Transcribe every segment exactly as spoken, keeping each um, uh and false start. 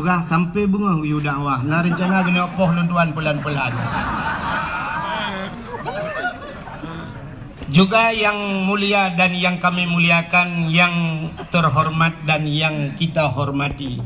Peugah sampai beungoh geuyue dakwah. Na rencana keuneuk poh lôn tuan pelan-pelan. Juga yang mulia dan yang kami muliakan, yang terhormat dan yang kita hormati,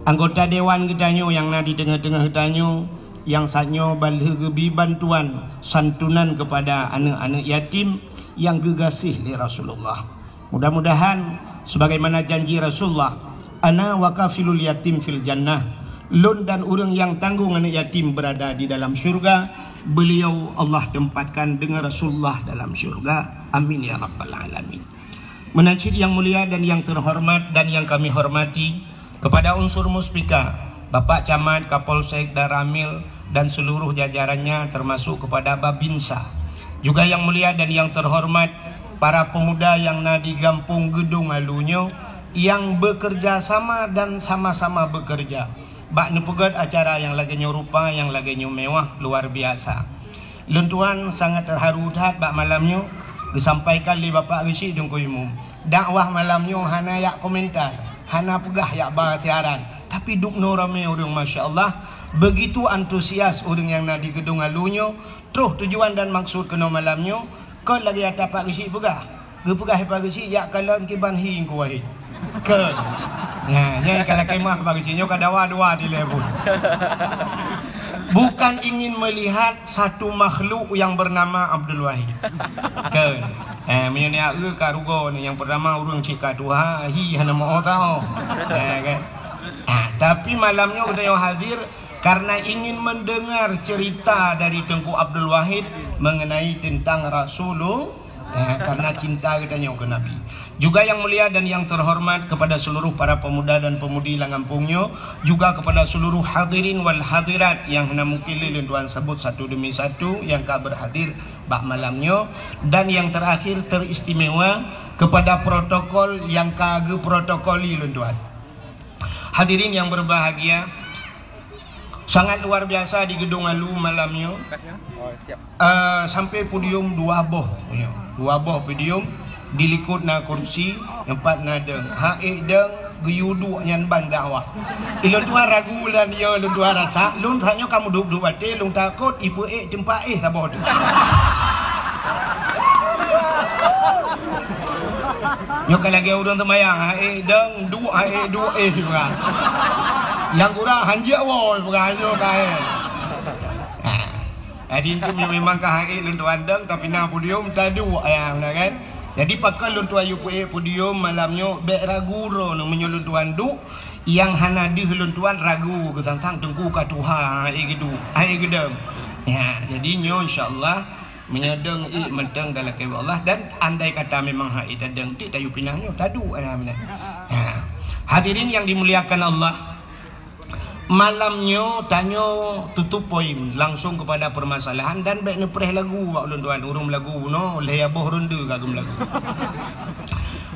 anggota dewan geutanyoe nyang na di teungoh-teungoh geutanyoe, nyang saat nyoe ban lheueh geubi bantuan santunan kepada aneuk-aneuk yatim nyang geugaséh lé Rasulullah. Mudah-mudahan sebagaimana janji Rasulullah, "Ana wa kafilul yatim fil jannah." Lôn dan ureuëng nyang tanggong aneuk yatim berada di dalam syurga. Beliau Allah tempatkan dengan Rasulullah dalam syurga. Amin ya rabbal alamin. Meunan cit yang mulia dan yang terhormat dan yang kami hormati, kepada unsur Muspika, Bapak Camat, Kapolsek, Danramil, dan seluruh jajarannya, termasuk kepada Babinsa. Juga yang mulia dan yang terhormat, para pemuda yang na di Gampông Geudong Alu nyoe, yang bekerja sama dan sama-sama bekerja bak neupeugét acara nyang lagée nyoe rupa, nyang lagée nyoe mewah, luar biasa. Lôn tuan sangat terharu that bak malam nyoe geusampaikan lé Bapak Geuchik Teungku Imum. Dakwah malam nyoe hana yak komentar, hana peugah yak ba siaran, tapi dubnoe ramé ureuëng, masya Allah. Begitu antusias ureuëng nyang na di Geudong Alu nyoe, troh tujuan dan maksud keunoe malam nyoe, kon lagée ata Pak Geuchik peugah. Geupeugah Pak Geuchik jak kalon kiban hi Teungku Wahid. Kön. Nah, nyan ka lakée meuah Pak Geuchik nyoe ka dawa dua dilée buet. Bukan ingin melihat satu makhluk yang bernama Abdul Wahid. Kön. Eh, meunyoe nyan eu ka rugoe ni, nyang pertama ureuëng cit ka tuha, hi hana meu tao. Eh, kan? Ah, tapi malam nyoe geutanyoe hadir karena ingin mendengar cerita dari Teungku Abdul Wahid mengenai tentang Rasulullah. Eh, karena cinta geutanyoe keu Nabi. Juga yang mulia dan yang terhormat kepada seluruh para pemuda dan pemudi lam gampông nyoe, juga kepada seluruh hadirin wal hadirat yang hana mungkin lé lôn tuan sebut satu demi satu yang ka berhadir bak malam nyoe, dan yang terakhir teristimewa kepada protokol yang ka geuprotokoli lôn tuan. Hadirin yang berbahagia, sangat luar biasa di Geudong Alu malam nyoe. Eh, sampai podium dua boh, dua boh podium, di likot na kursi, teumpat na deueng. Ha ék deueng, geuyue duek nyan ban dakwah. Ilôn tuan ragu dan ya lôn tuan rasa, lôn tanyoe ka meuduek-duek watée, lôn takot ipeuék teumpat éh saboh tu. Nyoe ka lagée ureuëng teumayang, ha ék deueng, duek, ha ék duek, éh, peugah. Nyang gura hanjeuet woe, peugah, nyoe ka, eh. Ha. Jadi, itu memang ka ha ék lôn tuan deueng, tapi na podium, taduek, ya, beuna kan? Jadi, pakon lôn tuan yue peuék podium malam nyoe, bék ragu droeneuh meunyoe lôn tuan duek, nyang hana deuh lôn tuan ragu, geusang-sang teungku ka tuha, ha ék geuduek, ha ék geudeueng. Ya, jadi nyoe insya Allah, meunyoe deueng ék mantong ka lakée bak Allah, dan andai kata memang ha ék tadeueng, teuk tayue pinah nyoe, taduek ayam nyan. Ha. Hadirin yang dimuliakan Allah, malam nyoe tanyoe tutup poin langsung kepada permasalahan dan bék neupreh lagu bak ulôn tuan, ureuëng meulagu bunoe lhée boh ronde ka geumeulagu.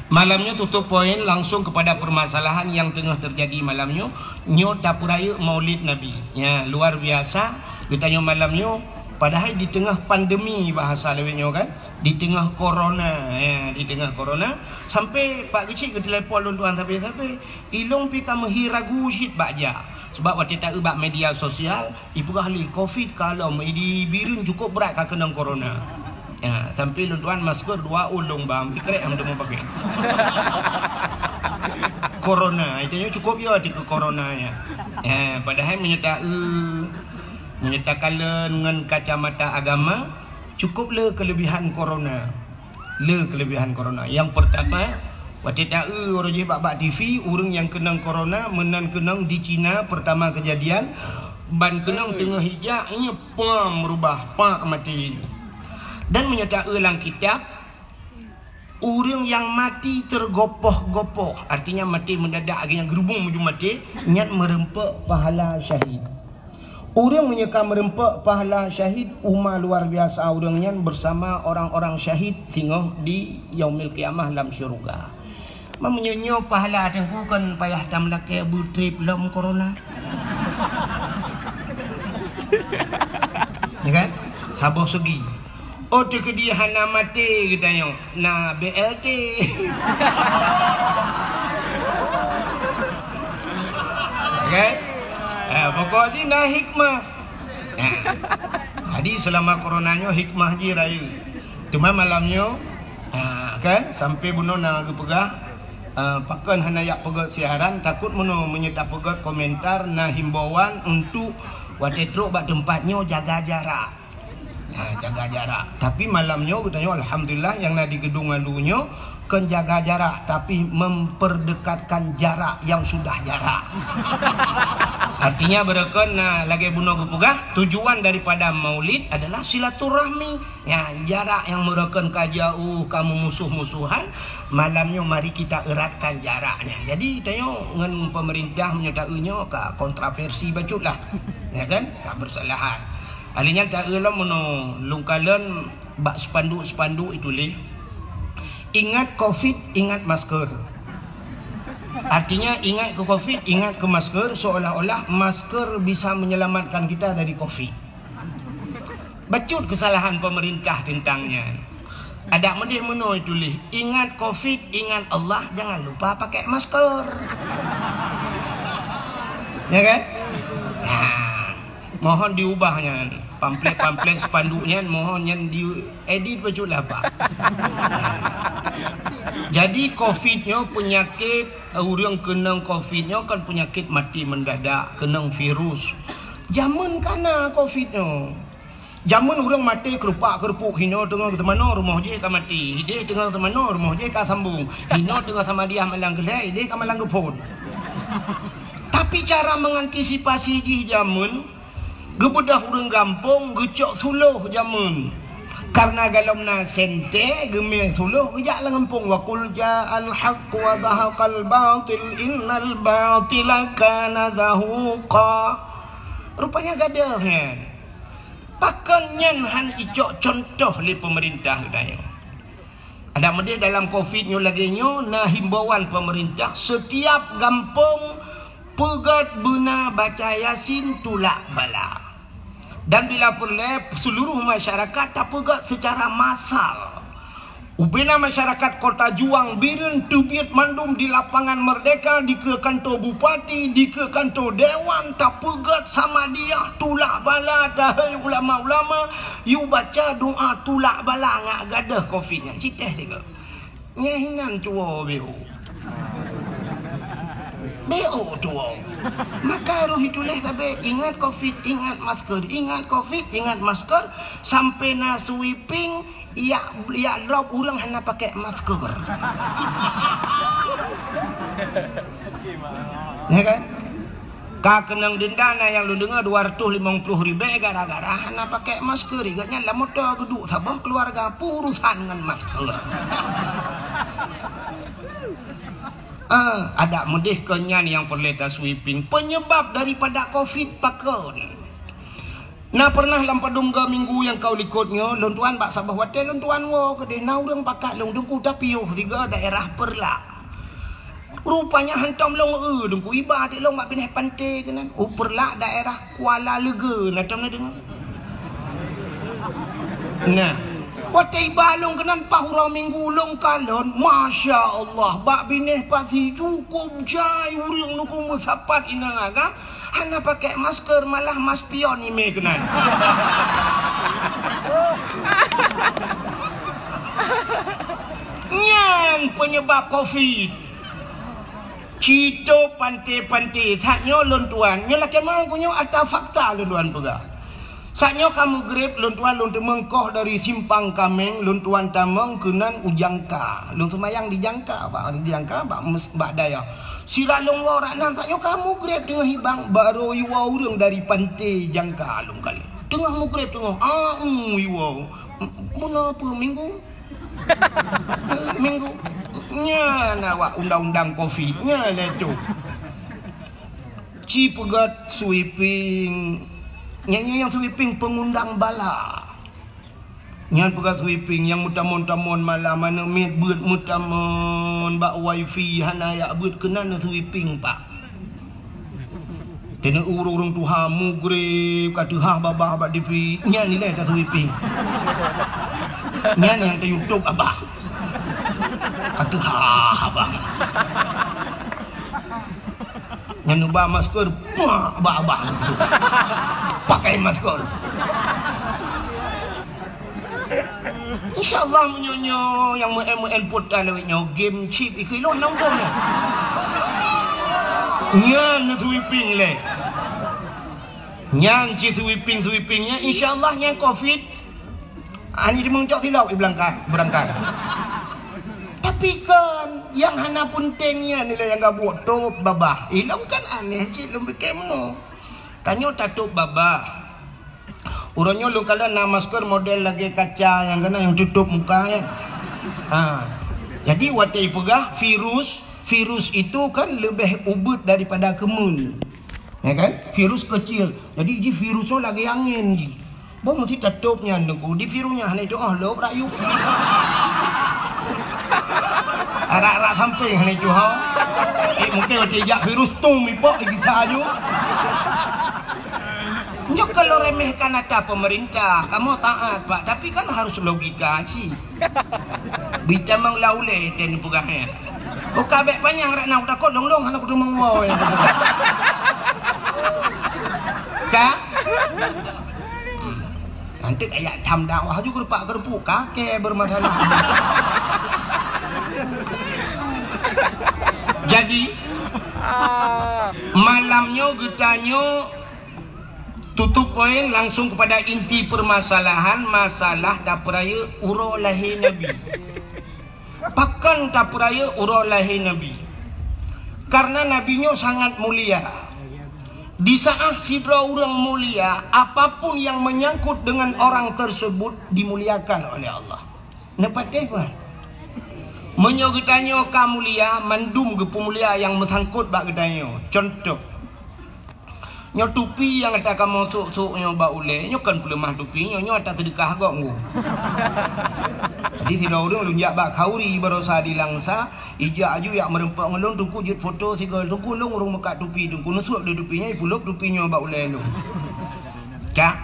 Malam nyoe tutup poin langsung kepada permasalahan yang teungoh terjadi malam nyoe. Nyoe tapeurayeuk Maulid Nabi. Ya, luar biasa geutanyoe malam nyoe. Padahai di teungoh pandemi bahasa lawét nyoe kan, di teungoh corona, ya, di teungoh corona, sampai Pak Geuchik geutelepon lôn tuan sabe-sabe, ilôn pi ka meuhi ragu cit bak jak. Sebab watée taeu bak media sosial, ipeugah lé covid ka lom, idi Bireuen cukup brat ka keunong corona. Ya, sampai lôn tuan masker dua ulong bang, sikrek ham teumeu pakai. Corona, itu nyoe cukup ya di ke corona ya. Ya, padahai meunyoe taeu Meunyoe takalon ngon kacamata agama, cukup le kelebihan corona. Le kelebihan corona. Yang pertama, watée taeu uroe jih bak-bak T V, ureuëng nyang keunong corona meunan keunong di China pertama kejadian, ban keunong teungoh ijak, nyoe pam meurubah, pak maté. Dan meunyoe taeu lam kitab, ureuëng nyang maté teugopoh-gopoh, artinya maté mendadak, lagée nyang geurubung meujeuem maté, nyan meureumpok pahala syahid. Ureuëng meunyoe ka meureumpok pahala syahid, uma luar biasa ureuëng nyan bersama orang-orang syahid singoh di Yaumil Qiyamah lam syurga. Meunyoe nyoe pahala teungku kon payah tameulakée beutrip lom corona. Ya kan? Saboh segi. Oh, teukeudi hana maté geutanyoe, na B L T. Kan? Eh, pokok jih na hikmah. Eh, jadi selama corona nyoe hikmah jih rayeuk. Cuma malam nyoe, ah, kan, sampai bunoe na geupeugah, ah, pakon hana yak peugét siaran, takot meunoe meunyoe tapeugét komentar na himbauan untuk watée trok bak teumpat nyoe jaga jarak. Nah, jaga jarak. Tapi malam nyoe geutanyoe alhamdulillah nyang na di gedung alu nyoe kon jaga jarak, tapi memperdekatkan jarak yang sudah jarak. Artinya beureukan, nah, lagée bunoe geupeugah, tujuan daripada maulid adalah silaturahmi. Ya, jarak nyang meureukan ka jauh, ka meumusoh-musohan, malam nyoe mari kita eratkan jarak nyan. Jadi tanyoe ngon pemerintah meunyoe taeu nyoe ka kontroversi bacut lah. Ya kan? Ka bersalahan. Alèh nyan taeu lom meunoe lôn kalon bak spanduk-spanduk ituléh, "Ingat covid, ingat masker." Artinya ingat ke covid, ingat ke masker, seolah-olah masker bisa menyelamatkan kita dari covid. Bacut kesalahan pemerintah tentang nyan. Adak meudeh meunoe tuléh, "Ingat covid, ingat Allah, jangan lupa pakai masker." Ya kan? Nah, mohon diubah nyan. Pamflet-pamflet spanduk nyan mohon nyan diedit bacut lah, Pak. Jadi covid nyoe penyakit, ureuëng keunong covid nyoe kan penyakit mati mendadak, keunong virus. Jameun ka na covid nyoe. Jameun ureuëng maté keurupak-keurupuk, hinoe teungoh teumanoe rumoh jih ka maté, idéh teungoh teumanoe rumoh jih ka sambong, hinoe teungoh samadiah malang geulhée, idéh ka malang geuphon. Tapi cara mengantisipasi jih jameun, geubeudôh ureuëng gampông geucok suloh jameun. Karena galom na sente geumé suloh geujak lam gampông, "Wa qul ja'al haqq wa zahaqal batil innal batila kana zahuqa." Rupanya gadoh nyan. Pakon nyan han icok contoh lé pemerintah geutanyoe? Adak meudeh dalam covid nyoe lagée nyoe na himbauan pemerintah, setiap gampông peugét beuna baca Yasin tulak bala. Dan bila peureulée seluruh masyarakat tapeugét secara massal. Ubena masyarakat Kota Juang Bireuen teubiet mandum di Lapangan Merdeka, dikeue kanto bupati, dikeue kanto dewan, tapeugét samadiah tulak bala, tahei ulama-ulama, yue baca doa tulak bala ngat gadoh covid nyan. Citeh tiga. Nyeh inan tuwo B O. B O tuwo. Maka roh ituléh sabe, ingat covid, ingat masker, ingat covid, ingat masker, sampai na sweeping, yak, yak drop ureuëng hana pakai masker. Ya kan? Ka keunong denda na nyang lôn deungoe dua ratus limong puluh ribée gara-gara hana pakai masker. Ingat nyan lam moto geuduek saboh keluarga peurusan ngon masker. Ah, adak meudeh keu nyan nyang peureulée tasweeping. Penyebab daripada covid pakon? Na pernah lam padum ga minggu nyang ka u likot nyoe, lôn tuan bak saboh watée lôn tuan woe keudeh na ureuëng pakat lôn teungku tapiôh sigoe daerah Peureulak. Rupanya hantom lôn eu teungku iba até lôn bak binéh panté keunan. U Peureulak daerah Kuala Leuge na tom na deungoe. Nah, watée iba lôn keunan paih uroe minggu lôn kalon, masya Allah, bak binéh pasi cukup jai ureuëng teungku meusapat inong agam. Hana pakai masker, malah maspion imé keunan. Nyan penyebab covid. Cito panté-panté, saat nyoe lôn tuan, nyoe lakée mau ku nyoe ata fakta lôn tuan peugah. Saat nyoe ka meugreb lôn tuan lôn teumeung koh dari Simpang Kameng, lôn tuan tamong keunan u Jangka. Lôn seumayang di Jangka, bak di Jangka, bak mes-, bak dayah. Sira lôn woe rak nan, saat nyoe ka meugreb teungoh hibang, barô iwoe ureuëng dari panté Jangka lôn kalon. Teungoh meugreb teungoh, a, u, iwoe. Bunoe peue minggu? Minggu. Nyan awak undang-undang covid, nyan lé tu. Ci peugét sweeping. Nyan nyang sweeping pengundang bala. Nyan peugah sweeping nyang meutamon-tamon malam, aneuk miet beuet meutamon bak wifi, hana yak beuet keunan sweeping pak. Teuneu ureuëng-ureuëng tuha mugreb ka teuhah babah bak T V, nyan ilée ka sweeping. Nyan nyang teu YouTube abah. Ka teuhah abah. Neuba masker, puak, bah, bah. Pakai masker. Insya Allah, meunyoe nyoe nyang meu-, meu-, input lewat nyoe game chip ikeu ilôn nang bom nyan. Nyan sweeping lé. Nyan ci sweeping-sweeping nyan, insya Allah nyan covid. Ani di meucok silop i belangkai, berangkai. Tapi kan yang hana penting nyan nilai yang gabuek top babah. Ilôn kan aneh cit lôn pikir meunoe. Tanyoe tatop babah. Uroe nyoe lôn kalon na masker model lagèe kaca nyang keunan nyang tutup muka nyan. Ha. Jadi watèe peugah virus, virus itu kan lebih ubit daripada keumuen. Ya kan? Virus kecil. Jadi ji virus nyoe lagèe angin ji. Boh meusti tatop nyan Teungku. Di virus nyan hana itu oh lop rayu. Arak-arak samping hana itu ho. Eh mungkin watèe jak virus tum ipok bisa aju. Nyoe kalau remehkan ata pemerintah, kamoe taat, Pak, tapi kan harus logika cit. Bitamang laulé ten peugah nyan. Buka bèk panyang rak na kutakot dong-dong hana kuteumong woe. Ka? Nanti kayak tham dakwah juga rupak kerupuk kakek bermasalah. Jadi malam nyoe geutanyoe tutup poin langsung kepada inti permasalahan masalah tapeurayeuk uroe lahé Nabi. Pakon tapeurayeuk uroe lahé Nabi? Karena Nabi nyoe sangat mulia. Di saat sidroe ureuëng mulia, apapun yang menyangkut dengan orang tersebut dimuliakan oleh Allah. Neupatéh bah. Meunyoe geutanyoe ka mulia, mandum geupeumulia nyang meusangkot bak geutanyoe. Contoh, nyoe tupi nyang ata kamoe sôk-sôk nyoe bak ulèe, nyoe kon peuleumah tupi nyoe, nyoe ata seudeukah gok ngu. Jadi sidroe ureuëng lôn jak bak khauri barosa di Langsa, ijak aju jak meureumpok ngon lôn, Teungku jeuet foto sigoe, Teungku lôn ureuëng meukat tupi, Teungku neusôk lé tupi nyoe, ipulop tupi nyoe bak ulèe lôn. Cak,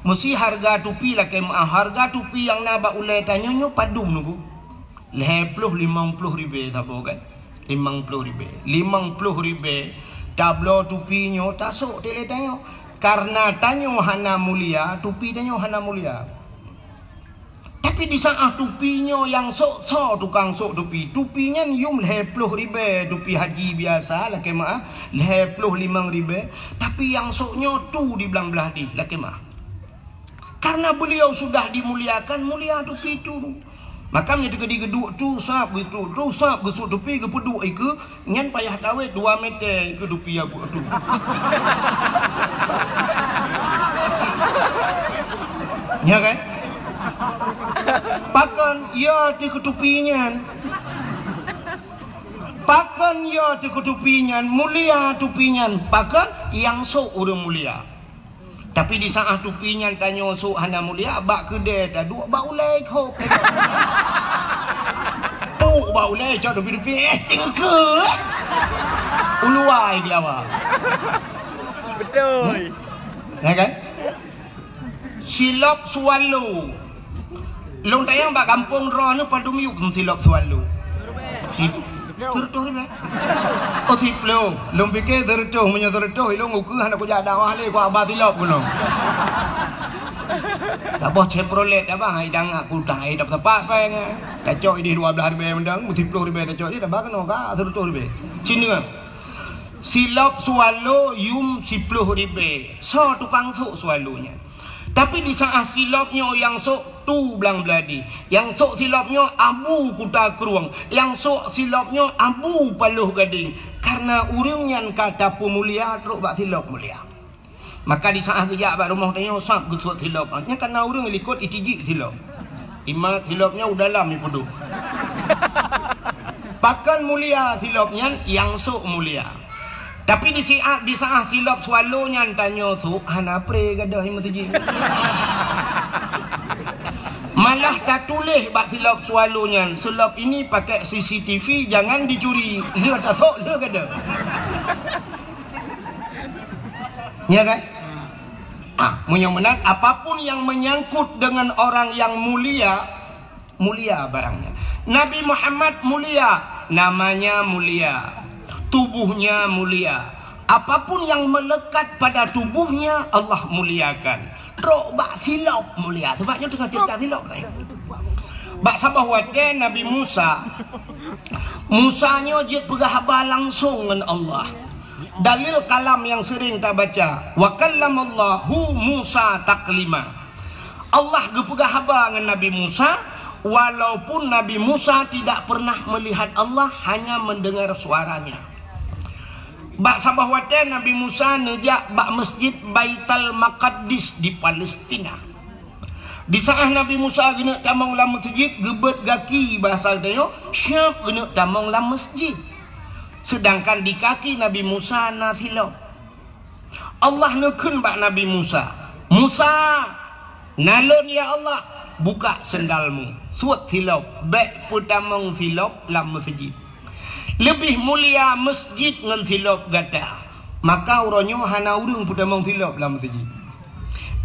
meusi hareuga tupi lakèe meuah, hareuga tupi nyang na bak ulèe tanyoe nyoe padum Teungku? Lhèe ploh limong ploh ribèe saboh kan? Limong ploh ribèe. Limong ploh ribèe tabloe tupi nyoe tasôk dilèe tanyoe. Karena tanyoe hana mulia, tupi tanyoe hana mulia. Tapi di saat tupi nyoe nyang sôk soe tukang sôk tupi, tupi nyan yum lhèe ploh ribèe tupi haji biasa lakèe meuah, lhèe ploh limong ribèe, tapi nyang sôk nyoe tu di blang blah dih lakèe meuah. Karena beliau sudah dimuliakan, mulia tupi tu. Maka meunyoe teukeudi geuduek tu sab, geuduek tu sab, geusôk tupi, geupeuduek ikeue, nyan payah tawét dua meter ikeue tupi abu tu. Nya kan? Pakon ya teuh keu tupi nyan? Pakon ya teuh keu tupi nyan? Mulia tupi nyan. Pakon? Nyang sôk ureuëng mulia. Tapi di saat tupi nyan tanyoe sôk hana mulia, bak keudè taduek bak ulèe khôb. Puk bak ulèe cok tupi-tupi, eh, cingkeue. Uluwa geulawa. Betul. Ya kan? Silop swallow. Lôn tanyong bak gampông droeneuh padum yuem silop swallow? Si-, sireutôh ribèe. Oh, siploh. Lôn pike sireutôh, meunyoe sireutôh, ilôn ukeue hana kujak dakwah lé, kuaba silop gunong. Saboh Chevrolet abah, hai dang aku dah, hai dap sepas pai ngai. Tacok idih dua blah ribèe mendang, siploh ribèe tacok idih, dah ba keunoe ka sireutôh ribèe. Cina. Silop swallow yuem siploh ribèe. Soe tukang sôk swallow nyan? Tapi di saat silop nyoe nyang sôk tu blang blah dih, nyang sôk silop nyoe Abu Kuta Krueng, nyang sôk silop nyoe Abu Paloh Gadeng. Karena ureuëng nyan ka tapeumulia trok bak silop mulia. Maka di saat geujak bak rumoh tanyoe sab geusôk silop. Nyan karena ureuëng likot itijik silop. Imat silop nyoe u dalam ipeuduek. Pakon mulia silop nyan, nyang sôk mulia. Tapi di siat, di saat silop swallow nyan tanyoe sôk, hana pré gadôh i meuseujid. Malah tatuléh bak silop swallow nyan, "Silop ini pakai C C T V, jangan dicuri." Lheueh tasôk, lheueh gadôh. Ya kan? Ah, meunyoe meunan, apapun yang menyangkut dengan orang yang mulia, mulia barangnya. Nabi Muhammad mulia, namanya mulia, tubuhnya mulia, Apapun yang melekat pada tubuhnya, Allah muliakan. Trok bak silop mulia. Sebab nyoe teungoh cerita silop tadi. Bak saboh watèe Nabi Musa, Musa nyoe jeuet peugah haba langsong ngon Allah. Dalil kalam nyang sering tabaca, "Wa kallamallahu Musa taklima." Allah geupeugah haba ngon Nabi Musa, walaupun Nabi Musa tidak pernah melihat Allah, hanya mendengar suaranya. Bak saboh watèe Nabi Musa neujak bak Masjid Baitul Maqdis di Palestina. Di saat Nabi Musa geuneuk tamong lam meuseujid, geubeuet gaki bahasa geutanyoe, siap geuneuk tamong lam meuseujid. Sedangkan di kaki Nabi Musa na silop. Allah neukheun bak Nabi Musa, "Musa, na lôn ya Allah, buka sendalmu, suet silop, bèk peutamong silop lam meuseujid. Leubeh mulia meuseujid ngon silop gata." Maka uroe nyoe hana ureueng peutamong silop lam meuseujid.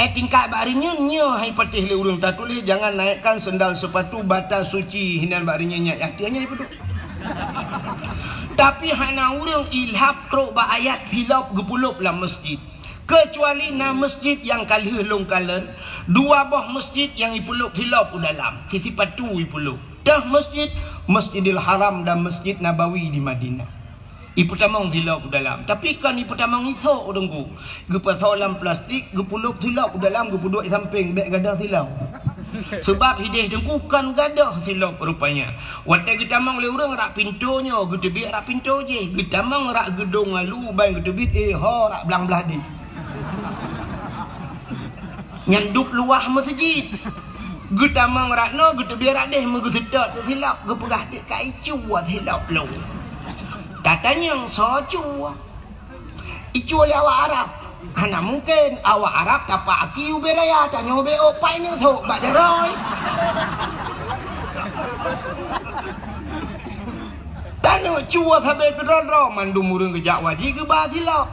Eh, tingkat bak rinyeun nyoe hai patéh lé ureueng tatuléh, "Jangan naikkan sendal sepatu batas suci," hinan bak rinyeun nyan, nyang teuh nyan ipeuduek. Tapi hana ureueng ilhab trok bak ayat silop geupeulop lam meuseujid. Keucuali na meuseujid nyang ka lheueh lôn kalon, dua boh meuseujid nyang ipeulop silop u dalam, si sipatu ipeulop. Teuh meuseujid, Masjidil Haram dan Masjid Nabawi di Madinah. Ipeutamong silop u dalam. Tapi kon ipeutamong isok, Teungku. Geupasoe lam plastik, geupeulop silop u dalam, geupeuduek sampéng, bèk gadôh silop. Sebab hideh Teungku kon gadôh silop rupanya. Watèe geutamong lé ureueng rak pintoe nyoe, geuteubiet rak pintoe jih. Geutamong rak geudong alu, ban geuteubiet, eh, ho rak blang blah deh. Nyan dub luwah meuseujid. Geutamong rak noe, geuteubiet rak deh, meugeuseutôt silop, geupeugah, "Dek ka icue silop lôn." Tatanyong, "Soe cue?" Icue lé awak Arab. Hana mungken, awak Arab tapak aki ubé raya, tanyoe ubé ôk, pai neusok bak jaroe. Taneuk cue sabe keudroe-droe, mandum ureueng geujak wajéb geuba silop.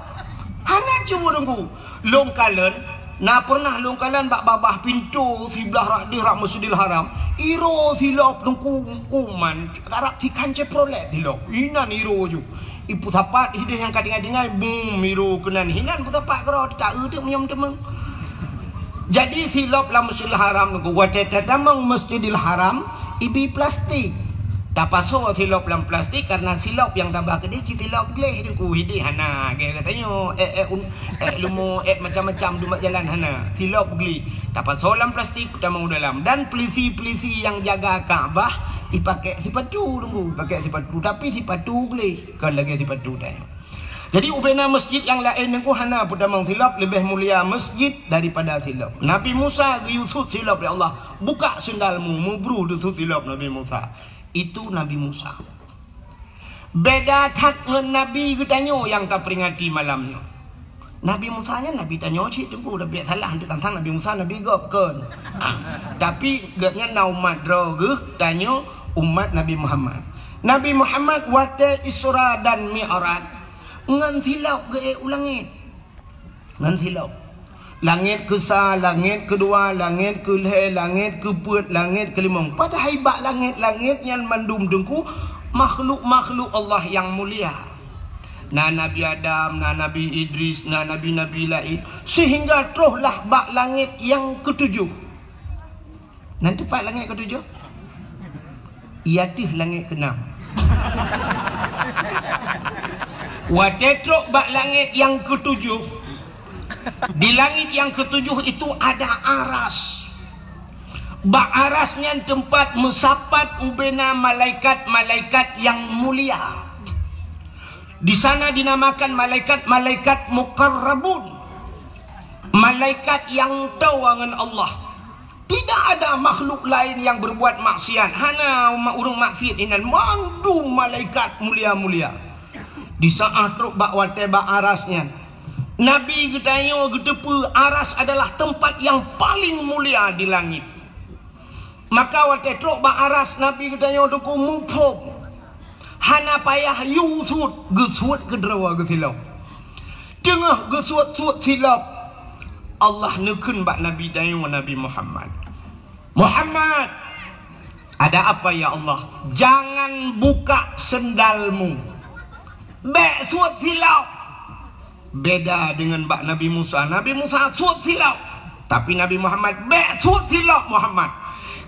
Hana cue Teungku. Lôn kalon, na peureunah lôn kalon bak babah pintoe siblah rak deh rak Masjidil Haram. Iroe silop Teungku, uman, karab sikhan Chevrolet silop. Inan iroe ju. Ipeusapat hideh nyang ka tinggai-tinggai, bum, iroe keunan. Hinan peusapat keudroe, teuka eu teuk meunyoe teumeung. Jadi silop lam Masjidil Haram Teungku, watèe tatamong Masjidil Haram, ibi plastik. Tapasoe silop lam plastik, karena silop nyang taba keudeh cit silop gleh Teungku, hideh hana, gaya geutanyoe, eh, eh, un-, eh, leumo, eh, macam-macam dumat jalan hana, silop gleh. Tapasoe lam plastik, tamong u dalam. Dan pelisi-pelisi nyang jaga Ka'bah, ipakèk sipatu Teungku, pakèk sipatu, tapi sipatu gleh, kon lagèe sipatu tanyoe. Jadi, ubena masjid nyang laén Teungku hana peutamong silop, leubeh mulia masjid daripada silop. Nabi Musa geuyue sut silop lé Allah, "Buka sendalmu," meubru deusut silop Nabi Musa. Itu Nabi Musa. Beda that ngon nabi geutanyoe nyang taperingati malam nyoe. Nabi Musa nyan nabi tanyoe cit Teungku, tapi salah, hana tantang Nabi Musa nabi gob kon. Ah, tapi gobnyan na umat droe geuh, tanyoe umat Nabi Muhammad. Nabi Muhammad watèe Isra dan Mi'raj, ngon silop geuék u langét. Ngon silop. Langét keusa, langét keudua, langét keulhèe, langét keupeuet, langét keulimong. Padahai bak langét-langét nyan mandum Teungku makhluk-makhluk Allah nyang mulia. Na Nabi Adam, na Nabi Idris, na nabi-nabi laén. Sehingga troh lah bak langét nyang keutujoh. Nan teumpat langét keutujoh? Iya teuh langét keunam. Watèe trok bak langét nyang keutujoh, di langét nyang keutujoh itu ada aras. Bak aras nyan teumpat meusapat ubena malaikat-malaikat nyang mulia. Di sana dinamakan malaikat-malaikat muqarrabun. Malaikat nyang toe ngon Allah. Tidak ada makhluk laén nyang berbuat maksiat. Hana ma-, ureueng maksiat inan, mandum malaikat mulia-mulia. Di saat trok bak watèe bak aras nyan, Nabi geutanyoe geuteupeue aras adalah teumpat nyang paléng mulia di langét. Maka watèe trok bak aras, Nabi geutanyoe Teungku muphom. Hana payah yue sut, geusuet keudroe geusilop. Teungoh geusuet-suet silop, Allah neukheun bak Nabi tanyoe, Nabi Muhammad, "Muhammad, ada apa ya Allah?" "Jangan buka sendalmu. Bèk suet silop." Beda dengan bak Nabi Musa. Nabi Musa suet silop, tapi Nabi Muhammad bèk suet silop Muhammad.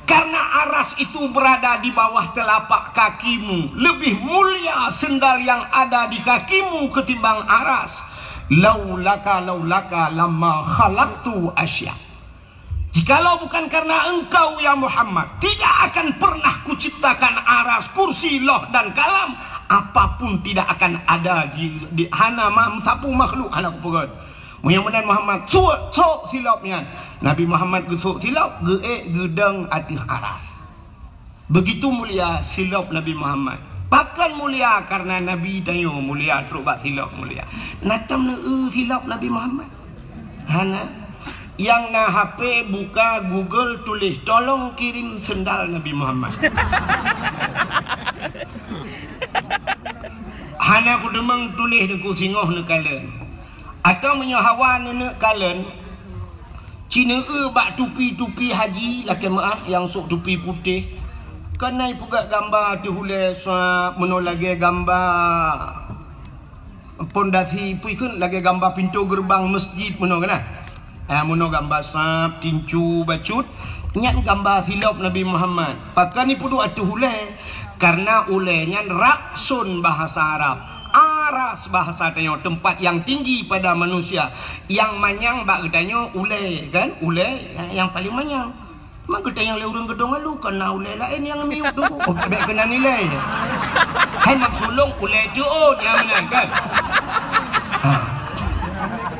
Karena aras itu berada di bawah telapak kakimu, lebih mulia sendal yang ada di kakimu ketimbang aras. Laulaka, laulaka lama khalaqtu asya. Jikalau bukan karena engkau, ya Muhammad, tidak akan pernah kuciptakan aras, kursi, loh, dan kalam. Apapun tidak akan ada di, di hana ma-, sapeue makhluk hana kupeugöt. Meunyoe meunan Muhammad, suet, sok silop nyan. Nabi Muhammad geusok silop, geuék geudong ateueh aras. Begitu mulia silop Nabi Muhammad. Pakon mulia? Karena Nabi tanyoe mulia, trok bak silop mulia. Na tom neueu silop Nabi Muhammad? Hana. Nyang na H P, buka Google, tuléh, "Tolong kirim sendal Nabi Muhammad." Hana kuteumeung tuléh, neuku singoh neukalon. Atawa meunyoe hawa neuneuk kalon, ci neueu bak tupi-tupi haji lakèe meu'ah nyang sôk tupi putéh. Keunan ipeugöt gamba ateueh ulèe sab, meunoe lagèe gamba pondasi, peue kheun, lagèe gamba pintoe geureubang meuseujid meunoe keunan. Ah, meunoe gamba sab, tincu, bacut, nyan gamba silop Nabi Muhammad. Pakon ipeuduek ateueh ulèe? Karena ulèe nyan raksun bahasa Arab. Aras bahasa tanyoe, tempat yang tinggi pada manusia. Nyang manyang bak geutanyoe ulèe, kan? Ulèe nyang paleng manyang. Mak geutanyoe lé ureueng geudong alu, kon na ulèe laén nyang miyueb teungku. Oh, bèk keunan ilèe. Hai mak sulông ulèe teuôt nyang meunan, kan? Ha.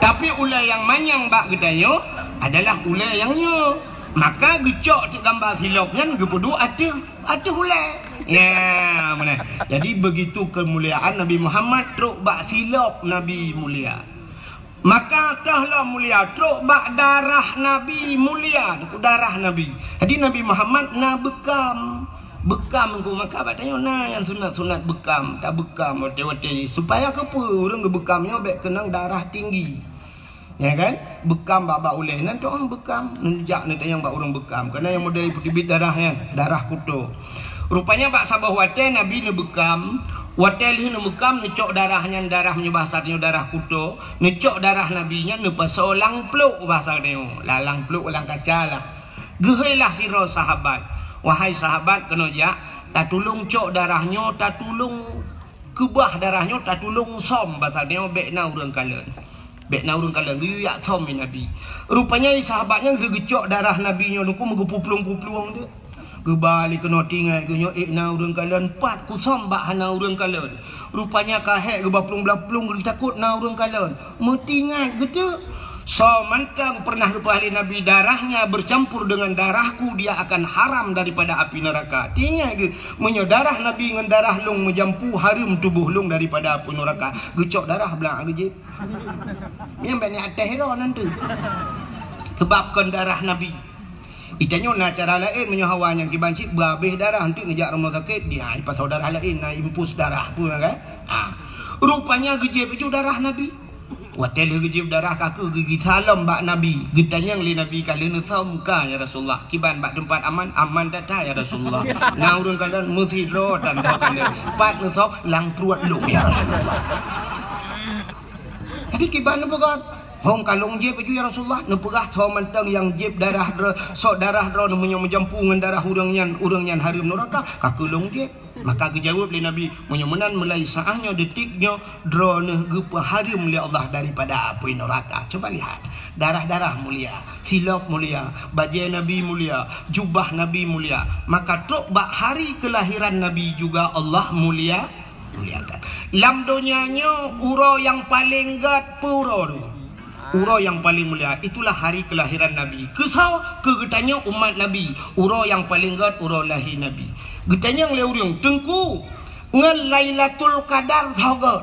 Tapi ulèe nyang manyang bak geutanyoe adalah ulèe nyang nyoe. Maka geucok teuk gamba silop nyan geupeuduek ateueh, ateueh ulèe. Nya, meunan. Jadi, begitu kemuliaan Nabi Muhammad trok bak silop Nabi mulia. Maka toh lom mulia trok bak darah Nabi mulia, darah Nabi. Jadi, Nabi Muhammad na beukam. Beukam engko maka bak tanyoe na nyang sunat-sunat beukam, tabeukam watèe-watèe. Supaya keupeue ureueng geubeukam nyoe bèk keunong darah tinggi. Ya kan? Beukam bak, bak ulèe nan toh beukam. Neujak neutanyong bak ureueng beukam. Keunan nyang model peuteubiet darah nyan, darah kuto. Rupanya bak saboh watèe Nabi neubeukam, watèe lheueh neubeukam neucok darah nyan, darah meunyoe bahasa tanyoe darah kuto, neucok darah Nabi nyan neupasoe lam plôk bahasa tanyoe. Lam, lam plôk, lam kaca lah. Geuhôi lah sidroe sahabat, "Wahai sahabat, keunoe jak, tatulông cok darah nyoe, tatulông keubah darah nyoe, tatulông sôm, bahasa nyoe bèk na ureueng kalon." Bèk na ureueng kalon, geuyue jak sôm lé Nabi. Rupanya sahabat nyan geugeucok darah Nabi nyoe, neukheun meugeupuplueng-puplueng teuk. Geuba lé keunoe, teuingat geuh nyoe, "Ék na ureueng kalon, pat kusôm bak hana ureueng kalon." Rupanya ka hék geuba plueng-plueng, geutakot na ureueng kalon. Meuteuingat geuh teuk, soe mantong pernah geupeuhah lé Nabi, "Darahnya bercampur dengan darahku, dia akan haram daripada api neraka." Teuingat geuh, meunyoe darah Nabi ngon darah lôn meujampu, hareuem tuboh lôn daripada api neraka. Geucok darah blang geuh jép. Nyang bèk nyan até droe nan tu. Sebab kon darah Nabi. Geutanyoe na cara laén, meunyoe hawa nyang kiban cit beuhabéh darah, enteuk neujak rumoh sakét, dia ipasoe darah laén, na infus darah peue kan? Ha. Rupanya geujép baju darah Nabi. Watèe lheueh geujép darah, ka keuh geugisa lom bak Nabi. Geutanyong lé Nabi, "Ka lheueh neusôm ka, ya Rasulullah? Kiban bak teumpat aman?" "Aman that-that, ya Rasulullah." "Na ureueng kalon?" "Meusidroe tan soe kalon." "Pat neusôm?" "Lam pruet lôn, ya Rasulullah." Jadi kiban neupeugah, "Hom ka lôn jép baju, ya Rasulullah." Neupeugah, "Soe mantong nyang jép darah droe, sok darah droe meunyoe meujampu ngon darah ureueng nyan, ureueng nyan hareuem neuraka, ka keuh lôn jép." Maka geujaweueb lé Nabi, "Meunyoe meunan, mulai saát nyoe, detik nyoe, droeneuh geupeuhareuem lé Allah daripada apui neuraka." Coba lihat, darah-darah mulia, silop mulia, bajèe Nabi mulia, jubah Nabi mulia. Maka trok bak hari kelahiran Nabi juga Allah mulia, muliakan. Lam donya nyoe uroe nyang paleng gèt peue uroe tu? Uroe nyang paleng mulia, itulah hari kelahiran Nabi. Keu soe? Keu geutanyoe umat Nabi. Uroe nyang paleng gèt uroe lahé Nabi. Geutanyong lé ureueng, "Teungku, ngon Lailatul Qadar soe gèt?"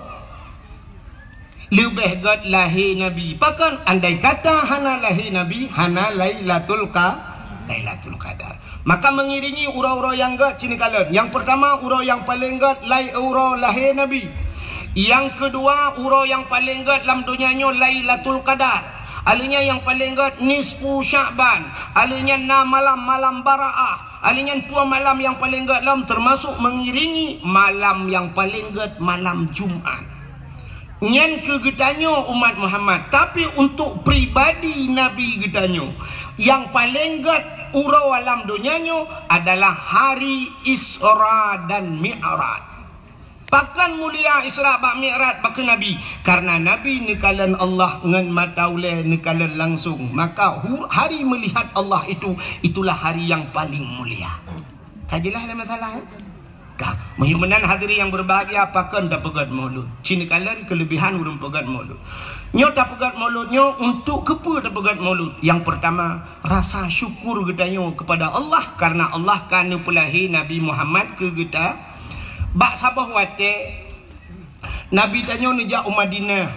Leubeh gèt lahé Nabi. Pakon? Andai kata hana lahé Nabi, hana Lailatul Qa-, Lailatul Qadar. Maka mengiringi uroe-uroe nyang gèt ci neukalon. Nyang peurtama, uroe nyang paleng gèt lai-, uroe lahé Nabi. Nyang keudua, uroe nyang paleng gèt lam donya nyoe Lailatul Qadar. Alèh nyan nyang paleng gèt nisfu Sya'ban. Alèh nyan na malam-malam Baraah. Alèh nyan dua malam nyang paleng gèt lom, teumasok mengiringi malam nyang paleng gèt, malam Jumat. Nyan keu geutanyoe umat Muhammad, tapi untuk pribadi Nabi geutanyoe, nyang paleng gét uroe alam donya nyoe adalah hari Isra dan Mi'raj. Pakon mulia Isra bak Mi'raj bak Nabi? Karena Nabi neukalon Allah ngon mata ulée, neukalon langsung. Maka hu-, hari melihat Allah itu, itulah hari yang paling mulia. Ka jeulaih lé masalah, ya? Ka. Meunyoe meunan, hadirin yang berbahagia, pakon tapeugét Maulud? Ci neukalon keulebihan ureuëng peugét Maulud. Nyoe tapeugét Maulud nyoe untuk keupeue tapeugét Maulud? Yang pertama, rasa syukur geutanyoe kepada Allah karena Allah ka neupeulahé Nabi Muhammad keu geuta. Bak saboh watée, Nabi tanyoe neujak u Madinah.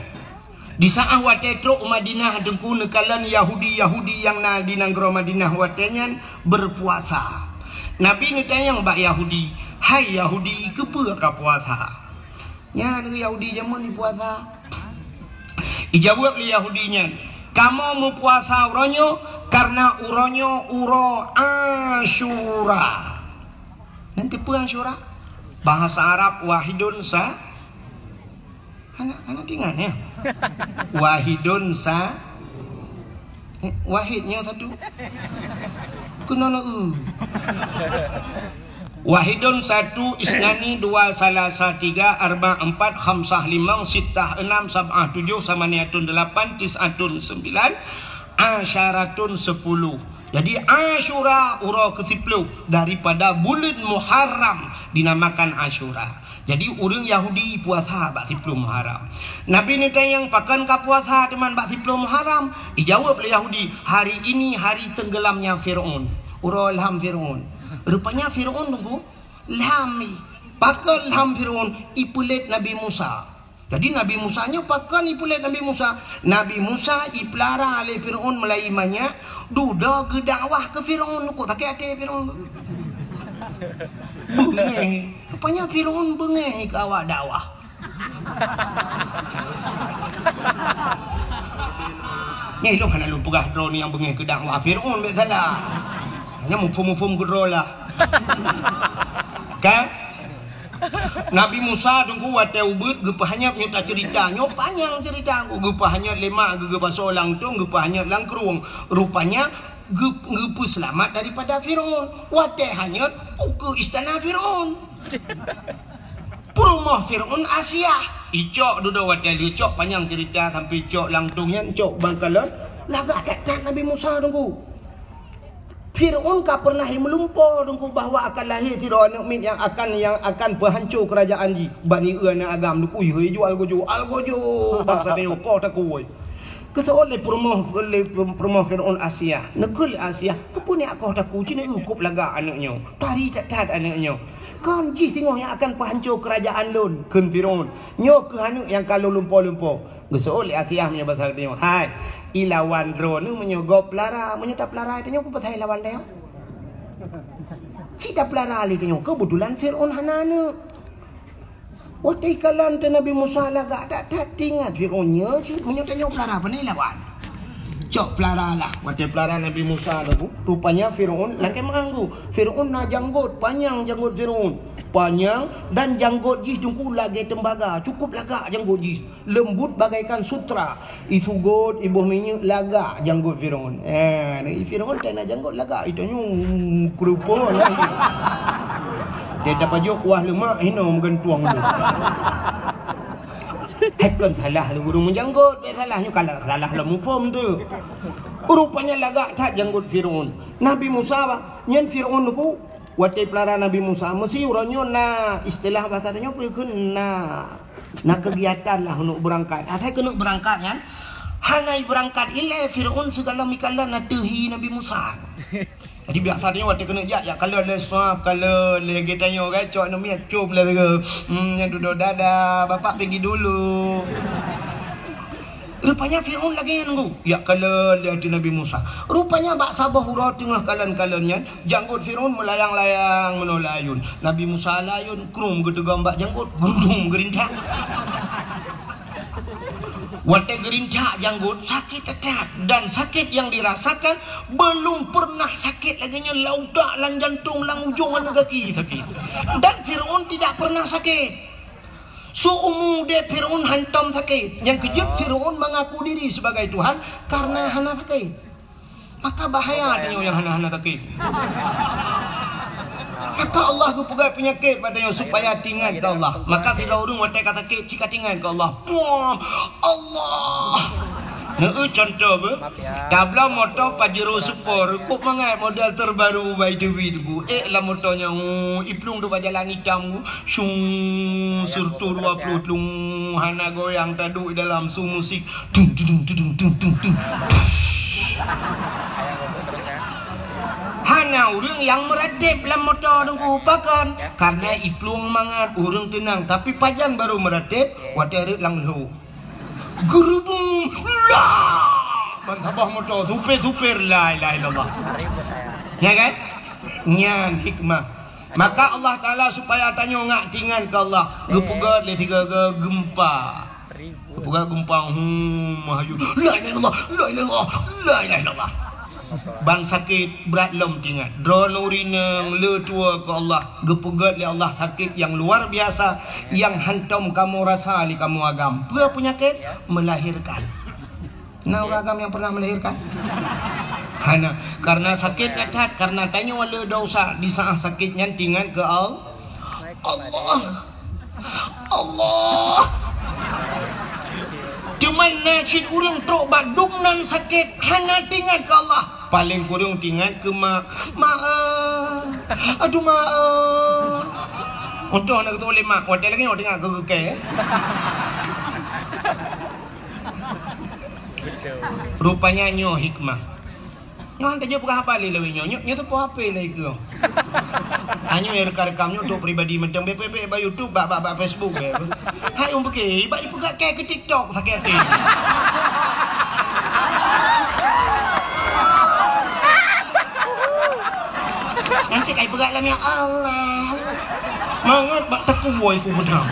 Di saát watée trok u Madinah, Teungku, neukalon Yahudi-Yahudi nyang na di nanggroe Madinah watée nyan berpuasa. Nabi neutanyong bak Yahudi, "Hai Yahudi, keupeue ka puasa?" Nyan Yahudi jameun puasa. Ijaweueb lé Yahudi nyan, "Kamoe meupuasa uroe nyoe karena uroe nyoe uroe Asyura." Nyan keupeue Asyura? Bahasa Arab wahidun sa-, Hana, hana teuingat, ya? Wahidun sa-, eh, wahid nyoe satu. Keunoe neu-, eu. Wahidun satu, isnani dua, salasa tiga, arba empat, khamsah limong, sittah enam, sab'ah tujuh, samaniatun delapan, tis'atun sembilan, asyaratun sepuluh. Jadi, Asyura uroe keusiplôh daripada buleuen Muharram dinamakan Asyura. Jadi, ureuëng Yahudi puasa bak siplôh Muharram. Nabi neutanyong, "Pakon ka puasa teuma bak siplôh Muharram?" Ijaweueb lé Yahudi, "Hari ini hari tenggelamnya Fir'aun." Uroe lham Fir'aun. Rupanya Fir'aun, Teungku, lham. Pakon lham Fir'aun? Ipeulét Nabi Musa. Jadi, Nabi Musa nyoe pakon ipeulét Nabi Musa? Nabi Musa ipeulara lé Fir'aun meulayeue manyak, dudoe geudakwah keu Fir'aun, kok sakét até Fir'aun. Beungéh. Rupanya Fir'aun beungéh keu awak dakwah. Nyan ilôn hana lôn peugah droeneuh nyang beungéh keu dakwah Fir'aun, bék salah. Hanya muphom-muphom keudroe lah. Kan? Nabi Musa, Teungku, watée ubit geupeuhanyot, nyoe taceurita. Nyoe panyang ceurita, geupeuhanyot lé mak, geu-, geupasoe lam tong, geupeuhanyot lam krueng. Rupanya geu-, geupeuseulamat daripada Fir'aun. Watée hanyot, ukeue istana Fir'aun. Peurumoh Fir'aun Asia. Icok dudoe watée lheueh cok, panyang ceurita sampai cok lam tong nyan, cok bak kalon. Lagak that-that Nabi Musa, Teungku. Fir'aun ka pernah meulumpo, Teungku, bahwa akan lahé sidroe aneuëk miet nyang akan, nyang akan peuhanco keurajaan jih. Bani eu aneuëk agam, Teungku, ih, ijok algojo, algojo, basa tanyoe, koh takue. Geuseuôt lé peurumoh, lé peurumoh Fir'aun Asia. Neukheun lé Asia, "Keupeue nyak koh takue, ci na eu kop lagak aneuëk nyoe. Tari that-that aneuëk nyoe. Kon jih singoh nyang akan peuhanco keurajaan lôn," kheun Fir'aun. "Nyoe kheueh aneuëk nyang ka lôn lumpo-lumpo." Geuseuôt lé Asia meunyoe basa tanyoe, "Hai, ilawan droeneuh meunyoe gob peulara, meunyoe tapeulara tanyoe, peue pasai lawan tanyoe? Ci tapeulara lé tanyoe, keubeutulan Fir'aun hana aneuëk." Watée ikalon teuh Nabi Musa lagak that-that, teuingat Fir'aun nyoe cit, meunyoe tanyoe peulara, pane lawan? Cok peulara lah. Watée peulara Nabi Musa tu, rupanya Fir'aun lakée meuanggu. Fir'aun na janggot, panyang janggot Fir'aun. Panyang dan janggot jih, Teungku, lagée tembaga, cukup lagak janggot jih. Leumbut bagaikan sutra. Isugot, iboh minyeuk, lagak janggot Fir'aun. Eh, Fir'aun tan na janggot lagak, itanyoe keureupo lah. Dia tapajok kuah lemak, hino meugantueng tu. Hai kon salah lé ureuëng meujanggot, bék salah nyoe, kalau salah lom muphom tu. Rupanya lagak that janggot Fir'aun. Nabi Musa, bah, nyan Fir'aun tu, watée peulara Nabi Musa, meusi uroe nyoe na istilah basa tanyoe peue kheun na. Na keugiatan lah keuneuk beurangkat. Asai keuneuk beurangkat nyan, hana beurangkat ilée Fir'aun sigohlom ikalon ateueh hi Nabi Musa. Jadi biasa tanyoe watée keuneuk jak, jak kalon lé swab, kalon lé geutanyoe kan, cok aneuëk miet cop lé lagée, hmm, nyan dudoe dada, bapak pergi dulu. Rupanya Fir'aun lagée nyan, Teungku, jak kalon lé ateueh Nabi Musa. Rupanya bak saboh uroe teungoh kalon-kalon nyan, janggot Fir'aun meulayang-layang meunoe lam ayôn. Nabi Musa lam ayôn, krum geuteugom bak janggot, geurudum geurintak. Watée geurintak janggot, sakét that-that. Dan sakét yang dirasakan belum pernah sakét lagée nyan lam utak, lam jantong, lam ujong aneuëk gaki sakét. Dan Fir'aun tidak pernah sakét. Seumu udeb Fir'aun hantom sakét. Nyang keujeuet Fir'aun mengaku diri sebagai Tuhan karena hana sakét. Maka bahaya tanyoe nyang hana-hana sakét. Maka Allah geupeugah peunyakét bak tanyoe supaya tingat keu Allah. Maka sidroe ureuëng watée ka sakét cit ka tingat keu Allah. Puam! Allah! Neueu contoh beuh. Tabla moto Pajero Sport, kok mangat model terbaru by Dewi Debu. Eh, lam moto nyan, oh, iplueng dua jalan hitam, oh. Syung, sirtu dua puluh tlung, hana goyang, taduek dalam su musik. Tung, tung, tung. Hana ureuëng nyang meuratéb lam moto Teungku, pakon? Karena iplueng mangat, ureuëng teunang. Tapi pajan baru meuratéb, watée rhot lam lhok. Geurubung, lah! Ban saboh moto, supir-supir, la ilaha illallah. Ya kan? Nyan hikmah. Maka Allah Taala supaya tanyoe ngak tingat keu Allah. Geupeugét lé sigoe-goe geumpa. Geupeugét geumpa, hmm, mahayu. La ilaha illallah, la ilaha illallah, la ilaha illallah. Ban sakét brat lom tingat. Droeneuh ureuëng inong le tuwoe keu Allah. Geupeugét lé Allah sakét nyang luar biasa, nyang hantom kamoe rasa lé kamoe agam. Peue peunyakét? Melahirkan. Na ureuëng agam nyang pernah melahirkan? Hana. Karena sakét that-that, karena tanyoe le desya. Di saat sakét nyan tingat keu Al-, Allah. Allah. Teuma na cit ureuëng trok bak dum nan sakét, hana tingat keu Allah. Paléng kureueng tingat keu mak. Mak, eh. Aduh, mak, eh. Untung hana geutulak lé mak, watée lagée nyoe teuingat keu keu. Rupanya nyoe hikmah. Nyoe han tajak peugah haba lé lawét nyoe. Nyoe, nyoe teupeue H P lé keu. Anyoe nyang rekam-rekam nyoe untuk pribadi mantong, bék, bék, bék bak YouTube, bak, bak, bak Facebook, bék. Hai, ureuëng pike, bak ipeugah keu TikTok sakét até. Nanti kai peugah lam, ya Allah. Mangat bak takue ku beudang.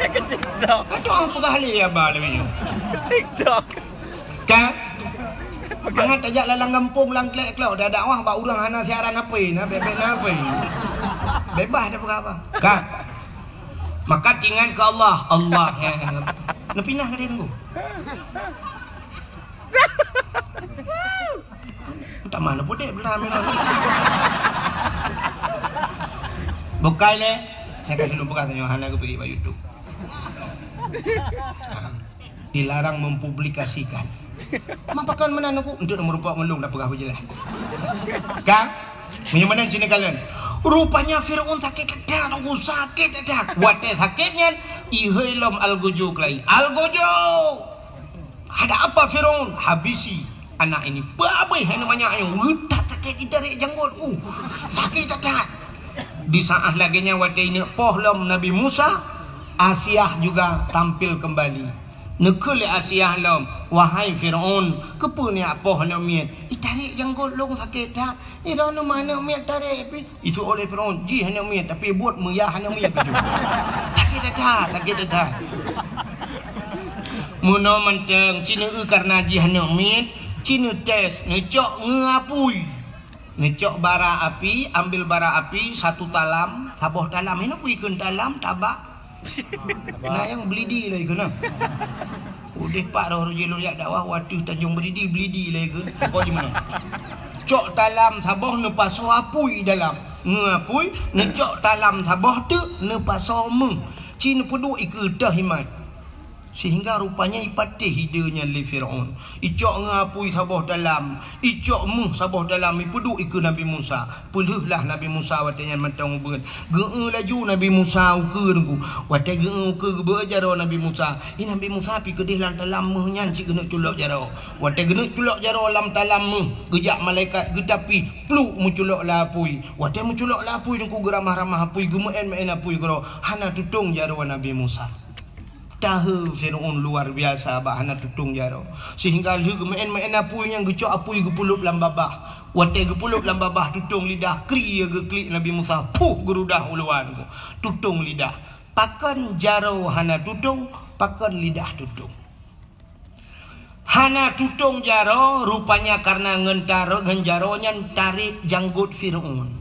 Ya, keu TikTok. Aduh, peugah lé haba lawét nyoe. TikTok. Ka? Mangat tajak lam gampông, lam klek-klok, dah dakwah bak ureuëng hana siaran H P, na bék-bék na H P. Bebas dah peugah haba. Ka? Maka tingat keu Allah, Allah. Neupinah ka dia tunggu. Tamah neupudek belah merah. Bukai lé. Saya kasih nombor kata hana geupeugi bak YouTube. Dilarang mempublikasikan. Mapakan meunan aku untuk nomor empat ngelung dah peugah berjelas. Kan? Meunyoe meunan cina kalian. Rupanya Firaun sakét that, aku sakét that. Watée sakét nyan, ihôi lom algojo keulai. Algojo! Ada apa Firaun? Habisi anak ini. Babeh hana banyak yang retak sakét itarek janggot. Uh, sakét that. Di saat lagée nyan watée ineuk poh lom Nabi Musa, Asiah juga tampil kembali. Neukheun lé Asiah lom, "Wahai Firaun, keupeue neujak poh aneuk miet? Itarek janggot lôn sakét that. Iroh neuma aneuk miet tarek pih." Itu oleh Firaun, jih aneuk miet, tapi buet meuyah aneuk miet beutôi. Sakét that, sakét that. Meunoe mantong, ci neueu karna jih aneuk miet, ci neutés, neucok ngon apui. Neucok bara api, ambil bara api satu talam, saboh talam. Hana peue ikheun talam, tabak. Na nyang belidi lé ikheun na. Udeh pat roh rujih lôn jak dakwah, wateuh Tanjong Belidi, belidi lé ikheun. Pokok jih meunan. Cok talam saboh neupasoe apui dalam. Ngon apui, neucok talam saboh teuk neupasoe méuh. Ci neupeuduek ikeue teuh imat. Sehingga rupanya ipatéh ide nyan lé Firaun. Icok ngon apui saboh talam, icok méuh saboh talam, ipeuduek ikeue Nabi Musa. Peulheueh lah Nabi Musa watée nyan mantong ubeuen. Geueu laju Nabi Musa ukeue nunggu. Watée geueu ukeue geubeuet jaroe Nabi Musa. Ih, Nabi Musa pih keudeh lam talam méuh nyan cit geuneuk culok jaroe. Watée geuneuk culok jaroe lam talam méuh, geujak malaikat geutapih, pluk meuculok lam apui. Watée meuculok lam apui nunggu geuramah-ramah apui, geumeuén-meuén apui keudroe. Hana tutong jaroe Nabi Musa. Tahe Firaun luar biasa bak hana tutong jaroe. Sehingga lheueh geumeuén-meuén apui nyang geucok apui geupeulop lam babah. Watée geupeulop lam babah tutong lidah kri geuklik Nabi Musa, puh geurudah u luwa nunggu. Tutong lidah. Pakon jaroe hana tutong, pakon lidah tutong. Hana tutong jaroe, rupanya karna ngon taro-, ngon jaroe nyan tarek janggot Firaun.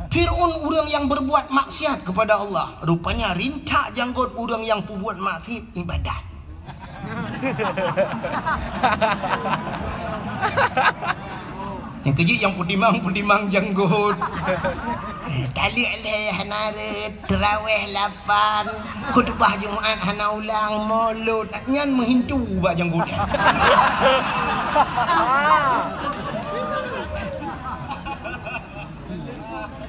Fir'aun ureuëng nyang berbuat maksiat kepada Allah, rupanya rintak janggot ureuëng nyang peubuet maksiat ibadat. Nyang keujeuet nyang peutimang-peutimang janggot. Eh, taleuek lhée hana rhot, teurawéh lapan, khutubah Jumat hana ulang, mulod, nyan meuhintu bak janggot nyan.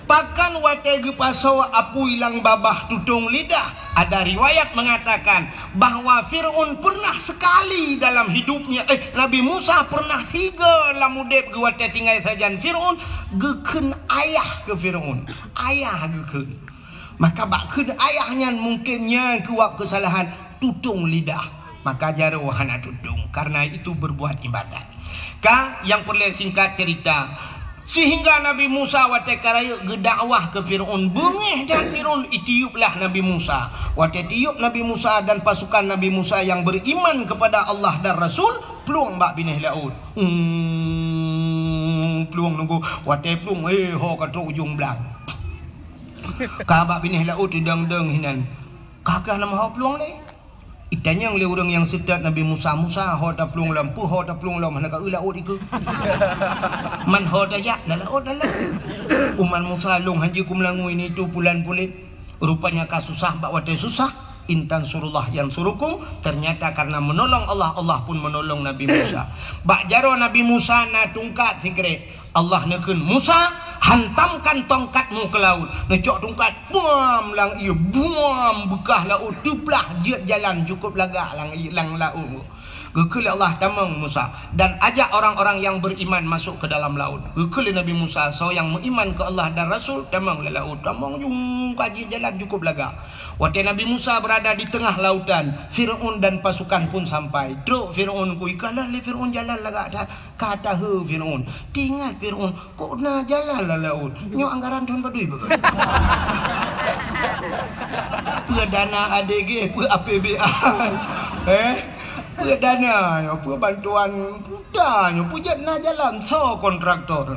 Bahkan watée geupasoe apui lam babah tutong lidah, ada riwayat mengatakan bahwa Fir'aun pernah sekali dalam hidupnya, eh, Nabi Musa pernah sigoe lam udeb geuh watée tinggai sajan Fir'aun, geukheun ayah keu Fir'aun. Ayah geukheun. Maka bak kheun ayah nyan mungken nyan keuwab keusalahan tutong lidah. Maka jaroe hana tutong, karena itu berbuat ibadat. Ka, nyang peureulée singkat cerita, sehingga Nabi Musa watée ka rayeuk geudakwah keu Fir'aun, beungéh that Fir'aun, itiup lah Nabi Musa. Watée tiup Nabi Musa dan pasukan Nabi Musa yang beriman kepada Allah dan Rasul, plueng bak binéh laôt. Hmm, plueng nunggu, watée plueng, eh, ho ka trok ujong blang. Ka bak binéh laôt idong-dong hinan. Ka keuh nama ho plueng lé. Itanyong lé ureuëng nyang seutôt Nabi Musa, "Musa, ho taplueng lom, peue ho taplueng lom, hana ka eu laôt ikeue?" "Man ho tajak, lam laôt lam laôt." "Umat Musa lôn hanjeuet keumeulangui nyan itu pulan pulet." Rupanya ka susah bak watée susah, "In tansurullah yansurukum." Ternyata karena menolong Allah, Allah pun menolong Nabi Musa. Bak jaroe Nabi Musa na tungkat sikrek. Allah neukheun, "Musa, hantamkan tongkatmu ke laut." Neucok tungkat, buam lam ié, buam beukah laôt teuplah jeuet jalan cukôp lagak lam ié, lam laôt. Geukheun lé Allah, "Tamong Musa, dan ajak orang-orang yang beriman masuk ke dalam laut." Geukheun lé Nabi Musa, soe nyang meuiman keu Allah dan Rasul, tamong lam laôt. Tamong jung ka jeuet jalan cukôp lagak. Watée Nabi Musa berada di tengah lautan, Fir'aun dan pasukan pun sampai. Trok Fir'aun ku ikah lah lé Fir'aun jalan lagak that. Ka taheu Fir'aun. Teuingat Fir'aun, "Kok na jalan lam laôt? Nyoe anggaran thon padum beugot?" Peue dana A D G, peue A P B A. Eh? Peue dana nyoe, peue bantuan peue nyoe, peue jeuet na jalan, soe kontraktor?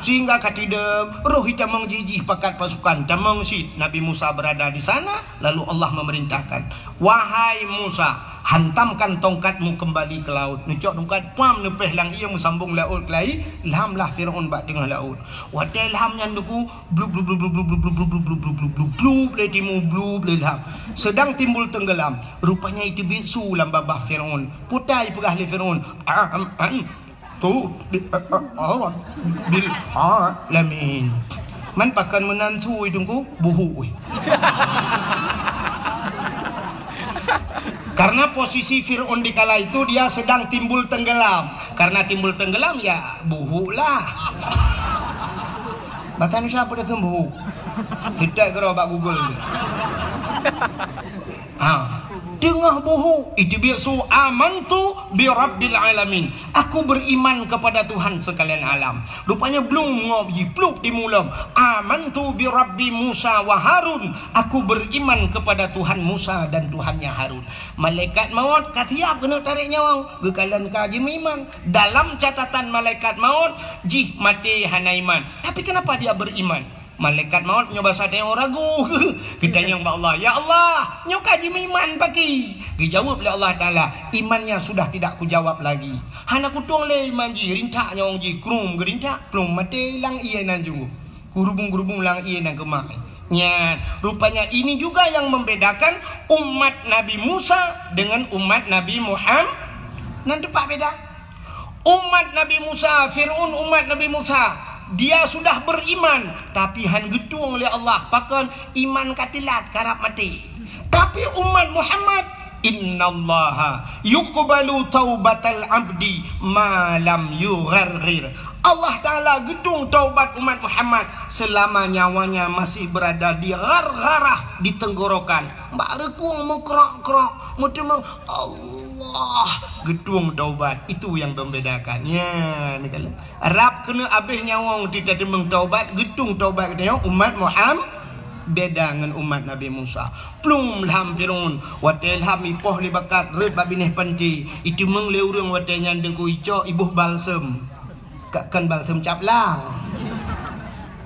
Sehingga ka teudong, roh itamong jih-jih pakat pasukan, tamong cit. Nabi Musa berada di sana, lalu Allah memerintahkan, "Wahai Musa, hantamkan tongkatmu kembali ke laut." Neucok tongkat, pam, neupéh lam ié meusambong laôt keulai, lham lah Fir'aun bak teungoh laôt. Watée lham nyan deuku, blub, blub, blub, blub, lé timu, blub, lé lham. Sedang timbul tenggelam. Rupanya iteubiet su lam babah Fir'aun. Putai peugah lé Fir'aun, "Am, am, tu, bi, a, a, a, bil alamin." Man pakon meunan su itu ku buhu. Karena posisi Fir'aun di kala itu dia sedang timbul tenggelam. Karena timbul tenggelam, ya buhu lah. Bahasa Indonesia apa dia buhu? Kita kira bak Google. Ha. Teungoh buhu, iteubiet su, "Amantu bi rabbil alamin." "Aku beriman kepada Tuhan sekalian alam." Rupanya blum ngob jih, plup timu lom. "Amantu bi rabbi Musa wa Harun." "Aku beriman kepada Tuhan Musa dan Tuhannya Harun." Malaikat maut ka siap keuneuk tarek nyawöng, geukalon ka jimeuiman. Dalam catatan malaikat maut, jih maté hana iman. Tapi kenapa dia beriman? Malaikat maut nyoe basa tanyoe ragu. Geutanyong bak Allah, "Ya Allah, nyoe ka jimeuiman paki?" Geujaweueb lé Allah Taala, "Imannya sudah tidak kujawab lagi." Hana kutueng lé iman jih, rintak nyawöng jih, krum geurintak, plueng maté lam ié nan junggoe. Geurubung-geurubung lam ié nan keumah. Nyan, rupanya ini juga yang membedakan umat Nabi Musa dengan umat Nabi Muham-, nan teumpat beda. Umat Nabi Musa, Fir'aun umat Nabi Musa, dia sudah beriman, tapi han geutueng lé Allah. Pakon? Iman ka teulat, karab maté. Tapi umat Muhammad, "Innallaha yuqbalu taubatal abdi ma lam yugharghir." Allah Taala geutueng taubat umat Muhammad selama nyawanya masih berada di ghargharah, di tenggorokan. Bak reukung meukrok-krok, meuteumong, Allah geutueng taubat. Itu yang membedakan. Nyan, kalau rab keuneuk abéh nyawöng teuteumong taubat, geutueng taubat geutanyoe umat Muham-, beda ngon umat Nabi Musa. Plueng lham Fir'aun, watée lham ipoh lé bakat rhot bak binéh panti, iteumong lé ureuëng watée nyan deungon icok iboh balsem. Ka kon balsem cap lang.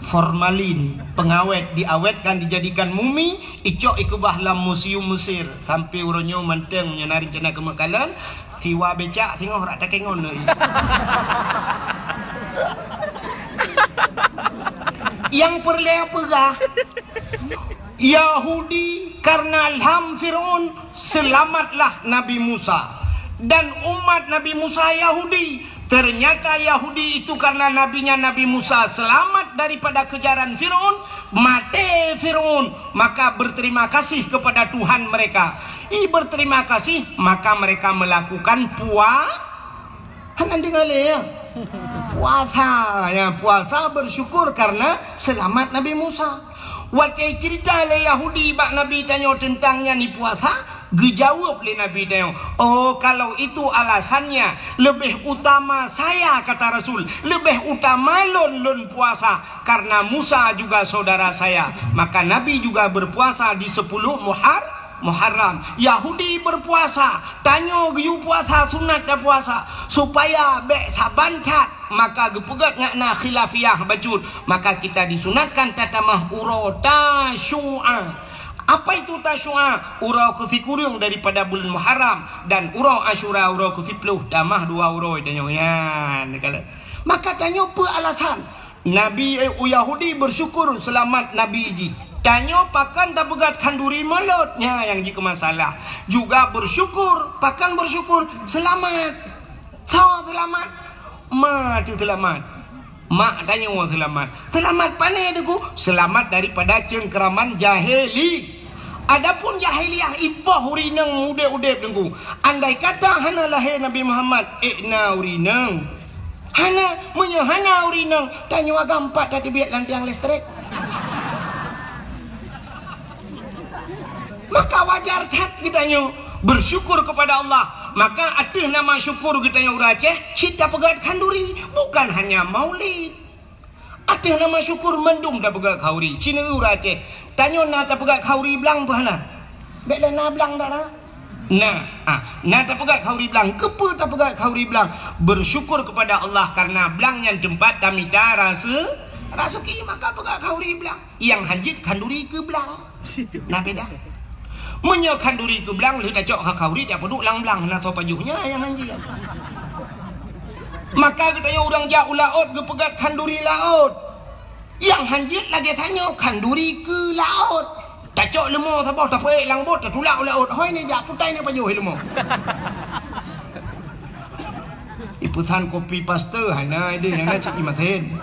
Formalin, pengawet, diawetkan, dijadikan mumi, icok ikeubah lam museum Mesir. Sampai uroe nyoe mantong, meunyoe na reuncana keumeuk kalon, siwa becak singoh rak takengon lé. Nyang peureulée peugah, Yahudi karena ilham Firaun, selamatlah Nabi Musa. Dan umat Nabi Musa Yahudi. Ternyata Yahudi itu karena nabinya Nabi Musa selamat daripada kejaran Firaun, maté Firaun, maka berterima kasih kepada Tuhan mereka. I berterima kasih, maka mereka melakukan pua-, Hana deungoe lé, ya? Puasa, ya, puasa bersyukur karena selamat Nabi Musa. Watée cerita lé Yahudi bak Nabi tanyoe teuntang nyan i puasa, geujaweueb lé Nabi tanyoe, "Oh, kalau itu alasannya, lebih utama saya," kata Rasul, "lebih utama lôn, lôn puasa, karena Musa juga saudara saya." Maka Nabi juga berpuasa di sepuluh Muhar-, Muharram. Yahudi berpuasa, tanyoe geuyue puasa sunat tapuasa, supaya bék saban that, maka geupeugét ngat na khilafiyah bacut, maka kita disunatkan tatamah uroe Tasyu'a. Apa itu Tasyu'a? Uroe keusikureueng daripada buleuen Muharram, dan uroe Asyura uroe keusiplôh, tamah dua uroe tanyoe nyan. Maka tanyoe peue alasan? Nabi, eh, u Yahudi bersyukur selamat Nabi jih. Tanyoe pakon tapeugét khanduri mulod, nyan nyang jikeu masalah. Juga bersyukur, pakon bersyukur, selamat. Soe selamat? Ma teuh selamat. Mak tanyoe selamat. Selamat pane Teungku? Selamat daripada cengkraman jahili. Adapun jahiliyah iboh ureueng inong udeb-udeb Teungku. Andai kata hana lahé Nabi Muhammad, ék na ureueng inong. Hana, meunyoe hana ureueng inong, tanyoe agam pat tateubiet lam tiang listrik. Maka wajar that geutanyoe bersyukur kepada Allah. Maka ateueh nama syukur geutanyoe ureueng Aceh, cit tapeugét khanduri, bukan hanya maulid. Ateueh nama syukur mandum tapeugét khauri. Cina ureueng Aceh, tanyoe na tapeugét khauri blang peue hana? Bék lé na blang dara. Na, ah, na tapeugét khauri blang. Keupeue tapeugét khauri blang? Bersyukur kepada Allah karena blang nyan teumpat tamita rase-, raseuki, maka peugét khauri blang. Nyang hanjeuet khanduri keu blang. Na beda. Meunyoe khanduri keu blang lheueh tacok kha khauri, tapeuduek lam blang, na soe pajoh nyan nyang hanjeuet. Maka geutanyoe ureueng jak u laôt geupeugét khanduri laôt. Nyang hanjeuet lagée tanyoe khanduri keu laôt. Tacok leumo saboh tapeuék lam bot tatulak u laôt. Hôi neujak putai neupajoh leumo. Ipeusan kopi paste hana ideh nyang na cit imaten.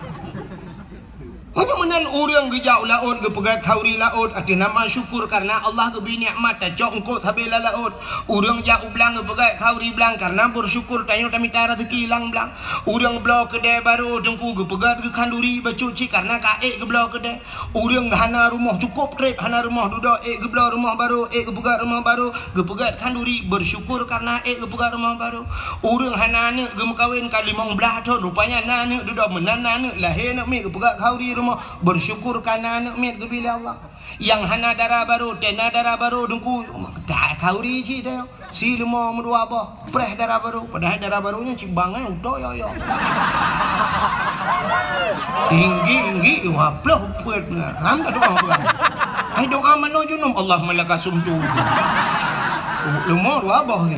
Meunyoe meunan ureueng geujak u laôt geupeugét khauri laôt ateueh nama syukur karena Allah geubri nikmat tacok eungkôt sabe lam laôt. Ureueng jak u blang geupeugét khauri blang karena bersyukur tanyoe tamita raseuki lam blang. Ureueng bloe keudè barô Teungku geupeugét geukhanduri bacut cit karena ka ék geubloe keudè. Ureueng hana rumoh cukôp trép hana rumoh dudoe ék geubloe rumoh barô, ék geupeugét rumoh barô, geupeugét khanduri bersyukur karena ék geupeugét rumoh barô. Ureueng hana aneuk geumeukawen ka limong blaih thon, rupanya na aneuk dudoe meunan na aneuk lahé aneuk miet geupeugét khauri rumoh, bersyukur karena aneuk miet geubri lé Allah. Nyang hana dara barô, tena dara barô Teungku, khauri cit teuh. Si leumo meudua boh, preh dara barô, padahai dara barô nyan cit bangai utoe yo-yo. Tinggi-tinggi dua ploh peuet na. Ram ka doa peugah. Hai doa manoe junub, Allahumma laka sumtu. Leumo dua boh ni.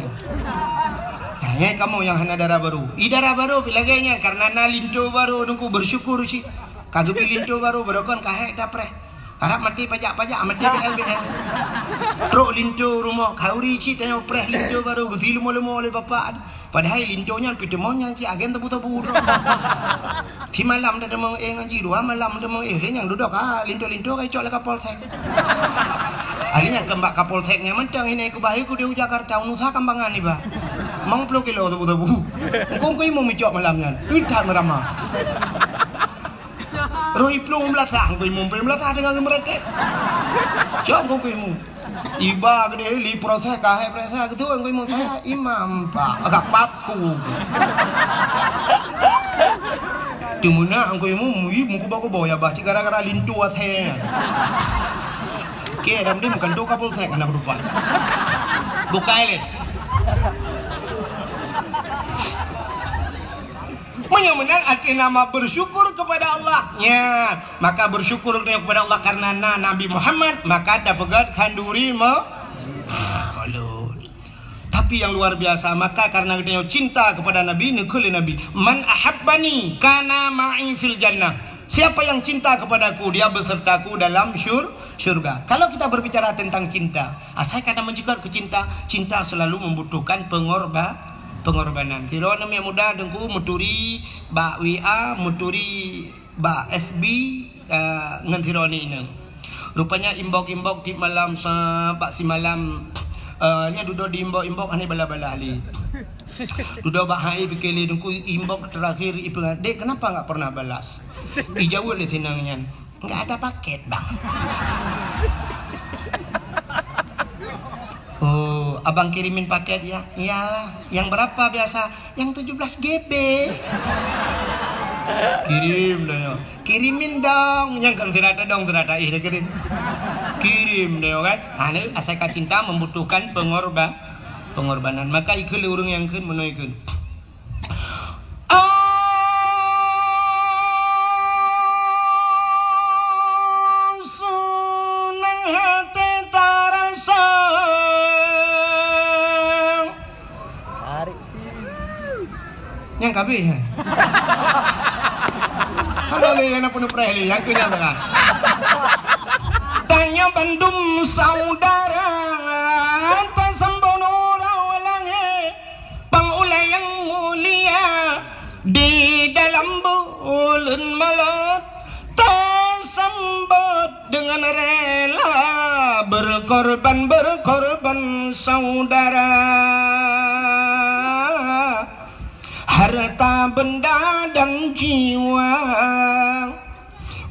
Tanyai kamoe nyang hana dara barô. I dara barô pi lagée nyan karena na linto barô Teungku bersyukur cit. Ka geubri linto barô, barô kon ka hék tapreh. Harab maté pajak-pajak, maté B L B L. Trok linto rumoh, khauri cit tanyoe preh linto barô, geusi leumo-leumo lé bapak. Padahai linto nyan pih teumon nyan cit agen tebu-tebu trok. Si malam dah teumon éh ngon jih, dua malam teumon éh, lé nyang dudoe ka linto-linto ka icok lé Kapolsek. Ahli nyang keu bak Kapolsek nyan mantong ini keu bahi ku di Jakarta, unusa kambangan iba. Mang ploh kilo tebu-tebu. Engkong ku imum icok malam nyan. Duit that meurama. Roh iplueng beulasah, ngku imum peueng beulasah deungon geumeureutek. Cok ngku imum. Iba geude li proses kahai proses keu tu ngku imum saya imam pak agak paku. Teumeunak ngku imum i mukuba-kuba ya bah cit gara-gara linto asai. Oke, dah mending bukan tu Kapolsek anak lupa. Bukai le. Meunyoe Meunan arti nama bersyukur kepada Allah. Ya, maka bersyukur kepada Allah karena na Nabi Muhammad, maka dapat khanduri me-, ah, ulun. Tapi yang luar biasa, maka karena geutanyoe cinta kepada Nabi, neukheun lé Nabi, "Man ahabbani kana ma'i fil jannah." Siapa yang cinta kepadaku, dia besertaku dalam syur-, syurga. Kalau kita berbicara tentang cinta, asai ka na meunjeugot keu cinta, cinta selalu membutuhkan pengorba-, pengorbanan. Sidroe aneuk muda Teungku meuturi bak W A, meuturi bak F B, eh, ngon sidroe aneuk inong. Rupanya inbox-inbox tiep malam sa-, bak simalam, eh, nyan dudoe di inbox-inbox hana balas-balas lé. Dudoe bak hai pike lé Teungku inbox terakhir ipeugah, "Dek, kenapa nggak pernah balas?" Ijaweueb lé si inong nyan, "Nggak ada paket, Bang." "Oh, abang kirimin paket ya?" "Iyalah." "Yang berapa biasa?" "Yang tujuh belas G B." "Kirim dah ya." "Kirimin dong." Nyang kan tidak ada dong, tidak ada ih dah kirim. Kirim dah ya kan. Ha, ni asai ka cinta membutuhkan pengorba-, pengorbanan. Maka ikheun lé ureueng nyang kheun meunoe kheun. Asu nang hate tarasa. Tarik sih. Nyang kabeh, hai. Hana lé nyang na peunupreh lé, nyang keu nyang tengah. Tanyoe bandum saudara, tasambon uroe langét, pang ulèe nyang mulia, di dalam buleuen Maulud, tasambot deungon rela, berkorban, berkorban saudara. Harta benda dan jiwa,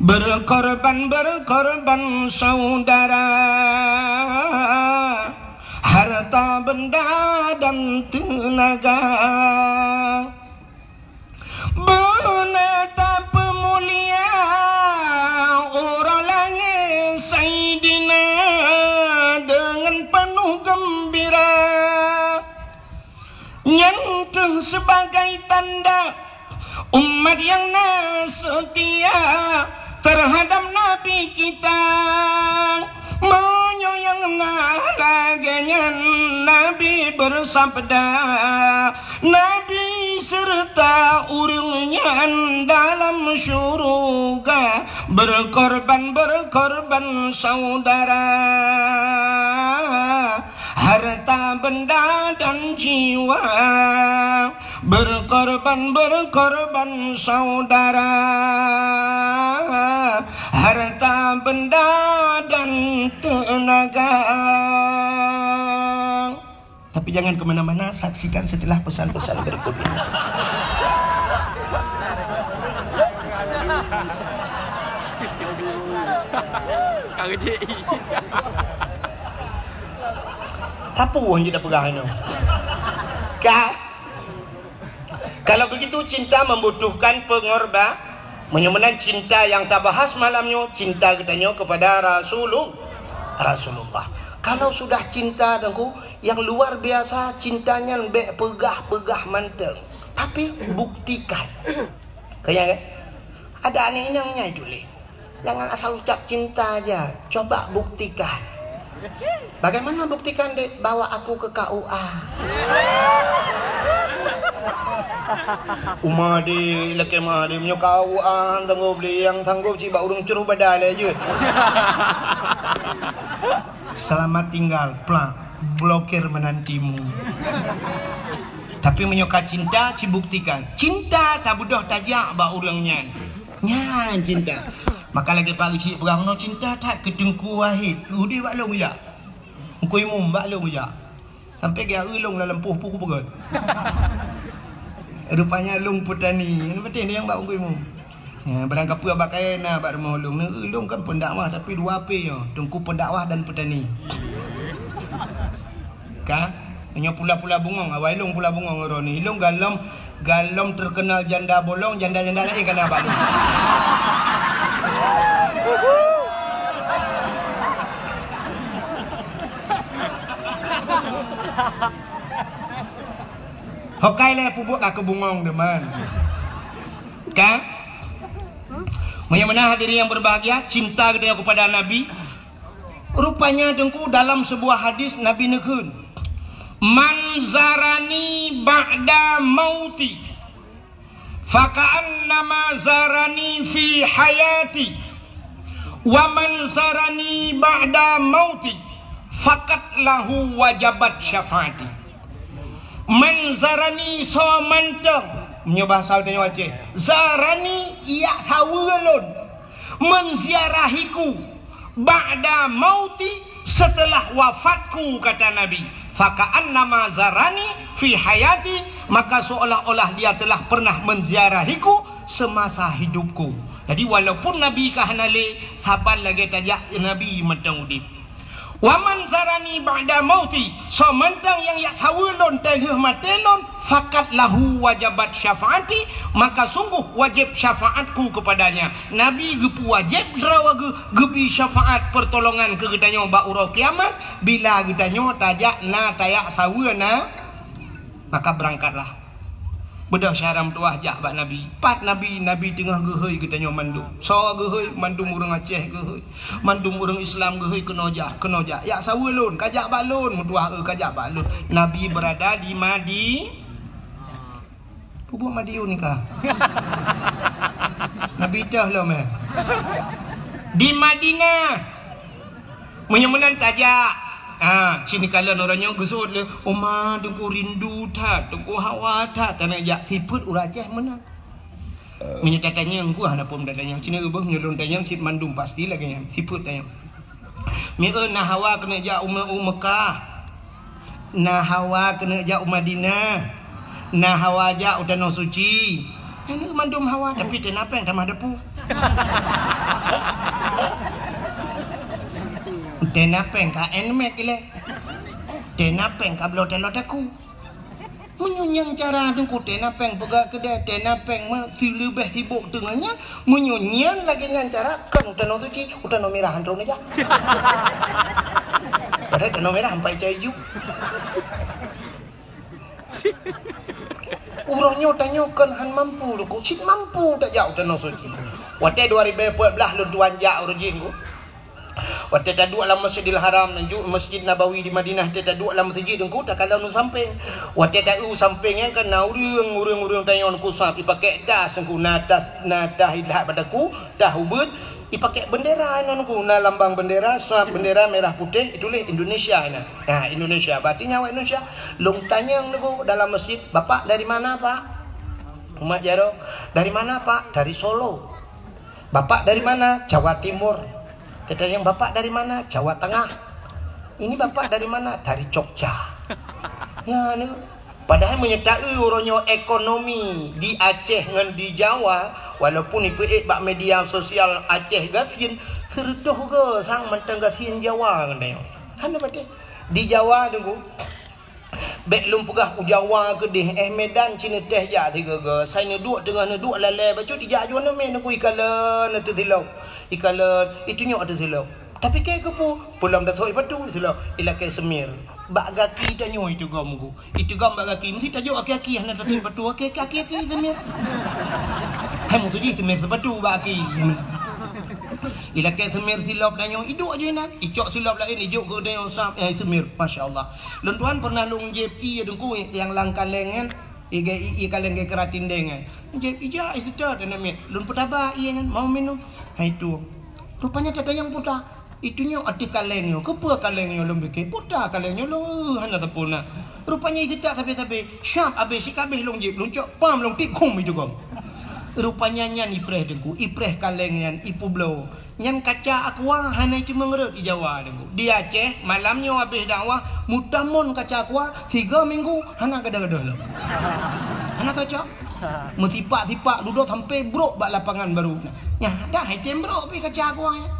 berkorban, berkorban saudara. Harta benda dan tenaga. Beuna tapeumulia uroe langét Saidina deungon peunoh geumbira. Nyan kheueh sibagai tanda umat nyang na seutia terhadap Nabi kita. Meunyoe nyang na lagèe nyan, Nabi beusabda, Nabi seureuta ureueng nyan dalam syeuruga, berkorban, berkorban saudara. Harta benda dan jiwa, berkorban, berkorban saudara. Harta benda dan tenaga. Tapi jangan ke mana-mana, saksikan setelah pesan-pesan berikut ini. Ka rejeki. Tapu hana jipeugah nyoe. Ka? Kalau begitu, cinta membutuhkan pengorba-, meunyoe meunan cinta nyang tabahas malam nyoe, cinta geutanyoe kepada Rasulul-, Rasulullah. Kalau sudah cinta, Teungku, yang luar biasa, cinta nyan bèk peugah-peugah mantong, tapi buktikan. Keu nyan, kan? Ada aneuk inong nyan itu lé. Jangan asal ucap cinta aja, coba buktikan. Bagaimana buktikan, Dek? Bawa aku ke K U A. Uma di lakèe ma di meunyoe K U A, sanggob lé nyang sanggob cit bak ureueng cruh badai lé jeuet. Selamat tinggal, plak, blokir menantimu. Tapi meunyoe ka cinta, cibuktikan. Cinta tabeudôh tajak bak ureueng nyan. Nyan cinta. Maka lagèe Pak Geuchik peugah, meunoe cinta that keu Teungku Wahid. Udeh bak lôn jak. Teungku Imum bak lôn jak. Sampai geuya lôn lam lampôh peue kupeugöt. Rupanya lôn peutani. Nyang penting nyang bak Teungku Imum. Ya, barang kapeue bak kayèe na bak rumoh lôn. Neu lôn kan pendakwah tapi dua P nyoe. Teungku pendakwah dan petani. Ka? Nyoe pula-pula bungöng, awai lôn pula bungöng droeneuh. Lôn galom, galom terkenal janda bolong, janda-janda laén ka na bak lôn. Hokai lé pubuet ka keu bungöng deuen. Ka? Meunyoe meunan hadirin yang berbahagia, cinta geutanyoe kepada Nabi. Rupanya Teungku, dalam sebuah hadis Nabi neukheun, "Man zarani ba'da mauti, faka'annama zarani fi hayati, wa man zarani ba'da mauti, faqad lahu wajabat syafaati." Man zarani, soe mantong, meunyoe bahasa geutanyoe Aceh, zarani, jak saweue lôn, menziarahiku, ba'da mauti, setelah wafatku, kata Nabi, faka'annama zarani fi hayati, maka seolah-olah dia telah pernah menziarahiku semasa hidupku. Jadi walaupun Nabi ka hana lé, saban lagée tajak Nabi mantong udeb. Wa man zarani ba'da mauti, soe mantong nyang jak saweue lôn teulheueh maté lôn, faqad lahu wajabat syafaati, maka sungguh wajéb syafaatku kepadanya. Nabi geupeuwajéb droe geu-, geubri syafaat pertolongan keu geutanyoe bak uroe kiamat, bila geutanyoe tajak na tajak saweue na, maka beurangkatlah. Beudôh syedara meutuwah jak bak Nabi. Pat Nabi, Nabi teungoh geuhôi geutanyoe mandum. Soe geuhôi? Mandum ureuëng Aceh geuhôi. Mandum ureuëng Islam geuhôi keunoe jak, keunoe jak. Jak saweue lôn, ka jak bak lôn, meutuwah, eh, ka jak bak lôn. Nabi berada di Madi-, peubuet Madiun ka. Nabi teuh lom, eh. Di Madinah. Meunyoe meunan tajak. Ha, sini kalon ureuëng nyoe geuseuôt lé, "Oma, Teungku rindu that, Teungku hawa that." Taneuk jak sifeuet ureuëng Aceh meunan. Meunyoe tatanyong, ku hana phon tatanyong. Cina ubah meunyoe lôn tanyong cit mandum pasti lagée nyan. Sifeuet tanyong. Mieu na hawa keuneuk jak u Me-, u Mekah. Na hawa keuneuk jak u Madinah. Na hawa jak u Tanoh Suci. Nyan mandum hawa, tapi tena péng tamah depu. Tena péng ka handmade ilée. Tena péng ka bloe taloe taku. Meunyoe nyan cara Teungku, tena péng peugah keudè, tena péng meusileubeh sibok teungoh nyan, meunyoe nyan lagée nyan cara, kon u Tanoh Suci, u Tanoh Mirah han troh neujak. Padahai Tanoh Mirah ampai cai ju. Uroe nyoe tanyoe kon han mampu Teungku, cit mampu tajak u Tanoh Suci. Watée dua ribu empat belas lôn tuan jak uroe jih Teungku. Watée taduek lam Masjidil Haram, ju Masjid Nabawi di Madinah, watée taduek lam meuseujid Teungku, takalon u sampéng. Watée ta-, u sampéng nyan kan na ureuëng, ureuëng-ureuëng tanyoe Teungku sab, ipakék das Teungku, na tas, na tas ilat bak daku, tas ubeuet, ipakék bendera nyan Teungku, na lambang bendera, sab bendera merah putéh, ituléh Indonesia nyan. Nah, Indonesia, berarti nyan awak Indonesia. Lôn tanyong Teungku dalam masjid, "Bapak dari mana, Pak?" Umat jaroe, "Dari mana, Pak?" "Dari Solo." "Bapak dari mana?" "Jawa Timur." Tatanyong, "Bapak dari mana?" "Jawa Tengah." "Ini Bapak dari mana?" "Dari Jogja." Ya, ni. Padahai meunyoe taeu uroe nyoe ekonomi di Aceh ngon di Jawa, walaupun ipeuék bak media sosial Aceh gasien, seureutôh goe sang mantong gasien Jawa ngon tanyoe. Hana patéh. Di Jawa Teungku, bék lôn peugah u Jawa keudeh, eh, Medan cit neutéh jak sigoe-goe. Sai neuduek teungoh neuduek lalée bacut ijak junoe mé Teungku, ikalon ateueh silop. Ikalon, itunyok ateueh silop. Tapi kée keupeue? Peulom tasok sipatu silop. Ilakée seumir. Bak gaki tanyoe iteugom Teungku. Iteugom bak gaki. Meusti tajok aki-aki hana tasok sipatu. Aki-aki, aki-aki seumir. Hai meutuji seumir sipatu bak aki. Ilakée seumir silop tanyoe, iduek aju inan. Icok silop laén, ijok keu tanyoe sab, eh, seumir. Masya Allah. Lôn tuan pernah lôn jieb ié Teungku nyang lam kaleng nyan, ié, ié, ié kaleng geukeuratin deng nyan. Jieb ija iseutôt aneuk miet. Lôn peutaba ié nyan, mau minum. Hai tueng. Rupanya tatanyong puta. Itunyok ateueh kaleng nyoe. Keupeue kaleng nyoe lôn pike? Puta kaleng nyoe lôn, eh, hana sapeue na. Rupanya iseutôt sabe-sabe. Syab abéh sikabéh lôn jieb, lôn cok pam lôn tiek khum iteugom. Rupanya nyan ipreh Teungku, ipreh kaleng nyan, ipeubloe. Nyan kaca aqua hana iteumeueng rhot di Jawa Teungku. Di Aceh, malam nyoe abéh dakwah, meutamon kaca aqua, sigoe minggu hana gadôh-gadôh lom. Hana cocok. Meusipak-sipak dudoe sampoe brok bak lapangan baru. Nyan dah item brok pih kaca aqua nyan.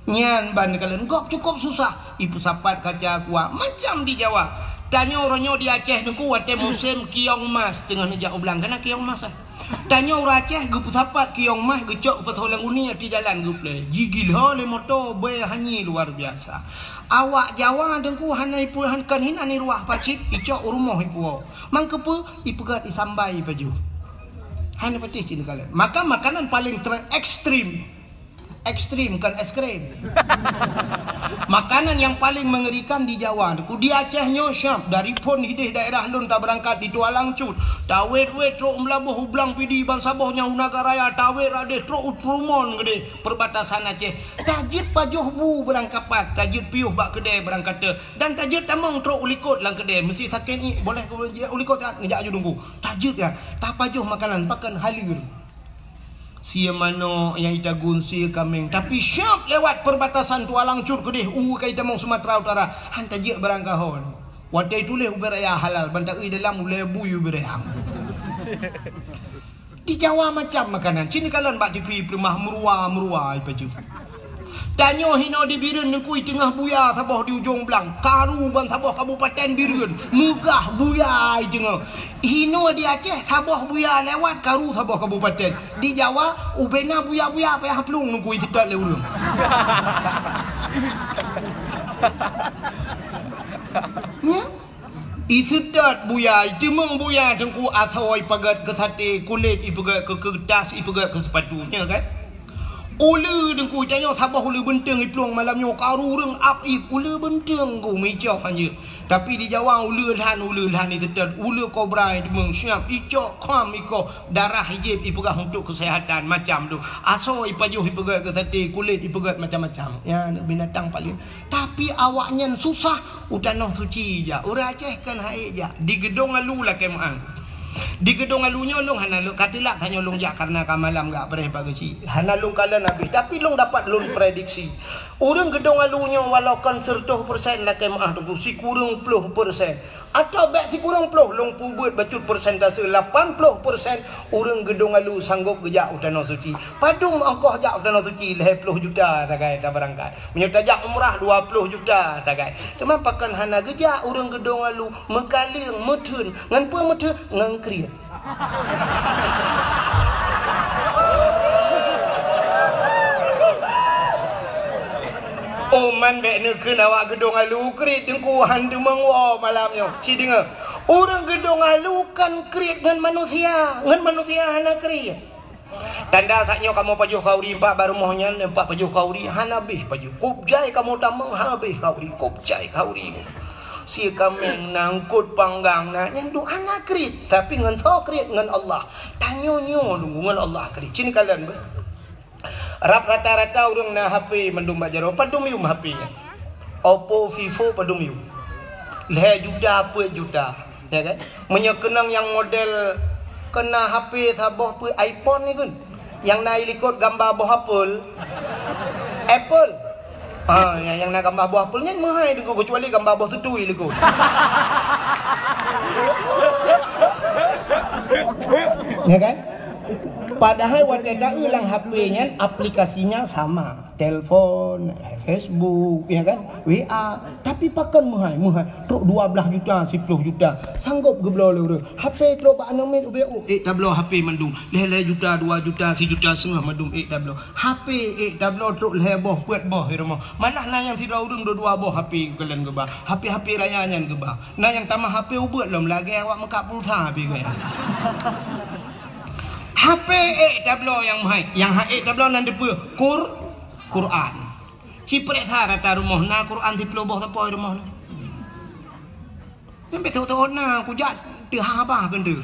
Nyan ban kalon gob cukôp susah. Ipeusapat kaca aqua macam di Jawa. Tanyoe uroe nyoe di Aceh Teungku watée musém kiong mas teungoh neujak u blang. Kana kiong mas, eh? Tanyoe ureuëng Aceh geupeusapat kiong mas geucok u Pasoe Langguni ateueh jalan geuplé. Jigila lé moto bée hanyé luar biasa. Awak Jawa Teungku hana ipu-, han-, kon hinan iruwah pacit, icok u rumoh ipuwoe. Mangkeupeu ipeugét isambai pajoh. Hana patéh cit neukalon. Maka makanan paling ter-, ekstrim. Ekstrim, bukan es krim. Makanan yang paling mengerikan di Jawa. Ku di Aceh nyoe siap. Dari phon hideh daerah lôn tabeurangkat di Tualang Cut. Tawet-wet trok Meulaboh u Blang Pidi ban saboh nyang u Naga Raya. Tawet radeh trok u Trumon geudeh perbatasan Aceh. Tajeuet pajoh bu beurangkapat. Tajeuet piôh bak keudè beurangkate. Dan tajeuet tamong trok u likot lam keudè. Meusti sakét ngiek, boleh ku jijak u likot, neujak aju dungku. Tajeuet ya, tapajoh makanan, pakon haleue. Sie manok nyang itagun, sie kaméng. Tapi siap lewat perbatasan Tualang Cut keudeh, u ka itamong Sumatera Utara. Han tajeuet barang kahon. Watèe tuléh ubé raya halal, ban taeu dalam ulèe bui ubé raya. Di Jawa macam makanan. Cit neukalon bak T V peuleumah meurua-meurua ipajoh. Tanyoe hinoe di Bireuen neukui teungoh buya saboh di ujong blang, karu ban saboh kabupaten Bireuen, meugah buya i teungoh. Hinoe di Aceh saboh buya lewat karu saboh kabupaten. Di Jawa ubena buya-buya payah plueng neukui seutôt lé ureueng. Nya? Iseutôt buya, iteumeung buya teungku asoe ipaget keu saté, kulét ipeugét keu keuretas, ipeugét keu seupatu, nya kan? Uleue teungku, tanyoe saboh uleue beunteueng iplueng malam nyoe, karu ureueng ap ip, uleue beunteueng ku meuicok hanjeuet. Tapi di Jawa uleue lhan, uleue lhan iseutôt, uleue kobra iteumeung siap, icok kham ikoh, darah ijieb ipeugah untuk keuseuhatan macam tu. Asoe ipajoh ipeugét keu saté, kulét ipeugét macam-macam. Ya, binatang paléng Tapi awaknyan susah u Tanoh Suci jak. Ureueng Aceh kan hai jak. Di Geudong Alu lakèe meu'ah. Di Geudong Alu nyoe lôn hana lôn ka teulak tanyoe lôn jak kareuna ka malam gak preh pagi cit. Hana lôn kalon habéh, tapi lôn dapat lôn prediksi. Ureueng Geudong Alu nyoe walau kon seureutôh persen lakèe meu'ah teungku, sikureueng ploh persen. Atawa bèk sikureueng ploh, lôn peubeuet bacut persentase lapan ploh persen ureueng Geudong Alu sanggop geujak u Tanoh Suci. Padum ongkoh jak u Tanoh Suci? Lhèe ploh juta sagai tabeurangkat. Meunyoe tajak umrah dua ploh juta sagai. Teuma pakon hana geujak ureueng Geudong Alu, meukaleueng, meutheun. Ngon peue meutheun? Ngon kriet. Oh, man bèk neukheun awak Geudong Alu kriet teungku, han teumeung woe malam nyoe. Ci deungö, ureueng Geudong Alu kan kriet ngon manusia, ngon manusia hana kriet. Tanda saat nyoe kamoe pajoh khauri, empat bak rumoh nyan, empat pajoh khauri, hana habéh pajoh. Kop jai kamoe tamong, hana habéh khauri, kop jai khauri. Sie kaméng na, eungkôt panggang na, nyan duek hana kriet, tapi ngon soe kriet? Ngon Allah. Tanyoe nyoe deungö ngon Allah kriet. Ci neukalon beuh. Rab rata-rata ureueng na H P mandum bak jaroe, padum yum H P nyan. Oppo, Vivo padum yum. Lhèe juta, peuet juta. Ya kan? Meunyoe keunong nyang model keu na H P saboh peuet iPhone ni kan? Nyang na i likot gamba boh apel. Apple. Ha, nyang, nyang na gamba boh apel nyan meuhai deungö, keucuali gamba boh tutui likot. Ya kan? Padahai watèe taeu lam H P nyan aplikasinya sama. Telepon, Facebook, ya kan? W A. Tapi pakon meuhai, meuhai. Trok dua belas juta, siploh juta. Sanggop geubloe lé ureueng. H P trok bak aneuk miet ubé, oh, ék tabloe H P mandum. Lhèe-lhèe juta, dua juta, sijuta seungoh mandum ék tabloe. H P ék tabloe trok lhèe boh, peuet boh di rumoh. Malah na nyang sidroe ureueng dua-dua boh H P geukalon geuba. H P-H P raya nyan geuba. Na nyang tamah H P ubeut lom lagèe awak meukat pulsa pih geuh. H P ék tabloe nyang meuhai. Nyang han ék tabloe nan dipeue? Qur-, Quran. Ci peureksa rata rumoh na Quran siploh boh sapo di rumoh na. Nyan bèk teuôt-teuôt na, kujak teuhah bah keuneuk.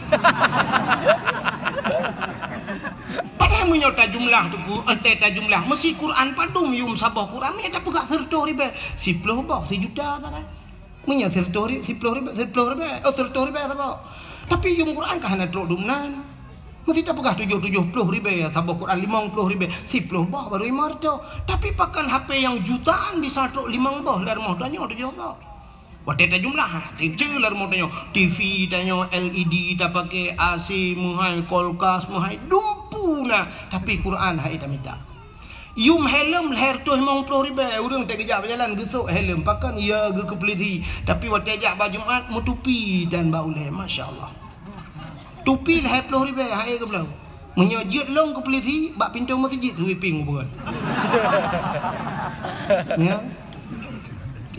Padahai meunyoe tajumlah teungku, entèe tajumlah, meusi Quran padum yum saboh Quran, meunyoe tapeugah seureutôh ribèe, siploh boh, sijuta sagai. Meunyoe seureutôh ri-, siploh ribèe, siploh ribèe, oh, seureutôh ribèe saboh. Tapi yum Quran ka hana trok dum nan. Meusti tapeugah tujoh, tujoh ploh ribèe saboh Quran, limong ploh ribèe, siploh boh baru limong reutôh. Tapi pakon H P nyang jutaan bisa trok limong boh, lam rumoh tanyoe tujoh boh. Watèe tajumlah, ha, teucue lam rumoh tanyoe, T V tanyoe, L E D tapaké, A C meuhai, kulkas meuhai, dumpeue na, tapi Quran han ék tamita. Yum helm lhèe reutôh limong ploh ribèe, ureueng teugeujak beujalan geusok helm, pakon ya geukeupeuleudi. Tapi watèe jak bak Jumat, meutupi dan bak ulèe, masya Allah. Tupi lhèe ploh ribèe, han ék geubloe. Meunyoe jeuet lôn keu polisi, bak pintoe meuseujid sweeping ubeuet. Ya.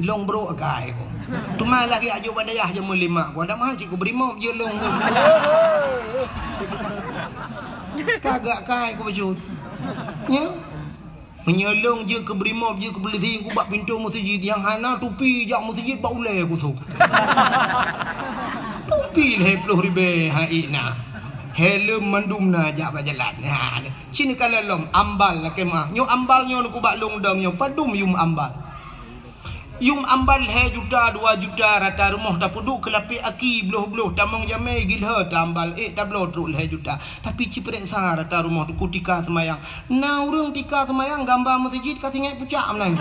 Lôn brôk akai ku. Teuma lagèe aju bak dayah jameun lima ku. Ada meuhan cit ku beurimong jeuet lôn ku. Kagak kai kubacut. Nyo. Meunyoe lôn jeuet keu brimob, jeuet keu polisi, kubak pintoe meuseujid nyang hana tupi jak meuseujid bak ulèe kusôk. Tupi lhèe ploh ribèe hai na. Helm mandum na jak bak jalan. Ha, cit neukalon lom ambal lakèe meu'ah. Nyoe ambal nyoe neukubak lôn dong nyoe padum yum ambal. Yum ambal lhèe juta, dua juta rata rumoh tapeuduek keu lapèe aki bloh-bloh tamong jamèe gilhô ta ambal ék tabloe trok lhèe juta. Tapi ci peureksa rata rumoh teungku tika seumayang. Na ureueng tika seumayang gamba meuseujid ka singèt pucak meunan.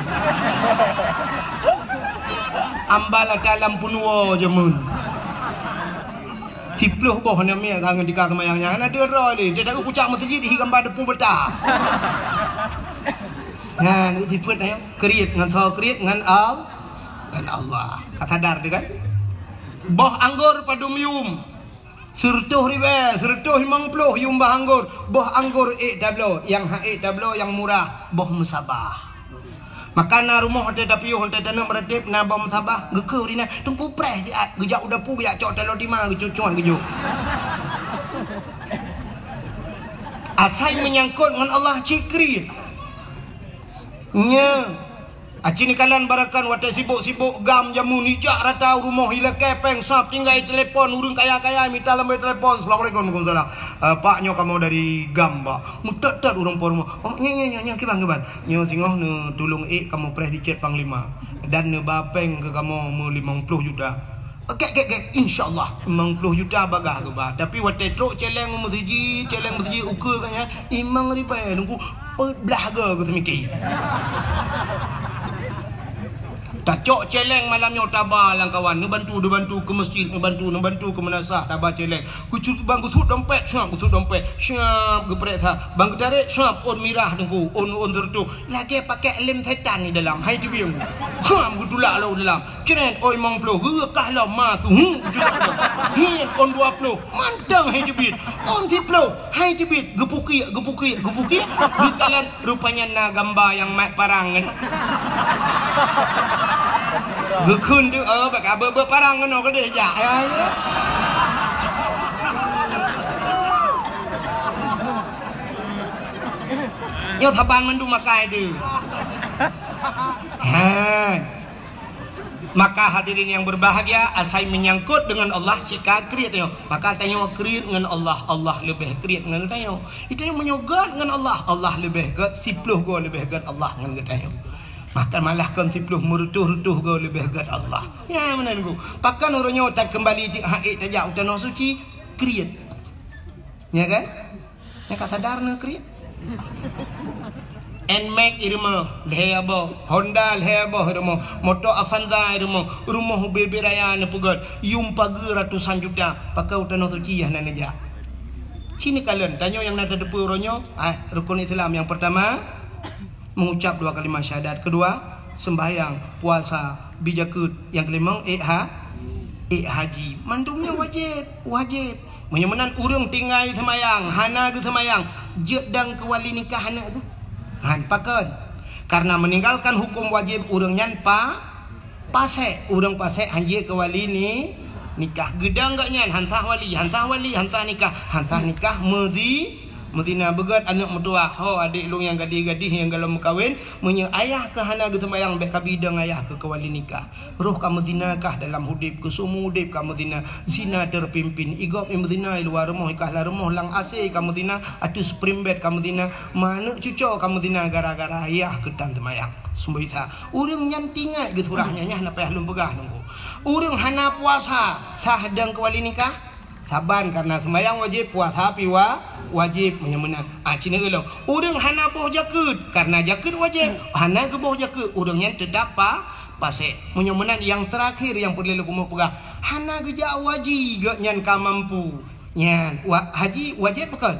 Ambal ata lam peunuwoe jameun. Siploh boh aneuk miet ka ngon tika seumayang nyan hana teuroe lé. Teudaku pucak meuseujid hi gamba deupeu beuta. Nyan sifeuet nyan. Kriet ngon soe kriet ngon Al-, ngon Allah. Ka sadar teuh kan? Boh anggor padum yum. Sireutôh ribèe, sireutôh limong ploh yum boh anggor. Boh anggor ék tabloe, nyang han ék tabloe nyang murah, boh meusabah. Maka na rumoh watèe tapiôh, watèe taneuk meuratéb na boh meusabah, geukheun ri na, teungku preh siat, geujak u dapu, geujak cok taloe tima, geucucuan geujok. Asai meunyangkot ngon Allah cit kriet. Nyo. Aci neukalon barakan watèe sibok-sibok gam jameun ijak rata u rumoh ilakèe pèng sab tinggai telepon ureueng kaya-kaya mita lamboi telepon, "Assalamualaikum." "Waalaikumsalam." "Eh, Pak, nyoe kamoe dari gam, Pak." Meutot-tot ureueng po rumoh. "Oh, nyo, nyo, nyo, nyo, kiban, kiban." "Nyoe singoh neutulông ék kamoe preh di cét panglima dan neuba pèng keu kamoe meulimong ploh juta." Kek, kek, kek, insya Allah, limong ploh juta bagah geuba. Tapi watèe trok cèlèng meuseujid, cèlèng meuseujid ukeue kan nyan, limong ribèe nunggu peuet blah go geuseumiké. Tacok cèlèng malam nyoe taba lam kawan, neubantu, neubantu keu meuseujid, neubantu, neubantu keu meunasah, taba cèlèng. Geucut bang geusuet dompet, siap geusuet dompet, siap geupareksa. Bang geutarek, siap ôn mirah teungku, ôn, ôn teureutôh. Lagèe pakèk lem setan di dalam, hai teubieng. Ham geutulak lom dalam. Cret, oi mong ploh, geureukah lom ma keu hu, jeuet lom. Hiet, ôn dua ploh, mantong hai teubiet. Ôn siploh, hai teubiet, geupukiek, geupukiek, geupukiek. Geukalon, rupanya na gamba nyang mat parang nyan. Geukheun tu, oh, bak ka beuet-beuet parang keunoe keudeh jak. Ya, ya. Nyoe saban mandum makai tu. Ha. Maka hadirin yang berbahagia, asai menyangkut dengan Allah, cit ka kriet nyoe. Maka tanyoe kriet ngon Allah, Allah leubeh kriet ngon tanyoe. Tanyoe meunyoe göt ngon Allah, Allah leubeh göt, siploh goe leubeh göt Allah ngon geutanyoe. Maka malah kon siploh, meureutoh-reutoh goe leubeh göt Allah. Ya, meunan ku. Pakon uroe nyoe takeumbali di hak tajak u tanoh suci, kriet. Ya kan? Nyang ka sadar na kriet. Nmax i rumoh, lhèe boh. Honda lhèe boh i rumoh. Moto Avanza i rumoh. Rumoh ubé-bé raya neupeugöt. Yum pageue ratusan juta. Pakon u tanoh suci hana neujak. Ci neukalon, tanyoe nyang na tateupeue uroe nyoe, ah, rukun Islam nyang peurtama, mengucap dua kalimat syahadat. Kedua, sembahyang, puasa, bi jakeuet. Nyang keulimong, ék ha-, ék haji. Mandum nyan wajéb, wajéb. Meunyoe meunan ureueng tinggai seumayang, hana geuseumayang, jeuet dong keu wali nikah aneuk geuh? Han, pakon? Karena meninggalkan hukum wajib ureueng nyan pa-, pasék. Ureueng pasék han jeuet keu wali ni-, nikah. Geudong gobnyan, han sah wali, han sah wali, han sah nikah, han sah nikah, meuzi-, meuzina. Beugöt aneuk meutuwah, "Ho, adék lôn nyang gadih-gadih nyang golom meukawen, meunyoe ayah kah hana geuseumayang, bèk kabi dong ayah kah keu wali nikah." Roh kamoe zina kah dalam udép, keu seumeu udép kamoe zina, zina terpimpin. I gob i meuzina i luwa rumoh, i kah lam rumoh lam asèe kamoe zina, ateueh spring bed kamoe zina, ma aneuk cuco kamoe zina gara-gara yah keuh tan seumayang. Seumbah Isa, ureueng nyan tingat geusurah nyan, nyan hana payah lôn peugah nunggu. Ureueng hana puasa, sah dong keu wali nikah? Saban, karena seumayang wajéb, puasa pi wa-, wajéb, meunyoe meunan. Ah, ci neu'eu lom. Ureueng hana boh jakeuet, karena jakeuet wajéb, hana geuboh jakeuet, ureueng nyan teutap pa-, pasék. Meunyoe meunan nyang teurakhir nyang peureulèe lôn keumeung peugah, hana geujak haji gobnyan ka mampu. Nyan, wa-, haji wajéb bukon?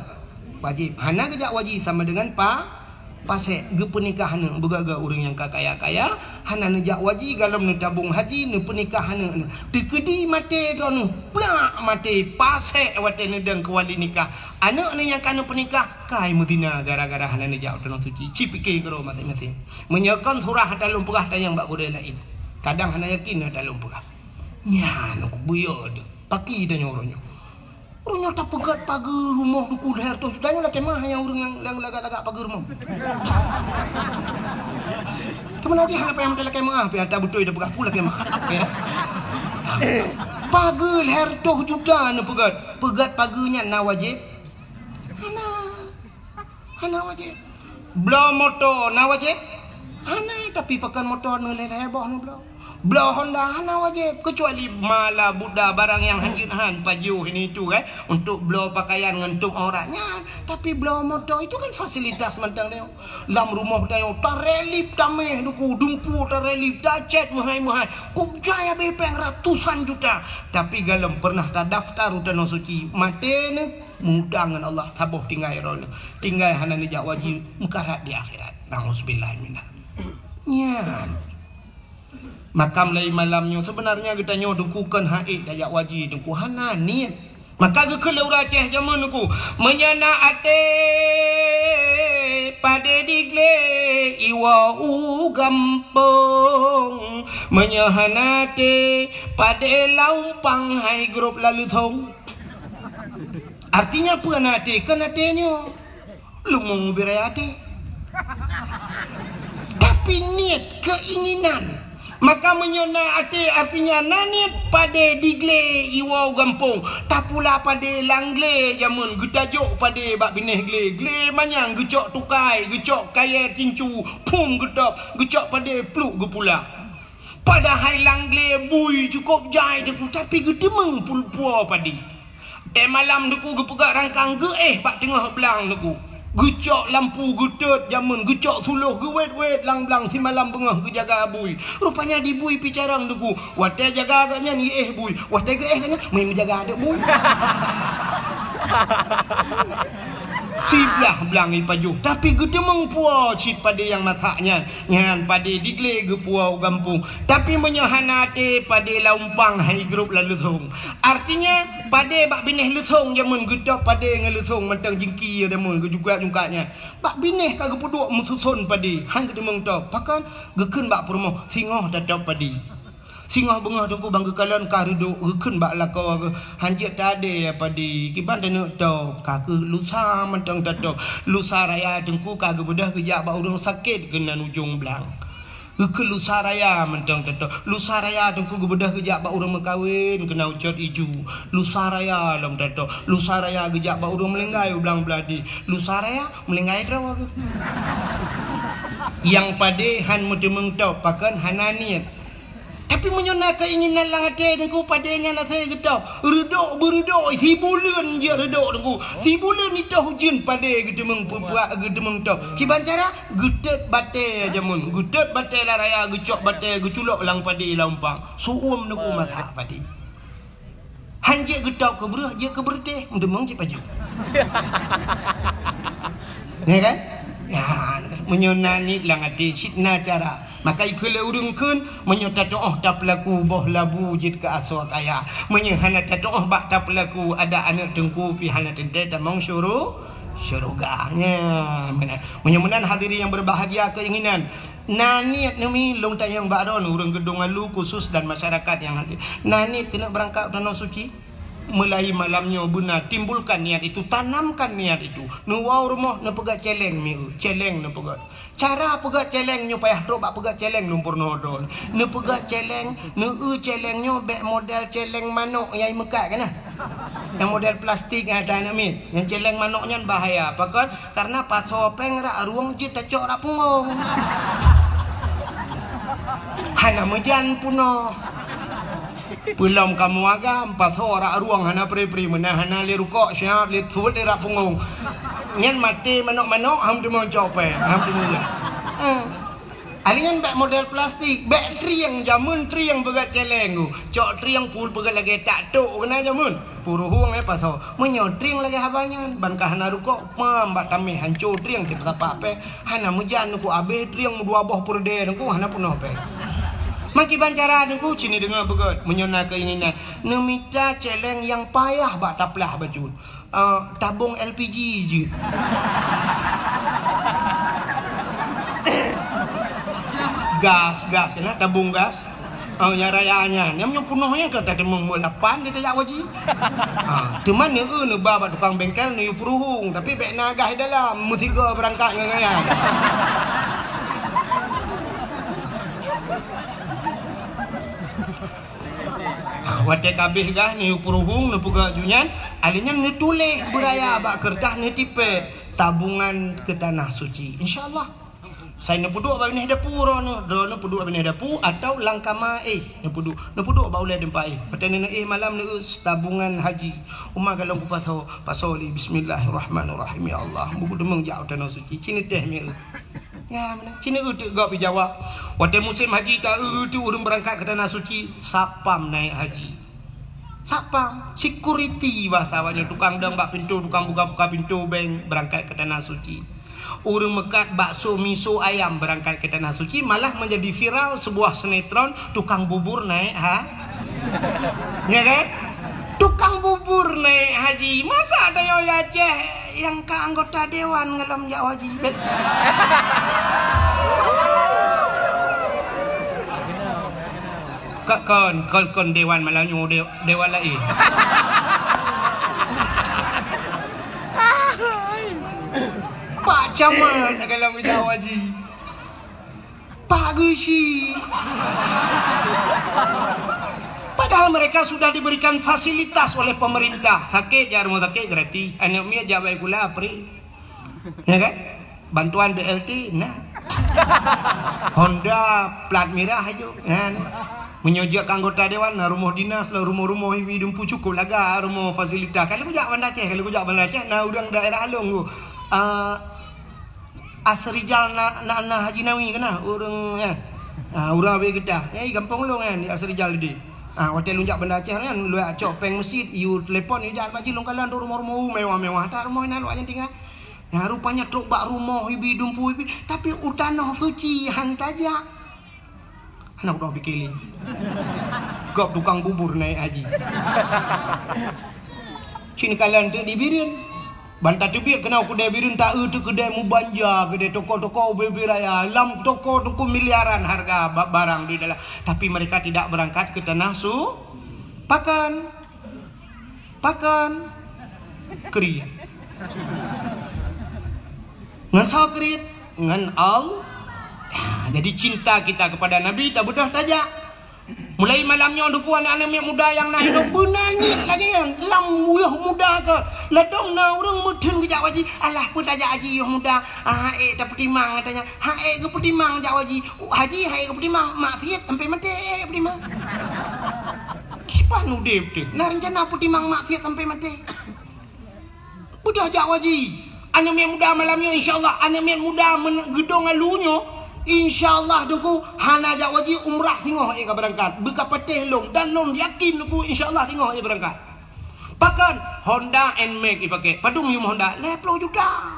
Wajéb. Hana geujak haji sama dengan pa-, pasék, geupeunikah aneuk. Beugöt-göt ureueng nyang ka kaya-kaya, hana neujak haji, golom neutabong haji, neupeunikah aneuk. Teukeudi maté droeneuh, plak maté, pasék watèe neudong keu wali nikah. Aneuk neuh nyang ka neupeunikah, kai meuzina gara-gara hana neujak u tanoh suci. Ci pike keudroe maséng-maséng. Meunyoe kon surah ata lôn peugah tanyong bak gurèe laén. Kadang hana yakin ata lôn peugah. Nyan, buyö teuh. Paki tanyoe uroe nyoe. Ureuëng nyoe tapeugét pageue rumoh Teungku lhèe reutôh juta nyoe lakèe meu'ah nyang ureuëng nyang, nyang lagak-lagak pageue rumoh. Keumeuna jih hana payah meutai lakèe meu'ah, pih ata beutôi tapeugah peue lakèe meu'ah. Ya. Pageue lhèe reutôh juta neupeugét. Peugét pageue nyan na wajéb? Hana. Hana wajéb. Bloe moto na wajéb? Hana, tapi pakon moto neulhèe-lhèe boh neubloe. Bloe Honda hana wajéb, keucuali mala buda barang nyang hanjeuet han pajoh ini itu, kan, untuk bloe pakaian ngon tutup aurat nyan. Tapi bloe moto itu kan fasilitas mantong nyoe. Lam rumoh tanyoe tarelip tamèh Teungku, dumpeue tarelip, tacét meuhai-meuhai. Kok jai abéh péng ratusan juta. Tapi galom pernah tadaftar u Tanoh Suci, maté neuh. Meuutang ngon Allah, saboh tinggai droeneuh. Tinggai hana neujak haji, meukarat di akhirat. Nauzubillah minal. Nyan. Maka mulai malam nyoe, sebenarnya geutanyoe Teungku kon hana ék tajak haji Teungku, hana niet. Maka geukheun lé ureuëng Aceh jameun Teungku, meunyoe na até padé di glé iwoe u gampông, meunyoe hana até padé lam umpang hai grob lam leuthong. Artinya peue na até? Kon até nyoe. Leumo beu raya até. Tapi niet, keinginan. Maka meunyoe na até, artinya na niet, padé di glé iwoe u gampông. Tapula padé lam glé jameun, geutajok padé bak binéh glé. Glé manyang geucok tukai, geucok kayèe tincu, phom geutôb, geucok padé pluek geupula. Padahai lam glé bui cukôp jai Teungku, tapi geuteumeung pul-, puwoe padé. Watèe malam Teungku geupeugah rangkang geuéh bak teungoh blang Teungku. Geucok lampu geutot jameun, geucok suloh geuwét-wét lam blang simalam beungoh geujaga bui. Rupanya di bui pih carông Teungku. Watèe jaga gobnyan geuéh bui, watèe geuéh gobnyan meujaga aneuk bui. Siblah blang ipajoh, tapi geuteumeung puwoe cit padé nyang masak nyan. Nyan padé di glé geupuwoe u gampông. Tapi meunyoe hana até, padé lam umpang hai grob lam leuthong. Artinya, padé bak binéh leuthong jameun geutôb padé ngon leuthong mantong jingki jameun geujungkat-jungkat nyan. Bak binéh ka geupeuduek meususon padé, han geuteumeung tôb. Pakon? Geukheun bak peurumoh, singoh tatôb padé. Singoh beungoh Teungku ban geukalon ka reudok, geukheun bak lakoe geuh, "Han jeuet tadé padé, kiban taneuk tôb, ka kheueh lusa mantong tatôb." Lusa raya Teungku ka geubeudôh geujak bak ureuëng sakét keunan ujong blang. Geukheun lusa raya mantong tatôb. Lusa raya Teungku geubeudôh geujak bak ureuëng meukawen keunan ucot iju. Lusa raya lom tatôb. Lusa raya geujak bak ureuëng meulinggai u blang Beuladi. Lusa raya meulinggai droe geuh. Nyang padé han meuteumeung tôb, pakon? Hana niet. Tapi meunyoe na keinginan lam até Teungku, padé nyan asai geutôb. Reudok beureudok, sibuleuen jeuet reudok Teungku. Sibuleuen itôh ujeuen padé geuteumeung peupuak, geuteumeung tôb. Kiban cara? Geutot batèe jameun. Geutot batèe lam raya, geucok batèe, geuculok lam padé lam umpang. Su'uem Teungku masak padé. Han jeuet geutôb keu breueh, jeuet keu beureutéh, meuteumeung cit pajoh. Ya kan? Ya, meunyoe na niet lam até, cit na cara. Maka ikheun lé ureuëng kheun, meunyoe tatu'oh tapeulaku boh labu jeuet keu asoe kaya. Meunyoe hana tatu'oh bak tapeulaku, adak aneuk Teungku pih hana teuntèe tamong syuru-, syeuruga. Ya, meunan. Meunyoe meunan hadirin yang berbahagia keinginan, na niet neumi lôn tanyong bak droeneuh ureuëng Geudong Alu khusus dan masyarakat yang hadir. Na niet keuneuk beurangkat u Tanoh Suci? Mulai malam nyoe beuna timbulkan niat itu, tanamkan niat itu. Neuwoe u rumoh neupeugah céléng mieu, céléng neupeugah. Cara peugah céléng nyoe payah trok bak peugah céléng lôn peurunoe droeneuh. Neupeugah céléng, neueu céléng nyoe bèk model céléng manok nyang imeukat keunan. Nyang model plastik nyang ata aneuk miet. Nyang céléng manok nyan bahaya. Pakon? Karena pasoe péng rak rueng jeuet tacok rak punggong. Hana meujan punoh. Peulom kamoe agam, pasoe rak rueng hana pri-pri, meunan hana lé rukok, siap lé thot lé rak punggong. Nyan maté manok-manok, han teumeung cok péng, han teumeung nyan. Eh. Ahli nyan bèk model plastik, bèk trieng, jameun trieng peugah céléng tu. Cok trieng pul peugah lagèe tak tok keunan jameun. Puruhueng, eh, pasoe. Meunyoe trieng lagèe haba nyan, ban ka hana rukok, pam bak tamèh hanco trieng cit peusapat péng. Hana meujan Teungku, abéh trieng meudua boh peureudèe Teungku, hana peunoh péng. Makiban cara Teungku, cit neudeungö beugöt, meunyoe na keinginan. Neumita céléng nyang payah bak taplah bacut. Eh, tabong L P G jeuet. Gas, gas, keunan tabong gas. Oh, nyang raya nyan. Nyang nyoe peunoh nyan ka tateumong meuh lapan di tajak haji. Ha, teuma neu-eu neuba bak tukang bengkel neuyue peuruhueng, tapi bèk na gah di dalam, meusigoe beurangkat ngon nyan. Ha, watèe ka abéh gah neuyue peuruhueng, neupeugah ju nyan, alèh nyan neutuléh beuraya bak keureutah neutipèe tabungan keu tanah suci. Insya Allah. Sai neupeuduek bak binéh dapu droeneuh, droeneuh peuduek bak binéh dapu atau lam kama éh neupeuduek, neupeuduek bak ulèe teumpat éh. Watèe neuéh malam neu-eu tabungan haji. Uma galong kupasoe, pasoe lé bismillahirrahmanirrahim. Ya Allah, beudeungoe jak u tanoh suci, ci neutéh meu'eu. Ya, meunan. Ci neu'eu teuk gob jijawab. Watèe musém haji ta-eu teuk ureueng beurangkat keu tanoh suci, satpam naik haji. Satpam, security bahasa awaknyan, tukang dong bak pintoe, tukang buka-buka pintoe bank beurangkat keu tanoh suci. Ureueng meukat bakso, miso, ayam beurangkat keu tanoh suci, malah menjadi viral sebuah sinetron tukang bubur naik ha-, ya kan? Tukang bubur naik haji. Masa tanyoe di Aceh nyang ka anggota dewan ngalom jak haji? Bet-, Ka-, kon, kon, kon dewan malam nyoe, de-, dewan laén. Pak Camat dalam bidang haji. Pak Geuchik. Padahal mereka sudah diberikan fasilitas oleh pemerintah. Sakét jak rumoh sakét gratis. Aneuk miet jak bak sikula free. Ya kan? Bantuan B L T na. Honda plat mirah aju. Nah, nah. Meunyoe jeuet keu anggota dewan, na rumoh dinas lah, rumoh-rumoh ibi dumpu cukup lagak rumoh fasilitas. Kalau kujak Banda Aceh, kalau kujak Banda Aceh, na ureueng daerah lôn tu. Ah, Asrijal na, na, na Haji Nawi keunan, ureueng nyan. Ah, ureueng Abee Geutah. Nyan di gampông lôn nyan, di Asrijal tadi. Ah, watèe lôn jak Banda Aceh nyan, lôn cok péng meuseujid, yue telepon, yue jak bak jih lôn kalon tu rumoh-rumoh mewah-mewah. That rumoh inan awak nyan tinggai. Nyan rupanya trok bak rumoh ibi dumpu ibi, tapi u tanoh suci han tajak. Hana udah pike lé. Gob tukang bubur naik haji. Ci neukalon teuk di Bireuen. Ban tateubiet keunoe keudè Bireuen, ta-eu teuk keudè meubanja, keudè toko-toko ubé-ubé raya. Lam toko teuku miliaran harga ba-, barang di dalam. Tapi mereka tidak berangkat ke tanah su-, pakon. Pakon? Kriet. Ngon soe kriet? Ngon Allah. Ya, jadi cinta kita kepada Nabi tabeudôh tajak. Mulai malam nyoe, Teungku, aneuk-aneuk miet muda nyang na hidup, beuna niet lagèe nyan. Lam yoh muda ka, ladôm na ureueng meutheun geujak haji. Alah, peue tajak haji yoh muda? Ah, ék tapeutimang, katanya. Ha, ék geupeutimang jak haji. Haji, ha, ék geupeutimang. Maksiet sampai maté, ék geupeutimang. Kiban udép teuh, na reuncana peutimang maksiet sampai maté. Beudôh jak haji. Aneuk miet muda malam nyoe, insya Allah, aneuk miet muda meun-, geudong alu nyoe, insya Allah, Teungku, hana jak haji, umrah singoh ék ka beurangkat. Beu ka patéh lôn, dan lôn yakin, Teungku, insya Allah, singoh ék beurangkat. Pakon? Honda Nmax ipaké. Padum yum Honda? Lhèe plôh juta.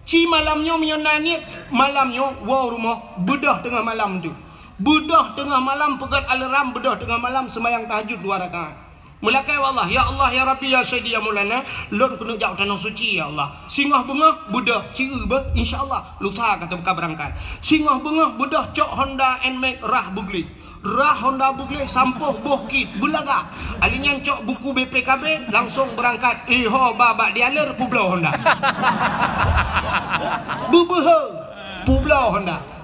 Ci malam nyoe meunyoe na niet, malam nyoe woe rumoh, beudôh teungoh malam tu. Beudôh teungoh malam, peugèt alarm, beudôh teungoh malam, seumayang tahajud dua rakaat. Meulakèe bak Allah, "Ya Allah, ya Rabbi, ya Sayyidi, ya Maulana, lôn keuneuk jak u Tanoh Suci, ya Allah." Singoh beungoh, beudôh, ci eu beuh, insya Allah, lusa ka teuka beurangkat. Singoh beungoh, beudôh, cok Honda Nmax rhah beugleh. Rhah Honda beugleh, sampôh boh kit, beulaga. Ali nyan cok buku B P K B, langsong beurangkat. Iho ba bak dealer, peubloe Honda. Beubeuhe, peubloe Honda.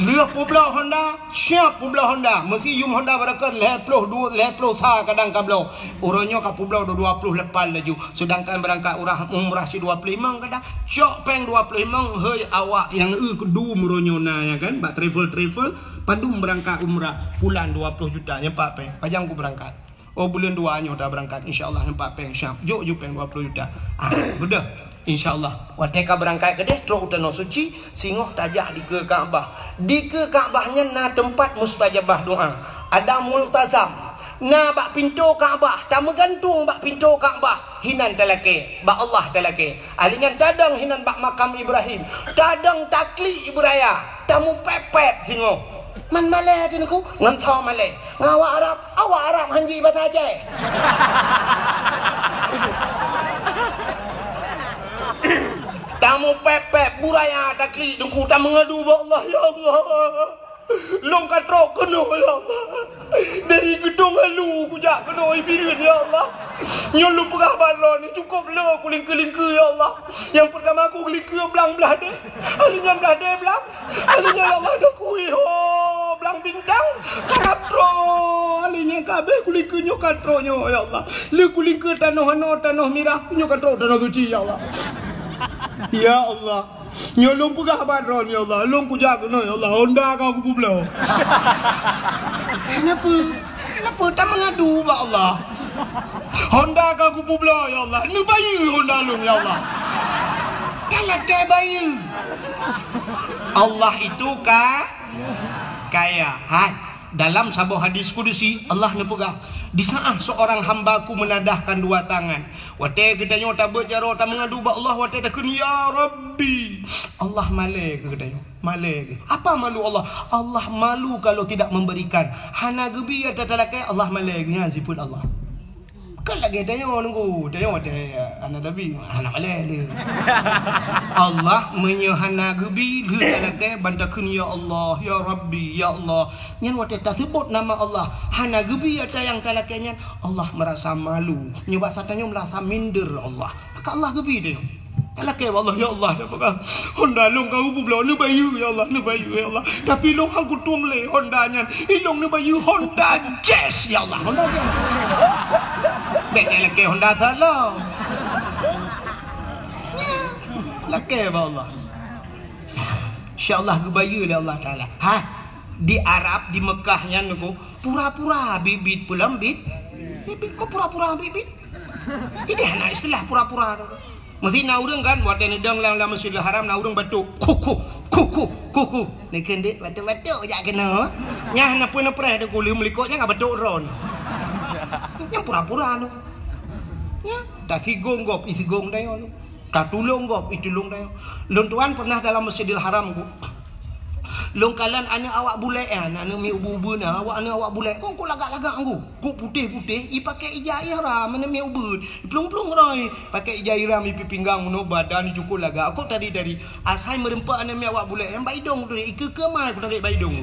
Lheueh peubloe Honda, siap peubloe Honda. Meusi yum Honda barokon lhèe plôh dua, lhèe plôh sa kadang ka bloe. Uroe nyoe ka peubloe dua, dua plôh lapan laju. Seudangkan beurangkat urah, umrah cit dua plôh limong kadang. Cok péng dua plôh limong, hei awak nyang eu keudum uroe nyoe na, ya kan? Bak travel-travel, padum beurangkat umrah, pulan dua plôh juta, nyan pat péng. Pajan ku beurangkat? Oh, buleuen dua nyoe ta beurangkat, insya Allah, nyan pat péng siap. Jok ju péng dua plôh juta. Ah, beudôh. Insya Allah. Watèe ka beurangkat keudeh, trok u Tanoh Suci, singoh tajak dikeue Ka'bah. Dikeue Ka'bah nyan na teumpat mustajabah doa. Ada multazam. Na bak pintoe Ka'bah, tameugantung bak pintoe Ka'bah. Hinan talakèe, bak Allah talakèe. Ali nyan tadong hinan bak makam Ibrahim. Tadong taklik beuraya. Tamupèp-pèp singoh. Man malèe teuh Teungku, ngon soe malèe? Ngon awak Arab, awak Arab han ji basa Aceh. Tamupèp-pèp, beuraya taklik Teungku, tameungadu bak Allah, "Ya Allah, Lôn ka trok keunoe, ya Allah. Dari geudong halu kujak keunoe i Bireuen, ya Allah. Nyoe lôn peugah bak droeneuh, cukôp le kulingkeu-lingkeu, ya Allah. Nyang peurtama kulingkeu blang blah deh. Ahli nyan blah deh blang. Ahli nyan, ya Allah, dah kui ho blang bintang. Karab trok. Ahli nyan ka abéh kulingkeu nyoe ka trok nyoe, ya Allah. Le kulingkeu tanoh anoe, tanoh mirah, nyoe ka trok tanoh suci, ya Allah. Ya Allah. Nyoe lôn peugah bak droeneuh, ya Allah. Lôn kujak keunoe, ya Allah. Honda ka kupeubloe. Kenapa? Kenapa tak mengadu bak Allah? Honda ka kupeubloe, ya Allah. Neubayeue Honda lôn, ya Allah. Talakée bayeue. Allah itu ka-, kaya. Hai. Dalam saboh hadis kudusi, Allah neupeugah, "Di saat seorang hamba-Ku menadahkan dua tangan." Watée geutanyoe tabeuet jaroe tameungadu bak Allah, watée takheun, "Ya Rabbi," Allah malée keu geutanyoe. Malée keu. Apa malu Allah? Allah malu kalau tidak memberikan. Hana geubi ata talakée, Allah malée keu nyan sifeuet Allah. Kan lagée tanyoe nunggu, tanyoe watée hana tabi, hana malée le. Allah meunyoe hana geubi, lheueh talakée ban takheun, "Ya Allah, ya Rabbi, ya Allah." Nyan watée taseubot nama Allah, hana geubi ata nyang talakée nyan, Allah meurasa malu. Nyoe basa tanyoe meurasa minder Allah. Maka Allah geubi tanyoe. Talakée bak Allah, "Ya Allah, dah peugah Honda lôn ka kupeubloe, neubayeue, ya Allah, neubayeue, ya Allah. Tapi lôn han kutueng lé Honda nyan. Ilôn neubayeue Honda Jazz, ya Allah, Honda Jazz." Bék talakée Honda salah. Lakée bak Allah. Insya Allah geubayeue lé Allah Taala. Ha, di Arab, di Mekah nyan nyoe, pura-pura bit-bit peulom bit. Bit-bit, mau pura-pura bit-bit. Jadi hana istilah pura-pura tu. Mesti na ureuëng kan, watée neudong lam, lam Masjidil Haram, na ureuëng batuk, "Kuku, kuku, kuku." Neukheun dek batuk-batuk jak keunoe. Nyah na pun preh deuk uleuem likot nyang batuk ron. Nyang pura-pura tu. Ya, tasigong gob, isigong dayo tu. Tatulông gob, itulông dayo. Lôn tuan pernah dalam Masjidil Haram ku. Lôn kalon aneuk awak bulek nyan, aneuk miet ubeut-ubeut na, awak aneuk awak bulek. Kok, kok lagak-lagak ngku. Kok putéh-putéh, ipakée ija ihram, aneuk miet ubeut. Iplueng-plueng roi, pakée ija ihram, ipi pinggang, meunoe badan, icukot lagak. Kok tadi-tadi, asai meureumpok aneuk miet awak bulek nyan, bak idong tu, ikeue-keue mai, kutarék bak idong.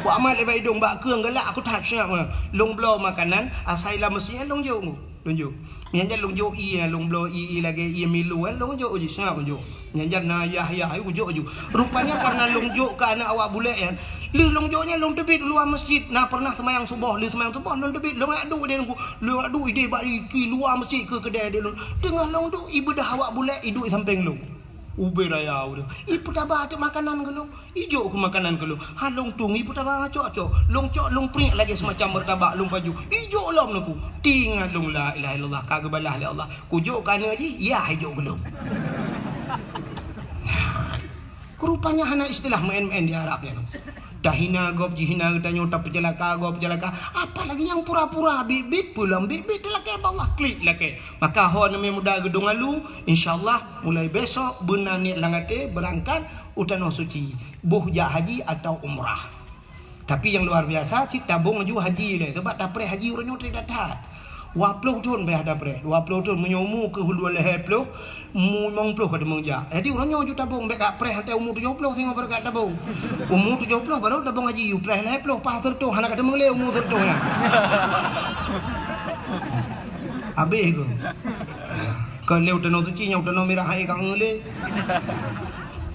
Kok amat lé bak idong, bak keueng galak, aku that siap. Lôn bloe makanan, asai lam meuseujid, lôn jok ngku. Lôn jok. Nyan jan lôn jok ié, lôn bloe ié, ié lagée ié Milo, eh, lôn jok uji, seungab lôn jok. Nyan jan na yah-yah, ayu jok uju. Rupanya karena lôn jok keu aneuk awak bulek nyan. Lheueh lôn jok nyan lôn teubiet luwa masjid. Na pernah seumayang suboh, lheueh seumayang suboh lôn teubiet, lôn jak duek di lôn, lôn jak duek idéh bak iki luwa masjid keu keudée di lôn. Teungoh lôn duek, ibeudoh awak bulek, iduek sampéng lôn. Ubé raya ureuëng. Ipeutaba teuk makanan keu lôn. Ijok keu makanan keu lôn. Ha lôn tueng, ipeutaba cok-cok. Lôn cok, lôn priek lagée semacam martabak lôn paju. Ijok lom neuk. Tingat lôn, la ilaha illallah, ka geubalah lé Allah. Kujok keu aneuk jih, yah ijok keu lôn. Nah, rupanya hana istilah meu'en-meu'en di Arab nyan. Tahina gob, jihina geutanyoe, tapeuceulaka gob, peuceulaka. Apalagi nyang pura-pura bit-bit, peulom bit-bit, talakée bak Allah, klik lakée. Maka ho aneuk muda geudong alu, insya Allah mulai besok beuna niet lam até beurangkat u Tanoh Suci, boh jak haji atau umrah. Tapi nyang luar biasa, cit tabong laju haji lé, sabab tapreh haji uroe nyoe treb that-that. Dua ploh thon payah tapreh, dua ploh thon, meunyoe umu keuh dua lhée ploh, umu limong ploh ka teumong jak. Jadi uroe nyoe ju tabong, bék ka preh watée umu tujoh ploh singoh baru ka tabong. Umu tujoh ploh baru tabong haji, u preh lhée ploh, paih seureutoh, hana ka teumong lé umu seureutoh nyan. Habéh keuh. Kon lé u Tanoh Suci, nyoe u Tanoh Mirah hai ka ngeulé.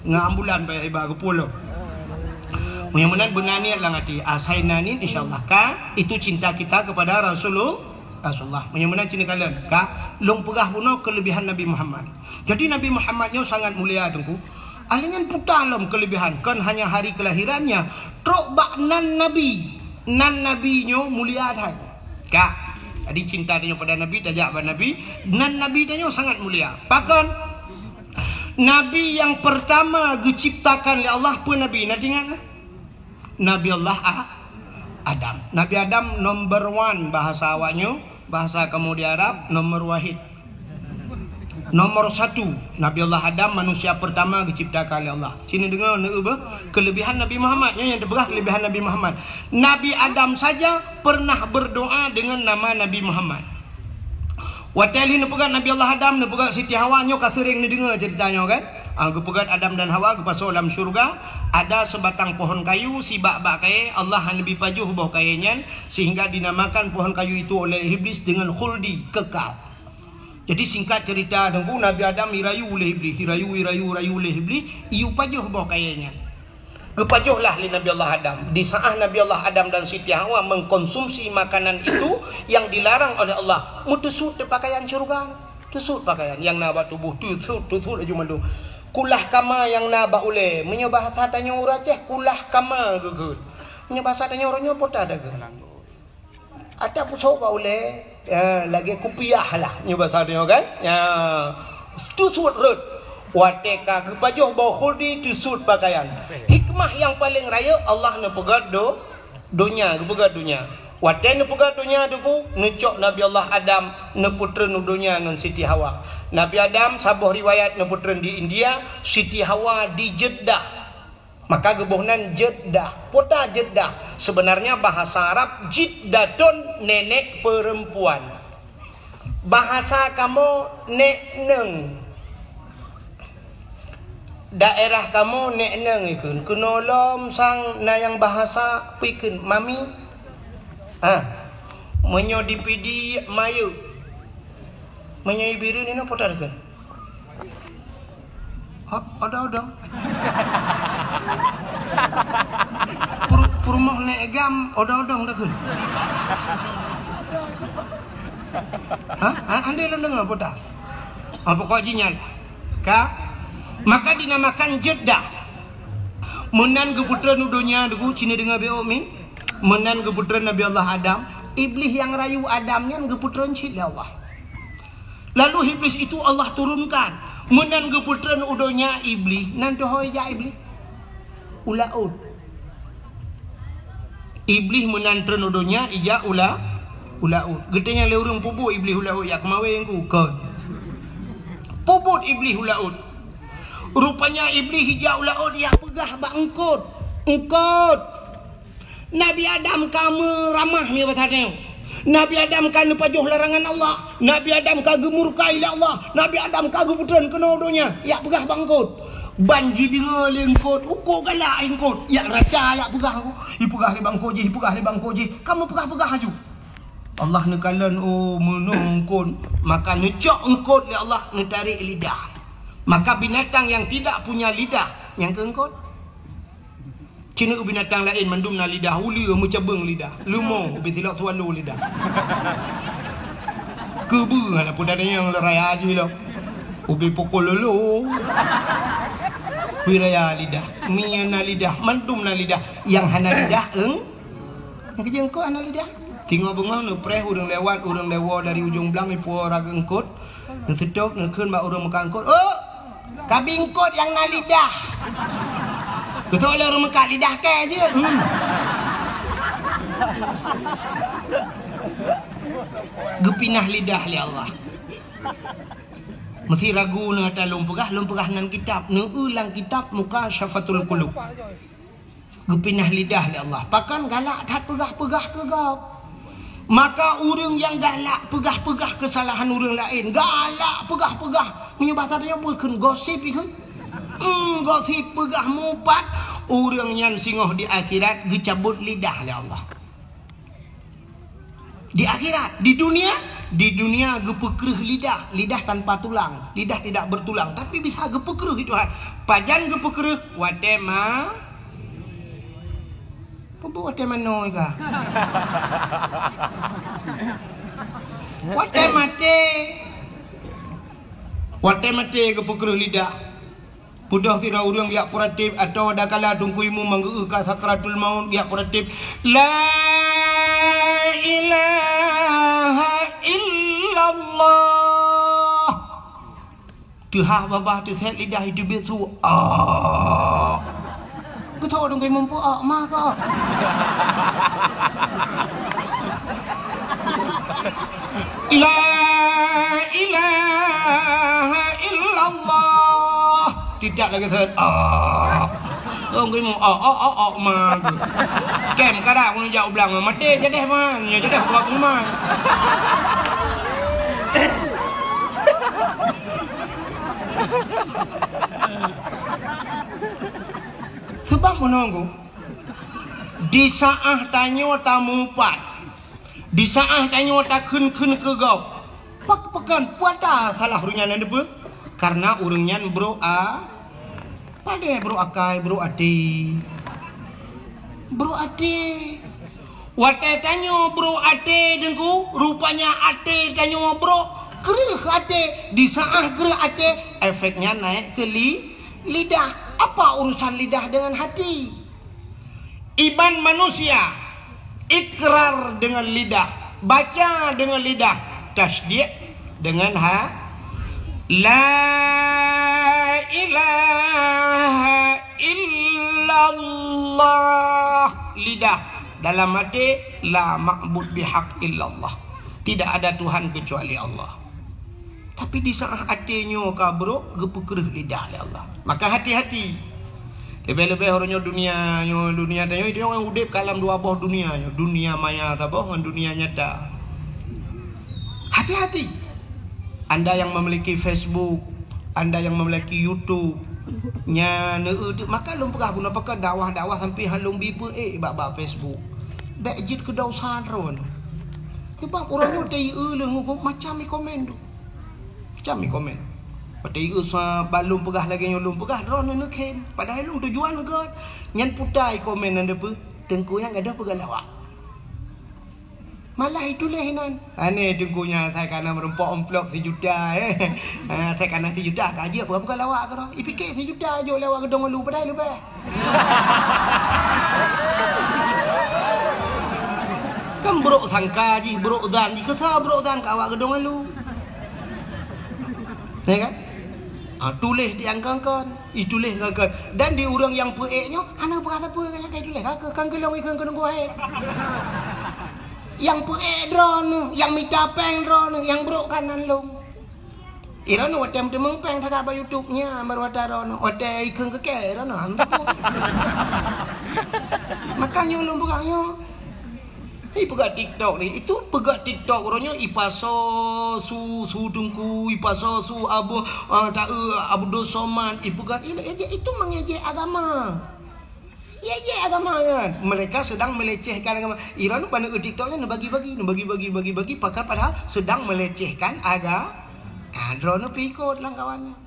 Ngon ambulan payah iba geupulok. Meunyoe meunan beuna niet lam até, asai na niet, insya Allah ka, itu cinta kita kepada Rasulul-, Rasulullah. Meunyoe meunan cit neukalon ka, lôn peugah bunoe kelebihan Nabi Muhammad. Jadi Nabi Muhammad nyoe sangat mulia teungku. Alinyan puta lom kelebihan, kon hanya hari kelahirannya, trok bak nan Nabi. Nan Nabi nyoe mulia that. Ka. Jadi cinta tanyoe pada Nabi, tajak bak Nabi. Nan Nabi tanyoe sangat mulia. Pakon? Nabi nyang pertama geuciptakan lé Allah peue Nabi? Na teuingat na? Nabi Allah A-, Adam. Nabi Adam number one bahasa awaknyoe, bahasa kamoe di Arab nomor wahid. Nomor satu, Nabi Allah Adam manusia pertama geuciptakan lé Allah. Sini deungoe, neueu beuh, kelebihan Nabi Muhammad. Nyoe nyang teupeugah kelebihan Nabi Muhammad. Nabi Adam saja pernah berdoa dengan nama Nabi Muhammad. Watée lheueh neupeugét Nabi Allah Adam, neupeugét Siti Hawa, nyoe ka seuréng neudeungoe ceurita nyoe kan? Ah, geupeugét Adam dan Hawa geupasoe lam syeuruga, ada seubatang pohon kayu, sibak bak kayée, Allah hana neubi pajoh boh kayée nyan, sehingga dinamakan pohon kayu itu oleh Iblis dengan khuldi, kekal. Jadi singkat ceurita, Teungku, Nabi Adam jirayu lé Iblis, jirayu, jirayu, jirayu lé Iblis, jiyue pajoh boh kayée nyan. Geupajoh lah lé Nabi Allah Adam. Di saat Nabi Allah Adam dan Siti Hawa mengkonsumsi makanan itu yang dilarang oleh Allah, meuteusut di pakaian syeuruga. Teusut pakaian nyang na bak tuboh, teusut, teusut laju mandum. Kulah kama nyang na bak ulée. Meunyoe bahasa tanyoe ureuëng Aceh, kulah kama geukheun. Meunyoe bahasa tanyoe uroe nyoe, peue ta geukheun. Ata pusoe bak ulée, ya, lagée kupiah lah, nyoe basa tanyoe kan? Ya, teusut rhot. Watée ka geupajoh boh khuldi, teusut pakaian. Hikmah nyang paleng rayeuk, Allah neupeugét do-, donya, geupeugét donya. Watée neupeugét donya, Teungku, neucok Nabi Allah Adam, neupeutreun u donya ngon Siti Hawa. Nabi Adam, saboh riwayat, neupeutreun di India, Siti Hawa di Jeddah. Maka geuboh nan Jeddah. Peue ta Jeddah? Sebenarnya bahasa Arab jiddatun, nenek perempuan. Bahasa kamoe, nek neueng. Daerah kamoe nek neueng ikheun. Keunoe lom sang na nyang bahasa peue ikheun, mami. Ah. Meunyoe di Pidie, mayeuek. Meunyoe i Bireuen inoe peue ta ikheun? Hot, odong-odong. Pur-, peurumoh nek gam, odong-odong ta kheun. Hah? An-, andai lôn deungoe peue ta? Ah, pokok jih nyan. Ka? Maka dinamakan Jeddah. Meunan geupeutreun u donya, Teungku, ci neudeungoe beuh, min. Meunan geupeutreun Nabi Allah Adam. Iblih nyang rayu Adam nyan geupeutreun cit lé Allah. Lalu Iblis itu Allah turunkan. Meunan geupeutreun u donya Iblih, nan teuhôi jak Iblih? U laôt. Iblih meunan treun u donya, ijak u la-, u laôt. Geutanyong lé ureuëng, "Peue buet Iblih u laôt, jak keumawé Teungku?" Kon. Peue buet Iblih u laôt? Rupanya Iblih ijak u laôt, jak peugah bak eungkôt. Eungkôt. Nabi Adam ka meuramah nyoe bak saténg. Nabi Adam ka neupajoh larangan Allah. Nabi Adam ka geumurka lé Allah. Nabi Adam ka geupeutreun keunoe donya. Jak peugah bak eungkôt. Ban jideungoe lé eungkôt, eungkôt galak eungkôt. Jak raca jak peugah, ipeugah lé bak eungkôt jih, ipeugah lé bak eungkôt jih. Ka meupeugah-peugah laju. Allah neukalon, oh, meunoe eungkôt. Maka neucok eungkôt lé Allah, neutarek lidah. Maka binatang yang tidak punya lidah, nyang keu eungkôt. Ci neueu binatang laén mandum na lidah, uleue meucabeueng lidah, leumo ubé silok swallow lidah. Keubeue hana peue tanyong lé raya jih lom. Ubé pukul lolo. Wie raya lidah, mie na lidah, mandum na lidah. Nyang hana lidah, eung-, nyang keu eungkôt hana lidah. Singoh beungoh neupreh ureuëng lewat, ureuëng lewat dari ujong blang, ipuwoe raga eungkôt, neuseutôt, neukheun bak ureuëng meukat eungkôt, "Oh!" Ka bi eungkôt nyang na lidah. Beutôi lé ureuëng meukat lidah kèe jeuet. Hmm. Geupinah lidah lé Allah. Meusi ragu neuh ata lôn peugah, lôn peugah nan kitab. Neueu lam kitab Mukasyafatul Qulub. Geupinah lidah lé Allah. Pakon galak that peugah-peugah keu gob. Maka ureuëng nyang galak peugah-peugah keusalahan ureuëng laén, galak peugah-peugah, meunyoe basa tanyoe bukon gosip ikheun. Hmm, gosip peugah mupat, ureuëng nyan singoh di akhirat geucabot lidah lé Allah. Di akhirat, di dunia, di dunia geupeukreuh lidah, lidah tanpa tulang, lidah tidak bertulang, tapi bisa geupeukreuh Tuhan. Pajan geupeukreuh? Watée ma-, peue buet watée manoe ka? Watée maté. Watée maté geupeukreuh lidah. Peudoh sidroe ureuëng jak peuratéb, atawa dakala Teungku Imum manggeu ka sakratul maut jak peuratéb, "La ilaha illallah." Teuhah babah teusét lidah itu biet su. Ah. Geutho Teungku Imum peue, ah, mah ka. La ilaha illallah. Tidak lagi set. Ah. Song kimu, oh, oh, oh, oh, ma. Kem kada kunu jak ublang, mati jadeh man, nyo jadeh kuat man. Meunoe, di saát tanyoe tamupat, di saát tanyoe takheun-kheun keu gob, pak-, pakon puata salah ureuëng nyan neudeue? Karena ureuëng nyan brok a-, padahai brok akai, brok até. Brok até. Watée tanyoe brok até, Teungku, rupanya até tanyoe brok, kreueh até. Di saát kreueh até, efeknya naik ke li-, lidah. Apa urusan lidah dengan hati? Iman manusia, ikrar dengan lidah, baca dengan lidah, tasdik dengan ha-, la ilaha illallah, lidah, dalam hati, la ma'bud bihaq illallah, tidak ada Tuhan kecuali Allah. Tapi di saát até nyoe ka brok, geupeukreueh lidah lé Allah. Maka hati-hati. Leubeh-leubeh uroe nyoe dunia nyoe, dunia tanyoe, itu nyoe udeb ka lam dua boh dunia nyoe, dunia maya saboh ngon dunia nyata. Hati-hati. Anda yang memiliki Facebook, anda yang memiliki YouTube, nyan, eh, maka lôn peugah bunoe pakon dakwah-dakwah sampai han lôn bi peuék bak-bak Facebook. Bék jeuet keu desya droe. Sebab uroe nyoe teu-eu lôn macam i komen tu. Macam i komen. Watée i sa ban lôn peugah lagée nyoe lôn peugah, droeneuh neukhém. Padahai lôn tujuan gét. Nyan puta i komen nyan deupeu, Teungku nyan gadôh peugah lawak. Malah ituléh inan. Aneh Teungku nyan, asai kana meurumpok amplop sijuta, eh. Ah, asai kana sijuta ka jeuet peugah-peugah lawak keudroe. Ipike sijuta jok lé awak Geudong Ulu, padahai leubeh. Kan brok sangka jih, brok zan jih, keu sa brok zan keu awak Geudong Ulu. Ya kan? Ah, tuléh di angkangkan, ituléh angkangkan. Dan di ureuëng nyang peuék nyoe, hana peugah sapeue nyang ka ituléh, ka keu, kan keu lôn ikheun keu Teungku Wahid. Nyang peuék droeneuh, nyang mita péng droeneuh, nyang brok kan nan lôn. Iroeneuh watée meuteumeung péng sagai bak YouTube nyan, baru watée droeneuh, watée ikheun keu kée, iroeneuh han sapeue. Maka nyoe lôn peugah nyoe. Ipeugah TikTok ni, itu peugah TikTok uroe nyoe ipasoe su, su Teungku, ipasoe su Abu, ah, ta-, eh, Abdul Somad, ipeugah, i-, i-, itu mengejek agama. Ngejek agama nyan. Mereka sedang melecehkan agama. Iroeneuh ban neu-eu TikTok nyan neubagi-bagi, neubagi-bagi, bagi-bagi, pakon padahal sedang melecehkan aga-, ah, droeneuh pih ikot lam kawan nyan.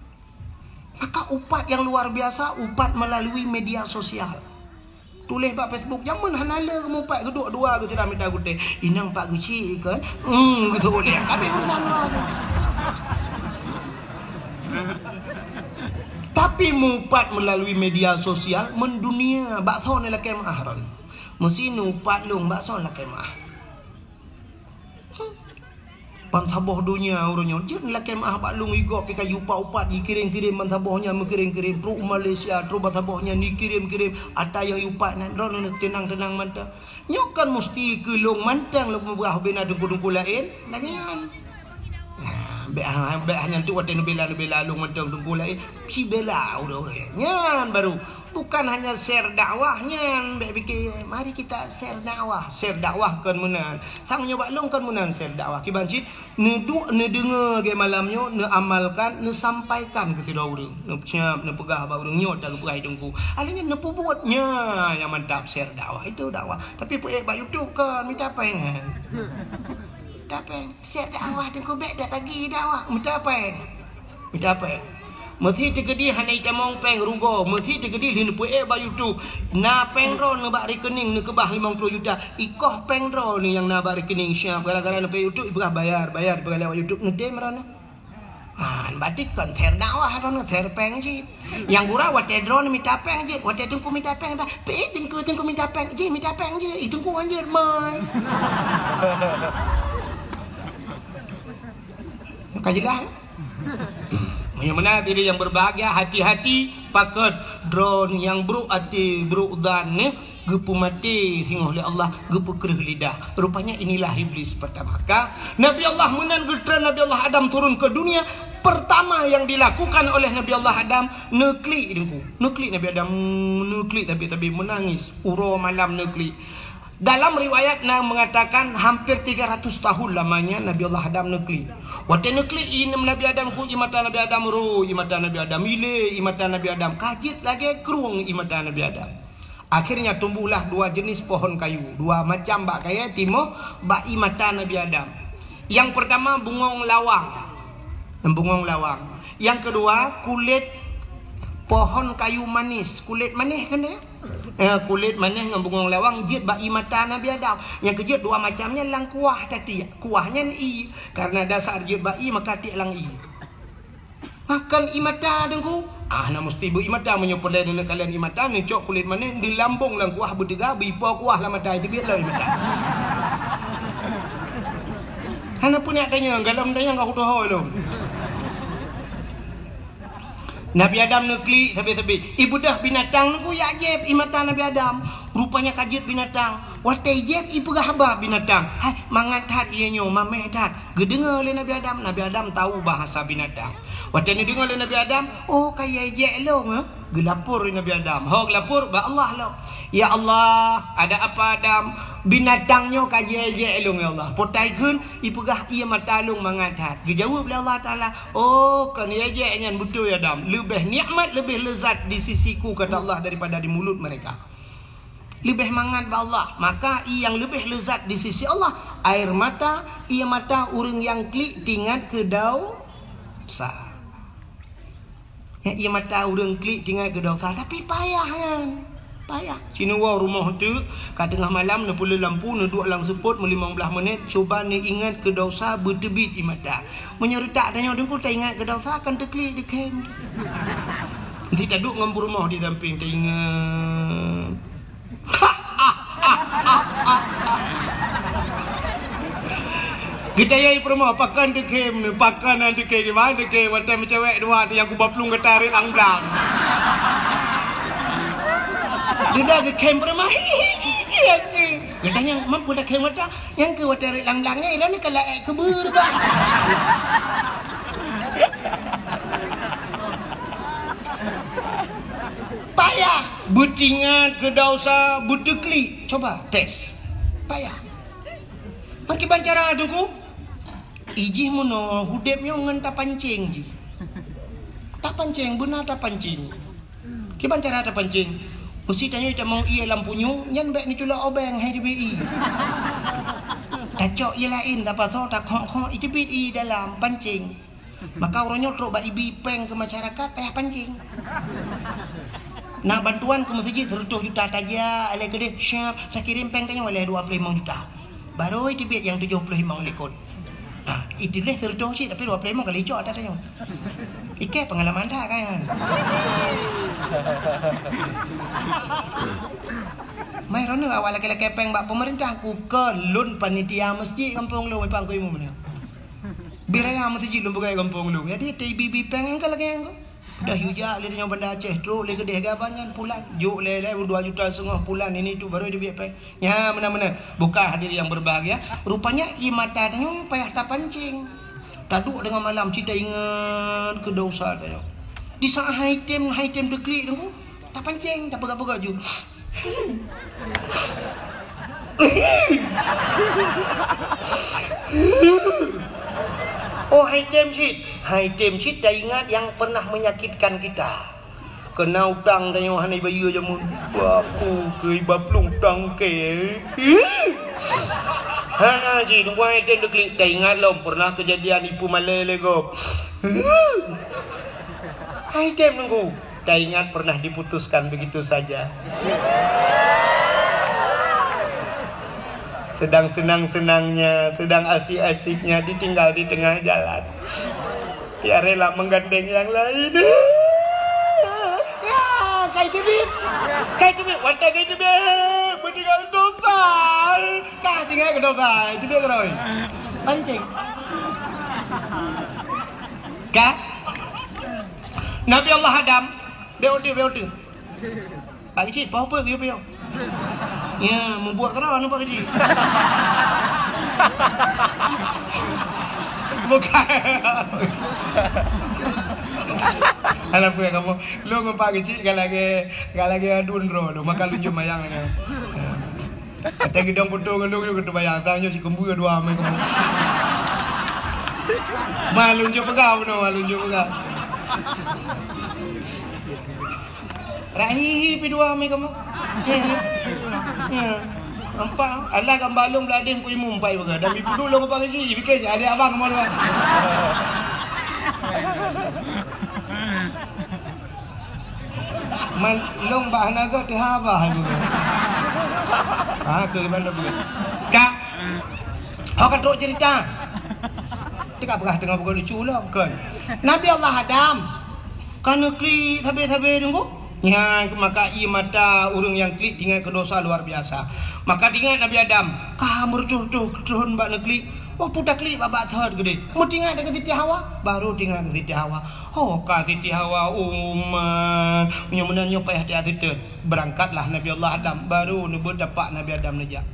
Maka upat yang luar biasa, upat melalui media sosial. Tuléh bak Facebook, jameun hana le mupat geuduek dua geuh sira mita gutée. Inong Pak Geuchik kan? Hmm, gitu boleh. Tapi urusan dua tu. Tapi mupat melalui media sosial mendunia, bak soe neulakée meuah ron. Meusi nupat lôn bak soe neulakée meuah. Bansaboh donya uroe nyoe jeuet lakée meuah bak lôn igop pih ka yupat-upat jikirém-kirém bansaboh nyan meukirém-kirém trok u Malaysia trok bansaboh nyan jikirém-kirém ata nyang yupat nyan droeneuh teunang-teunang mantong. Nyoe kan musti keu lôn mantong lôn peugah ubena teungku-teungku laén lagée nyan. Nah, bék ha-, bék hanya tu watée neubela-neubela lôn mantong teungku laén sibela ureuëng-ureuëng nyan baru. Bukan hanya share dakwah nyan, bék pike, mari kita share dakwah. Share dakwah kon meunan. Sang nyoe bak lôn kon meunan share dakwah. Kiban cit, neuduek neudeungoe lagée malam nyoe, neuamalkan, neusampaikan keu sidroe ureuëng. Neusiab, neupeugah bak ureuëng nyoe ta geupeugah teungku. Akhirnya neupeubuet nyan nyang mantap share dakwah. Itu dakwah. Tapi peuék bak YouTube kon mita péng. Mita péng. Share dakwah teungku bék dak lagi dakwah. Mita péng. Mita péng. Meusi teukeudi hana itamong péng rugoe, meusi teukeudi lheueh neupeuék bak YouTube. Na péng droeneuh bak rekening neukeubah limong ploh juta. Ikoh péng droeneuh nyang na bak rekening siab gara-gara neupeuék YouTube ipeugah bayar, bayar ipeugah lewat YouTube neudém droeneuh. Ah, berarti kon share dakwah droeneuh, share péng cit. Nyang gura watée droeneuh mita péng jeuet, watée teungku mita péng dah. Pih teungku, teungku mita péng, jih mita péng jeuet, ih teungku anjeuet mai. Ka jeulaih? Meunyoe meunan hadirin yang berbahagia, hati-hati pakon droeneuh nyang brok até brok zan nyoe geupeumaté singoh lé Allah, geupeukreueh lidah. Rupanya inilah iblis pertama. Ka Nabi Allah meunan geutreun Nabi Allah Adam turun ke dunia, pertama yang dilakukan oleh Nabi Allah Adam neuklik teungku. Neuklik Nabi Adam, neuklik tapi-tapi menangis. Uroe malam neuklik. Dalam riwayat na mengatakan hampir tiga ratus tahun lamanya Nabi Allah Adam neuklik. Watée neuklik i Nabi Adam ku i mata Nabi Adam ro, i mata Nabi Adam ile, i mata Nabi Adam kajit lagée krueng i mata Nabi Adam. Akhirnya tumbuhlah dua jenis pohon kayu, dua macam bak kayèe timoh bak ié mata Nabi Adam. Yang pertama bungong lawang. Bungong lawang. Yang kedua kulét pohon kayu manis, kulét manis kan ya? Eh, kulét manis ngon bungong lawang jeuet bak ié mata Nabi Adam. Nyang keujeuet dua macam nyan lam kuah tatiek. Kuah nyan ié, karena dasar jeuet bak ié maka tiek lam ié. Makan ié mata Teungku. Ah, na musti beu ié mata meunyoe peureulèe neuneuk kalon ié mata, neucok kulét manéh, dilambong lam kuah beuteuga, beuipo kuah lam mata, teubiet lom ié mata. Hana peureunah tanyong, galom tanyong ka kutohôi lom. Nabi Adam neuklik sabe-sabe. Ibeudôh binatang Teungku jak jieb ié mata Nabi Adam. Rupanya ka jeuet binatang. Watèe jieb ipeugah haba binatang. Hai, mangat that ié nyoe, mamèh that. Geudeungö lé Nabi Adam, Nabi Adam tau bahasa binatang. Watèe neudeungö lé Nabi Adam, "Oh, ka yée jek lôn, eh?" Geulapor lé Nabi Adam. Ho geulapor bak Allah lom. "Ya Allah, ada apa Adam? Binatang nyoe ka yée jek lôn, ya Allah. Potai kheun ipeugah ié mata lôn mangat that." Geujaweueb lé Allah Taala, "Oh, kon yée jek nyan beutôi Adam. Leubeh nikmat, leubeh lezat di sisiku," kata Allah, "daripada di mulut mereka." Leubeh mangat bak Allah. Maka ié nyang leubeh lezat di sisi Allah, air mata, ié mata ureuëng nyang klik teuingat keu desya. Ya, ié mata ureuëng klik teuingat keu desya, tapi payah nyan. Payah. Sineuk woe rumoh teuk, ka teungoh malam neupeuleueh lampu, neuduek lam seupôt meulimong blaih menit, cuba neuingat keu desya beuteubiet ié mata. Meunyoe reutak tanyoe Teungku teuingat keu desya, kan teuklik dikhem. Meusti taduek ngon peurumoh di sampéng teuingat. Geutanyong peurumoh, "Pakon teukhem nyoe? Pakon hana teukhem? Kiban teukhem? Watèe meucewek dua tu nyang kubaplueng gata rot lam blang." Dudoe geukhem peurumoh. Geutanyong, "Man peue takhem gata?" "Nyang keu watèe rot lam blang nyan, ilôn ka laék keubeuet, Bah." Payah beuteuingat keu desya, beuteuklik. Coba tes. Payah. Meukiban cara Teungku? Ijih meunoe udeb nyoe ngon tapancéng jih. Tapancéng, beuna tapancéng. Kiban cara tapancéng? Meusti tanyoe tamong ié lam punyueng, nyan bèk neuculok obeng hai teubiet ié. Tacok ié laén, tapasoe, takhok-khok, iteubiet ié dalam pancéng. Maka uroe nyoe trok bak ibi péng keu masyarakat payah pancéng. Na bantuan keu meuseujid seureutôh juta tajak, lé keudeh siap takirém péng tanyoe lé dua ploh limong juta. Barô iteubiet nyang tujoh ploh limong likot. Ha, iteubiet seureutôh cit tapi dua ploh limong ka licok ata tanyoe. Ikei peungalaman that kan. Mai droeneuh awak lakèe-lakèe péng bak peumeurintah, kukon lôn panitia meuseujid gampông lôn, Pak Guru Imum nyoe. Bi raya meuseujid lôn peugöt gampông lôn. Jadi, teuibi-bi péng nyang ka lagèe nyan keuh. Dah yue jak lé nyoe Banda Aceh, trok lé keudeh gaban nyan pulan. Jok lé-lé dua juta setengah pulan, ini tu baru dibiet péng. Nyan, meunan-meunan. Bukan hadirin yang berbahagia. Rupanya, ié mata tanyoe payah tapancéng. Taduek deungon malam, cit taingat keu desya tanyoe. Di saat hai tem, hai tem teuklik Teungku, tapancéng, tapeugah-peugah ju. Oh, hai tem cit. Hai tem cit taingat nyang pernah menyakitkan kita. Keuna utang tanyoe hana ibayeue jameun. Bapu keu iba plueng tangke. Hana cit, Teungku, hai tem teuklik, taingat lom pernah keujadian ipeumalèe lé gob. Hai tem Teungku. Taingat pernah diputuskan begitu saja. Sedang senang-senangnya, sedang asik-asiknya ditinggal di tengah jalan. Ya rela menggandeng yang lain. Ya, kai teubiet. Kai teubiet, watèe kai teubiet. Beutinggai dosa. Ka tinggai keu dosa, teubiet keudroe. Pancéng. Ka? Nabi Allah Adam, bèk uteue, bèk uteue. Pak Keuchik, pahu peue geuyue piôh? Ya, mubuet keudroe anu Pak Keuchik. Bukan. Hana peue kamoe. Lôn ngon Pak Keuchik ka lagèe, ka lagèe aduen droe lôn, maka lôn jeuet mayang lagèe. Ya. Watèe geudong foto ngon lôn, lôn geuteubayang, sang nyoe si keumbeu dua mè keumbeu. Ma lôn jeuet peugah bunoe, ma lôn jeuet peugah. Rahihi pi dua mi kamoe. Ya. Nampak? Allah gambar lôn beuladeh ku imum pai bagai. Dan ipuduek lôn apa kesi, pikir si adik abang kamoe dua. Man lôn bak hana gok teuhaba hai bagai. Ha, ke bandar bagai. Ka. Ho ka trok cerita. Teuka peugah teungoh bukan lucu lom, kan? Nabi Allah Adam ka neuklik sabe-sabe teungku. Nyan maka ie mata ureuëng nyang klik tingat keu dosa luar biasa. Maka tingat Nabi Adam, ka meureutoh-reutoh thon bak neuklik. Oh, puta klik bak-bak thon keudeh. Meutingat deungon Siti Hawa, baru tingat keu Siti Hawa. Oh, ka Siti Hawa, umat. Meunyoe meunan nyoe payah tiat sitet. Berangkatlah Nabi Allah Adam, baru neubeut tapak Nabi Adam neujak.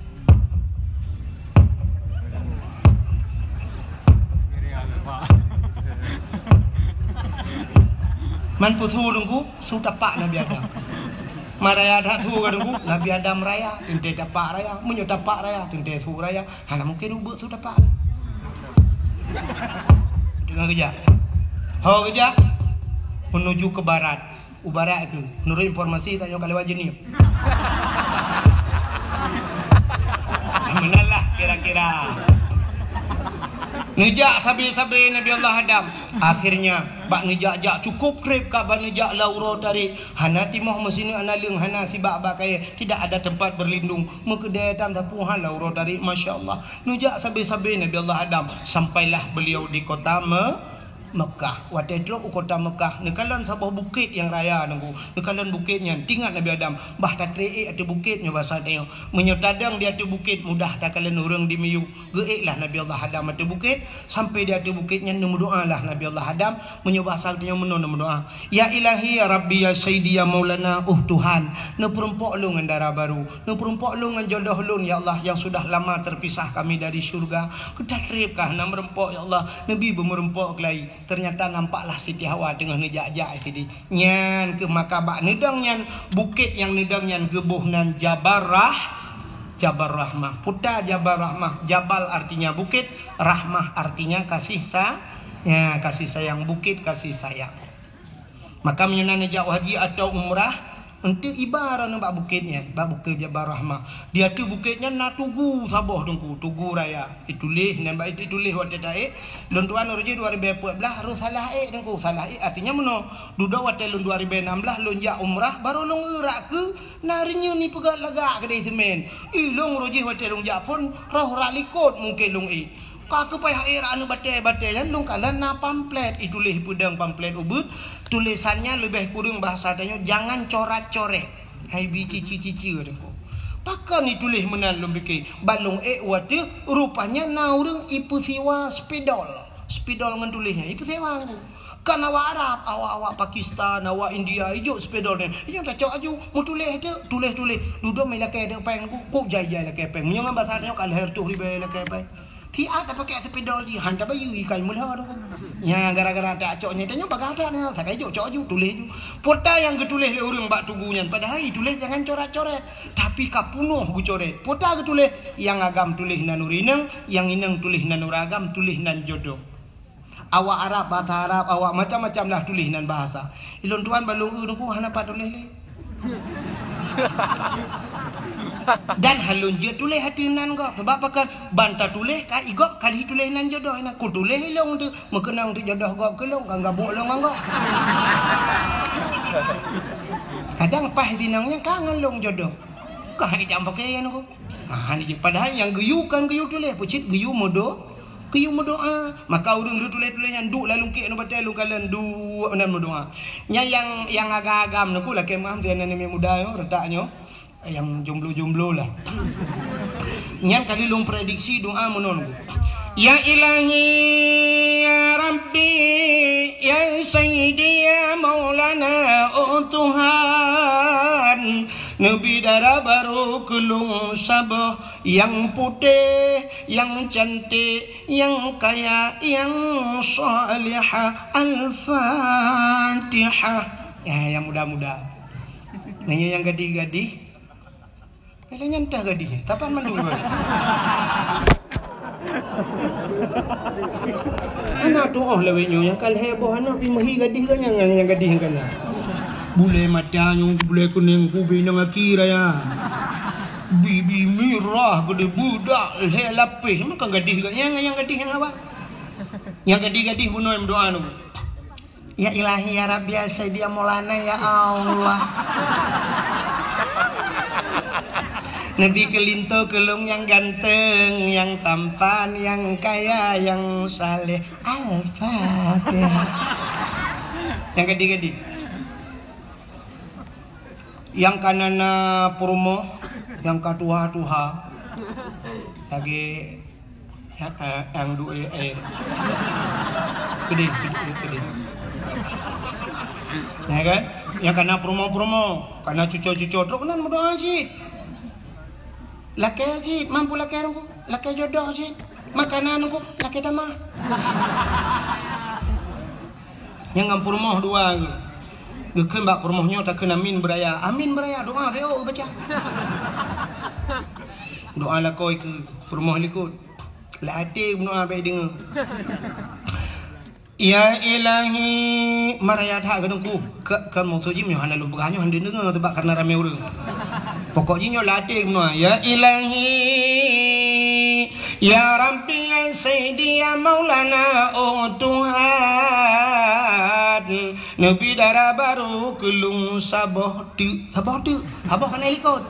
Man peue su teungku, su tapak Nabi Adam. Man raya that su ka teungku, Nabi Adam raya, teuntée tapak raya. Meunyoe tapak raya, teuntée su raya. Hana mungkin ubeut su tapak. Teungoh geujak. Ho geujak, menuju ke barat. U barat keuh, menurut informasi tanyoe ka lewat jeunieb. Meunan lah kira-kira. Neujak sabe-sabe Nabi Allah Adam. Akhirnya, bak neujak-jak cukup treb ka bak neujak lam uroe tarék. Hana timoh meusineuk analeueng, hana sibak bak kayée, tidak ada tempat berlindung. Meukeudée tam sapeue han lam uroe tarék, masya Allah. Neujak sabe-sabe Nabi Allah Adam, sampailah beliau di kota Me-, Mekah. Watée trok u kota Mekah, neukalon saboh bukét nyang raya teungku. Neukalon bukét nyan, tingat Nabi Adam, bah tatré ék ateueh bukét nyoe basa tanyoe. Meunyoe tadong di ateueh bukét, mudah takalon ureuëng di miyueb. Geuék lah Nabi Allah Adam ateueh bukét, sampai di ateueh bukét nyan neumeudoa lah Nabi Allah Adam. Meunyoe basa tanyoe meunoe neumeudoa, "Ya Ilahi, ya Rabbi, ya Sayyidi, ya Maulana, oh Tuhan, neupeurumpok lôn ngon dara barô, neupeurumpok lôn ngon jodoh lôn, ya Allah, yang sudah lama terpisah kami dari syurga. Keu tatreb ka hana meurumpok, ya Allah, neubi beumeurumpok keulai." Ternyata nampaklah Siti Hawa teungoh neujak-jak sideh. Nyan keuh maka bak neudong nyan, bukét nyang neudong nyan geuboh nan Jabal Rah-, Jabal Rahmah. Peue ta Jabal Rahmah, Jabal artinya bukét, Rahmah artinya kasih sa-, ya, kasih sayang, bukét kasih sayang. Maka meunyoe na neujak haji atau umrah, eunteuk iba droeneuh bak bukét nyan, bak bukét Jabal Rahmah. Di ateueh bukét nyan na tugu saboh teungku, tugu raya. Ituléh, nyan bak ituléh watée taék, lôn tuan uroe jih dua ribée peuet blaih, roh salah ék teungku, salah ék artinya meunoe. Dudoe watée lôn dua ribée nam blaih lôn jak umrah, barô lôn eurak keu na reunyeun ipeugét lagak keudeh seumén. Ih, lôn uroe jih watée lôn jak phon, roh rak likot mungken lôn ék. Ka keuh payah ék rak aneuk batée-batée nyan, lôn kalon na pamflet, ituléh peudong pamflet ubit, tulésan nyan leubeh kureueng bahasa tanyoe, jangan corat-coret. Hai bi cici-cici teungku. Pakon ituléh meunan lôn pike, ban lôn ék watée rupanya na ureuëng ipeusiwa spidol. Spidol ngon tuléh nyan ipeusiwa teungku. Kan awak Arab, awak-awak Pakistan, awak India, ijok spidol nyan. Ijok tacok aju, meutuléh teuk, tuléh-tuléh. Dudoe mé lakée teuk péng, kuk jai-jai lakée péng. Meunyoe ngon basa tanyoe ka lhèe reutôh ribèe lakée péng. Siat tapakèk spidol jih, han tabayeue ikai meulhô tu. Nya gara-gara tacok nyan, tanyoe bagah that nyan, sakai jok cok aju, tuléh aju. Peue ta nyang geutuléh lé ureuëng bak tugu nyan, padahai ituléh jangan coret-coret. Tapi ka punoh geucoret. Peue ta geutuléh, nyang agam tuléh nan ureuëng inong, nyang inong tuléh nan ureuëng agam, tuléh nan jodoh. Awak Arab, basa Arab, awak macam-macam lah tuléh nan bahasa. Ilôn tuan bak lôn eu teungku hana pat tuléh lé. Dan han lôn jeuet tuléh ateueh nan gob. Sabab pakon? Ban tatuléh ka i gob ka lheueh tuléh nan jodoh inan. Kutuléh ilôn teuk, meukeunong teuk jodoh gob keu lôn, ka gabuk lôn ngon gob. Kadang paih sinong nyan ka ngon lôn jodoh. Ka han ijak pakè nyan ku. Ha, han ijak. Padahai nyang geuyue kan geuyue tuléh, peucit geuyue meudo-, Geuyue meudoa, maka ureuëng lheueh tuléh-tuléh nyan duek lam lungkiek ngon batée lôn kalon duek meunan meudoa. Nyan nyang, nyang agam-agam nyoe ku lakée meu'ah sinan aneuk muda nyoe, reutak nyoe, nyang jomblo-jomblo lah. Nyan ka lheueh lôn prediksi doa meunan ku. Ya Ilahi, ya Rabbi, ya Sayyidi, ya Maulana, oh Tuhan, neubi dara barô keu lôn saboh nyang putéh, nyang cantik, nyang kaya, nyang salihah. Al-Fatihah. Ya, nyang muda-muda. Nanya nyang gadih-gadih. Bila nyan tah gadih, tapan mandum. Anak tuoh lawét nyoe nyang ka lhèe boh aneuk pi meuhi gadih kan nyang, nyang gadih kan. Bulée mata nyang bulée kunéng kubi nyang aki raya. Bibi mirah geude budak lhée lapéh. Maka gadih gak nyang, nyang gadih nyang awak. Nyang gadih-gadih bunoe meudoa nyoe. Ya Ilahi, ya Rabbi, ya Sayyidi, ya Maulana, ya Allah. Neubi keu linto keu lôn nyang ganteng, nyang tampan, nyang kaya, nyang saleh. Al-Fatihah. Nyang gadih-gadih. Nyang ka na-na peurumoh, nyang ka tuha-tuha. Lagée, eh, eh, nyang duek, eh. Keudeh, keudeh, keudeh. Ya kan? Nyang ka na peurumoh-peurumoh, ka na cuco-cuco, trok nan meudoa cit. Lakée cit, mampu lakée nunggu, lakée jodoh cit. Makanan nunggu, lakée tamah. Nyang ngon peurumoh dua geu-, geukheun bak peurumoh nyoe takheun amin beuraya. Amin beuraya, doa beu baca. Doa lakoe keu peurumoh likot. Lam até doa beu deungoe. Ya Ilahi, maraya that keu teungku. Ka, ka maksud jih nyoe hana lôn peugah nyoe hana deungoe teubak karena ramé ureuëng. Pokok jih nyoe lam até keunoe, ya Ilahi, ya Rabbi, ya Sayyidi, ya Maulana, oh Tuhan, neubi dara barô keu lôn saboh teuk, saboh teuk, saboh kana likot.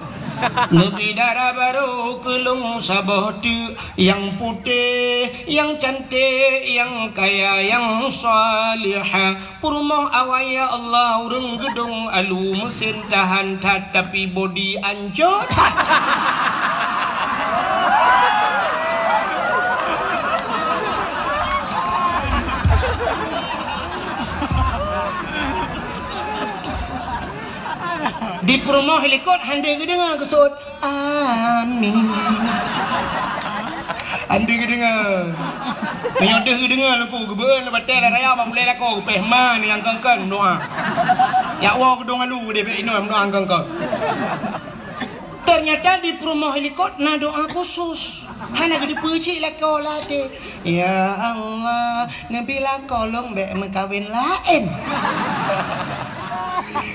Neubi dara barô keu lôn saboh teuk, nyang putéh, nyang canték, nyang kaya, nyang salihah. Peurumoh awai ya Allah, ureuëng geudong alu, meusen tahan that, tapi bodi ancô that. Di peurumoh likot hana geudeungoe geuseuôt. Amin. Hana geudeungoe. Meunyoe deuh geudeungoe leuku geubeueun batée lam raya bak ulée lakoe geupéh ma nyang kön-kön doa. Yak woe geudong alu deh bék inoe doa kön-kön. Ternyata di peurumoh likot na doa khusus. Hana geuteupeue cit lakoe lam até. Ya Allah, neubi lakoe lôn bék meukawen laén.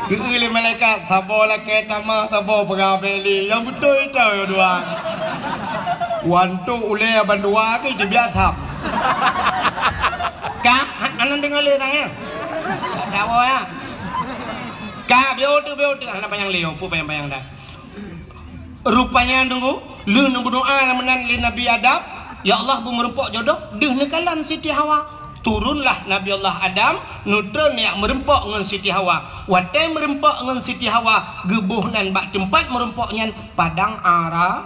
Geueu lé malaikat, saboh lakée tamah, saboh peugah bék lé. Nyang beutôi ito dua. Wantok ulée bandua ke ite biasa. Ka, aneuk deungoe lé tangan. Tawoe ya. Ka, biôh tu, biôh tu. Hana panyang lé, peue panyang-panyang dah. Rupanya nunggu, lheueh neubeudoa meunan lé Nabi Adam, "Ya Allah, beu meureumpok jodoh," deuh neukalon Siti Hawa. Turunlah Nabi Allah Adam, neutron jak meureumpok ngon Siti Hawa. Watée meureumpok ngon Siti Hawa, geuboh nan bak teumpat meureumpok nyan Padang Ara-,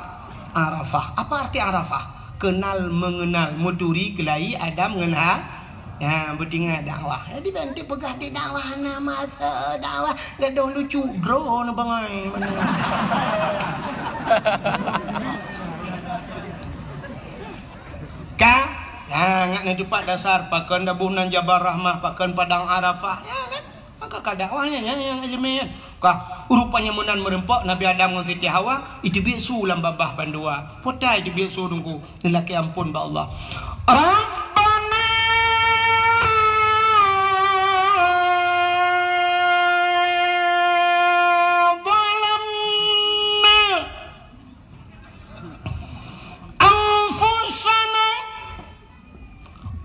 Arafah. Apa arti Arafah? Kenal mengenal, meuturi keulayi Adam ngon Ha-, Ya, beutingat dakwah. Jadi, banti peugah di dakwah na masa dakwah gadoh lucu droe na bangai. Ka? Ya, ngat na teumpat dasar pakon daboh nan Jabal Rahmah, pakon Padang Arafah. Ya kan? Maka ka dakwah nyan, nyan, nyan ileumé nyan. Ka, rupanya meunan meureumpok Nabi Adam ngon Siti Hawa, iteubiet su lam babah bandua. Peue ta iteubiet su teungku, neulakée amphon bak Allah. Rabbana zalamna anfusana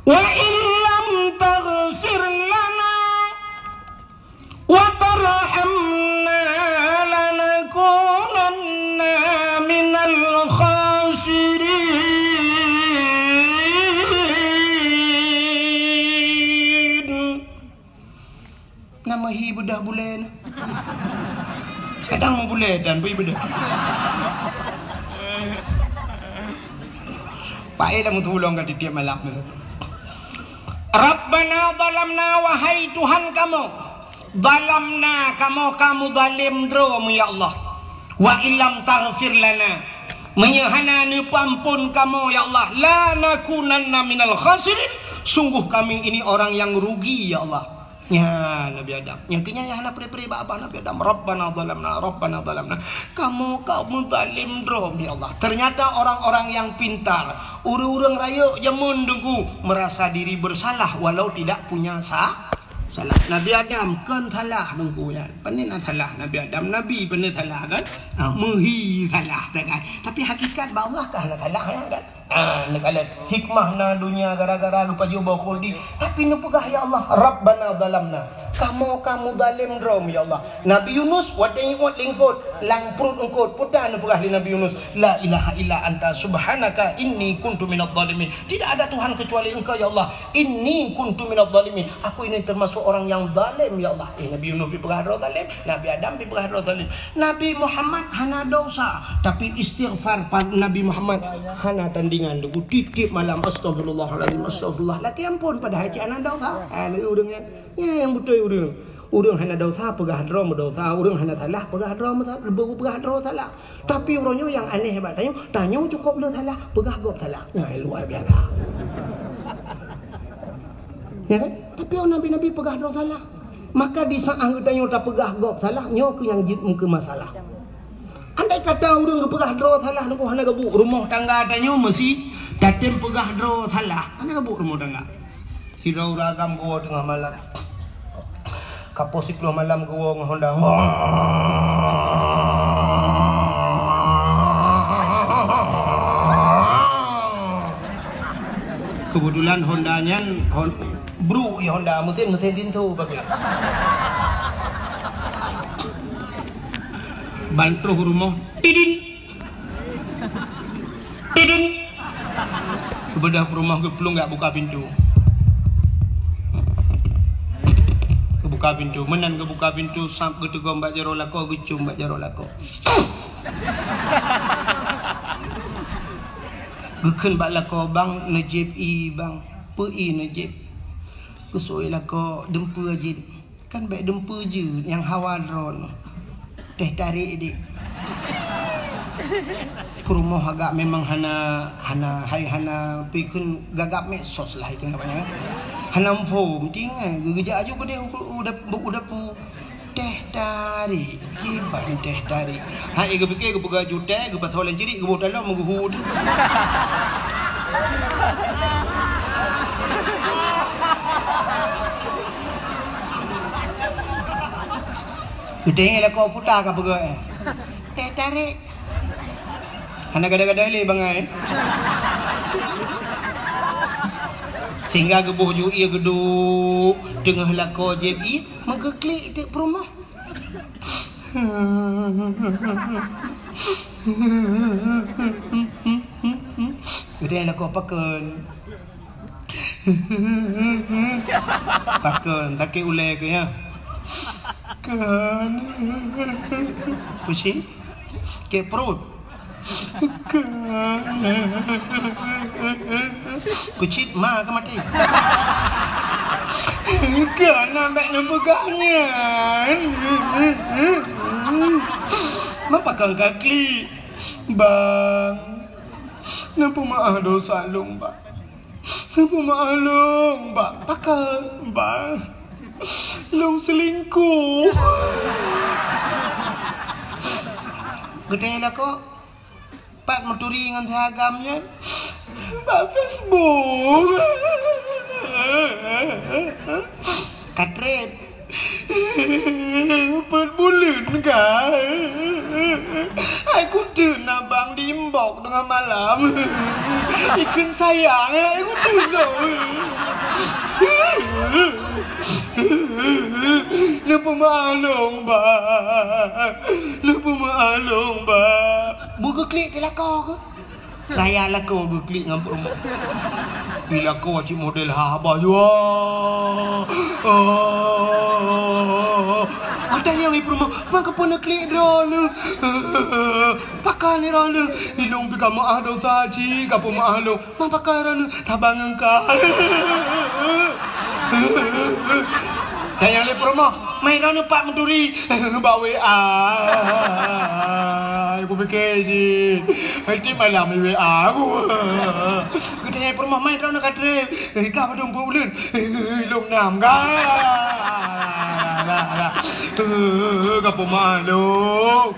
wa illam taghfir lana wa tarhamna lanakunanna minal khasirin. Na meuhi beudoh bulée na. Kadang meubulée dan bui beudoh. Paélah meutulông ka tiep-tiep malam. Rabbana zalamna, wahai Tuhan kamoe, zalamna, kamoe ka meuzalém droe mu, ya Allah. Wa illam taghfir lana, meunyoe hana neupeuamphon kamoe, ya Allah, lanakunanna minal khasirin, sungguh kami ini orang yang rugi, ya Allah. Nyan Nabi Adam. Nyang keunyan nyang hana pre-pre bak babah Nabi Adam. Rabbana zalamna, Rabbana zalamna. Kamoe ka meuzalém droe, ya Allah. Ternyata orang-orang yang pintar, ureuëng-ureuëng rayeuk jameun teungku, merasa diri bersalah walau tidak punya sa-, Salah. Nabi Adam kon salah teungku nyan. Pane na salah Nabi Adam, Nabi pane salah kan? Ha, meuhi salah dah kan. Tapi hakikat bak Allah ka hana salah ya kan? Ha, neukalon hikmah na donya gara-gara geupajoh boh khuldi. Tapi neupeugah, "Ya Allah, Rabbana zalamna." Kamoe ka muzalem droe, ya Allah. Nabi Yunus watèe iôt lingkot, lam pruet eungkot, peue ta neupeugah lé Nabi Yunus, "La ilaha illa anta subhanaka inni kuntu minadh dhalimin." Tidak ada Tuhan kecuali Engkau, ya Allah. "Inni kuntu minadh dhalimin." Aku ini termasuk orang yang zalim, ya Allah. Eh, Nabi Yunus dipeugah droe zalim, Nabi Adam dipeugah droe zalim. Nabi Muhammad hana dosa, tapi istighfar pa-, Nabi Muhammad hana tandingan. Deungon tiep-tiep malam, "Astagfirullahalazim, astagfirullah." Lakèe ampôn, padahai cit hana dosa. Ha, lagèe ureueng nyan. Nyan nyang beutôi ureueng. Ureueng hana dosa peugah droe meudosa, ureueng hana salah peugah droe meusa-, peugah droe salah. Tapi uroe nyoe nyang aneh bak tanyoe, tanyoe cukôp le salah, peugah gob salah. Nyan luar biasa. Ya kan? Tapi nabi-nabi peugah droe salah. Maka di saat geutanyoe tapeugah gob salah, nyoe keuh nyang jeuet meukeumeusalah. Andai kata ureueng geupeugah droe salah, nyoe hana geubuet rumoh tangga tanyoe, meusi tatem peugah droe salah, hana geubuet rumoh tangga. Sidroe ureueng agam geuwoe teungoh malam. Ka poh siplôh malam geuwoe ngon honda. Keubeutulan honda nyan hon-, bruk, ya, honda, meusén, meusén tinso bagoe. Ban troh rumoh, tidin. Tidin. Geubeudôh peurumoh geuplueng geujak buka pintoe. Geubuka pintoe, meunan geubuka pintoe, sab geuteugom bak jaroe lakoe, geucôm bak jaroe lakoe. Geukheun bak lakoe, "Bang, neujieb ie, Bang." "Peue ie neujieb?" "Geuseuôt lakoe, dumpeue jih." "Kan bèk dumpeue jeuet, nyang hawa droeneuh." "Teh tarék, Dik." Peurumoh agak memang hana, hana, hai hana, peue kheun, gagap medsos lah itu namanya. Hana muphom, tinggai, geujak aju keudeh u, u dap-, u dapu. "Teh tarék, kiban teh tarék." Hai geupike geupeugah jutée, geupasoe lam cirik, geuboh talong meugeuhu. Geutanyong lakoe puta ka peugah, eh. Teh tarék. Hana gada-gada lé bangai. Sehingga geuboh ju ie geuduek teungoh lakoe jieb ie, meugeuklik teuk peurumoh. Geutanyong lakoe pakon. Pakon, sakét ulée keuh, ya? Kon. Pusing? Sakét pruet? Kon. Kucit ma ka maté. Kon, nak bèk neupeugah nyan. Ma pakon ka klik? Bang, neupeumeu'ah dosa lôn, Bang. Neupeumeu'ah lôn, Bang. Pakon, Bang? Lôn seulingkoh. Geutanyong lakoe, pat meuturi ngon si agam nyan? Bak Facebook. Ka treb. Peuet buleuen ka. Hai kuteun abang di inbox teungoh malam. Ikheun sayang, hai kuteun lôn. Neupeumeu'ah lôn, Bang. Neupeumeu'ah lôn, Bang. Beu geuklik di lakoe keuh? Raya lakoe geuklik ngon peurumoh. Di lakoe cit model haba jua. Oh. Geutanyong lé peurumoh, "Ma keupeue neuklik droeneuh? Pakon droeneuh?" "Ilôn pih ka meu'ah dosa cit, ka peumeu'ah lôn." "Ma pakon droeneuh?" "Saban ngon ka." Tanyong lé peurumoh, "Ma droeneuh pat meuturi?" "Bak W A." Kupike cit, tiep malam di W A ku. Geutanyong peurumoh, "Ma droeneuh ka treb?" "Ka padum peuet buleuen?" "Lôn nam ka." "Ka peumeu'ah lôn."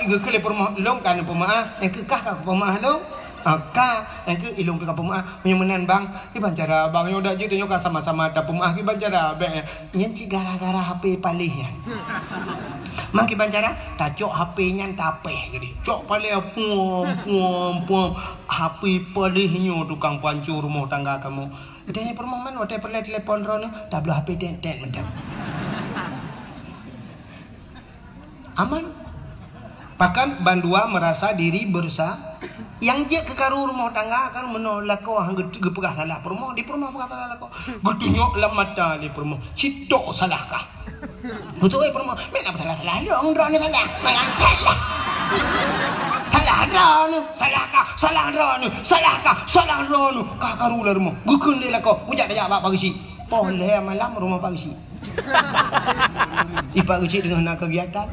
Geukheun lé peurumoh, "Lôn ka neupeumeu'ah, nyang keu kah ka peumeu'ah lôn." Ah, ka, nyang keu ilong pih ka peumeu'ah. Meunyoe meunan bang, kiban cara bang, nyoe dak jeuet nyoe ka sama-sama tapeumeu'ah, kiban cara bèk. Nyan cit gara-gara H P paléh nyan. Mang kiban cara, tacok H P nyan tapèh geude. Cok paléh puam, puam, puam. H P paléh nyoe tukang pancô rumoh tangga kamoe. Geutanyoe peurumoh man watèe peureulèe telepon droeneuh, tabloe H P tét-tét mantong. Aman. Bahkan bandua merasa diri bersa-, nyang jeuet keu karu rumoh tangga kan meunoe lakoe han geu-, geupeugah salah peurumoh, di peurumoh peugah salah lakoe. Geutunyok lam mata di peurumoh, "Cit tok salah kah?" Beutôi peurumoh, "Meunan salah-salah lôn, droeneuh salah. Meunan salah. Salah droeneuh, salah kah? Salah droeneuh, salah kah? Salah droeneuh." Ka karu lam rumoh. Geukheun lé lakoe, "Kujak tajak bak Pak Geuchik." Poh lhèe malam rumoh Pak Geuchik. Di Pak Geuchik teungoh na kegiatan.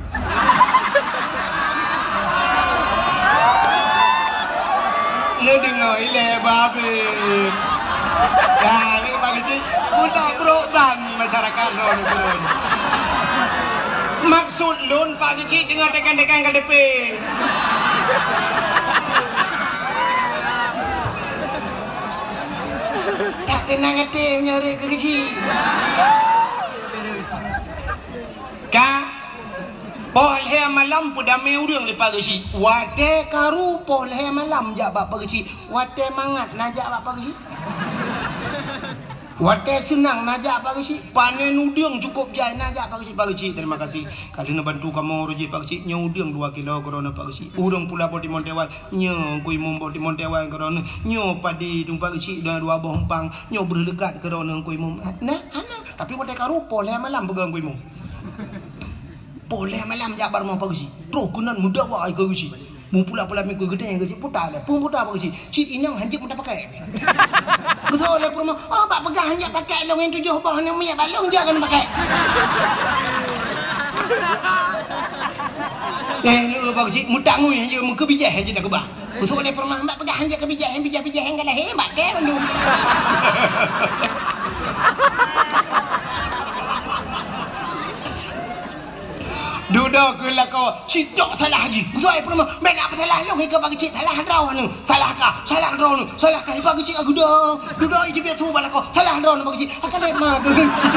Neudeungoe ilèe babe. Dah, ni Pak Geuchik, buta brok ban masyarakat lôn turun. Maksud lôn Pak Geuchik teungoh tekan-tekan K T P. Tak tenang até meunyoe rhot keu Geuchik. Ka, poh lhèe malam peudamé ureueng lé Pak Geuchik. Watèe karu poh lhèe malam jak bak Pak Geuchik. Watèe mangat na jak bak Pak Geuchik. Watèe seunang na jak Pak Geuchik. Panen udeueng cukôp jai na jak Pak Geuchik. Pak Geuchik, terima kasih. Ka lheueh neubantu kamoe reuji Pak Geuchik, nyoe udeueng dua kilo keu droeneuh Pak Geuchik. Ureueng pula boh timon teuwai, nyoe Teungku Imum boh timon teuwai keu droeneuh. Nyoe padi dum Pak Geuchik dua, dua boh umpang, nyoe breuh leukat keu droeneuh Teungku Imum. Nah, hana. Tapi watèe karu poh lhèe malam peugah Teungku Imum. Poh lhèe malam jak bak rumoh Pak Geuchik. Troh keunan meudawa keu Geuchik. Meupula-pula mikot geutanyoe Geuchik puta lé. Peue puta Pak Geuchik? Cit inong hanjeuet meuta pakai. Geutôh lé peurumoh, "Oh, bak peugah hanjeuet pakai lôn nyang tujoh boh nyoe miet bak lôn jak keuneuk pakai." Eh, ni Pak Geuchik, meutangui hanjeuet meukeubijèh hanjeuet takeubah. Geutôh lé peurumoh, "Bak peugah hanjeuet keubijèh, nyang bijèh-bijèh nyang ka lahé, bak kèe bandum." Dudoe keu lakoe, cit tok salah jih. Geutôh lé peurumoh, "Bèk na peusalah lôn, ikeu Pak Geuchik salah droeneuh. Salah kah? Salah droeneuh. Salah kah?" Pak Geuchik ka geudong. Dudoe jih bèk su bak lakoe. "Salah droeneuh Pak Geuchik." Akan lé ma keu Geuchik.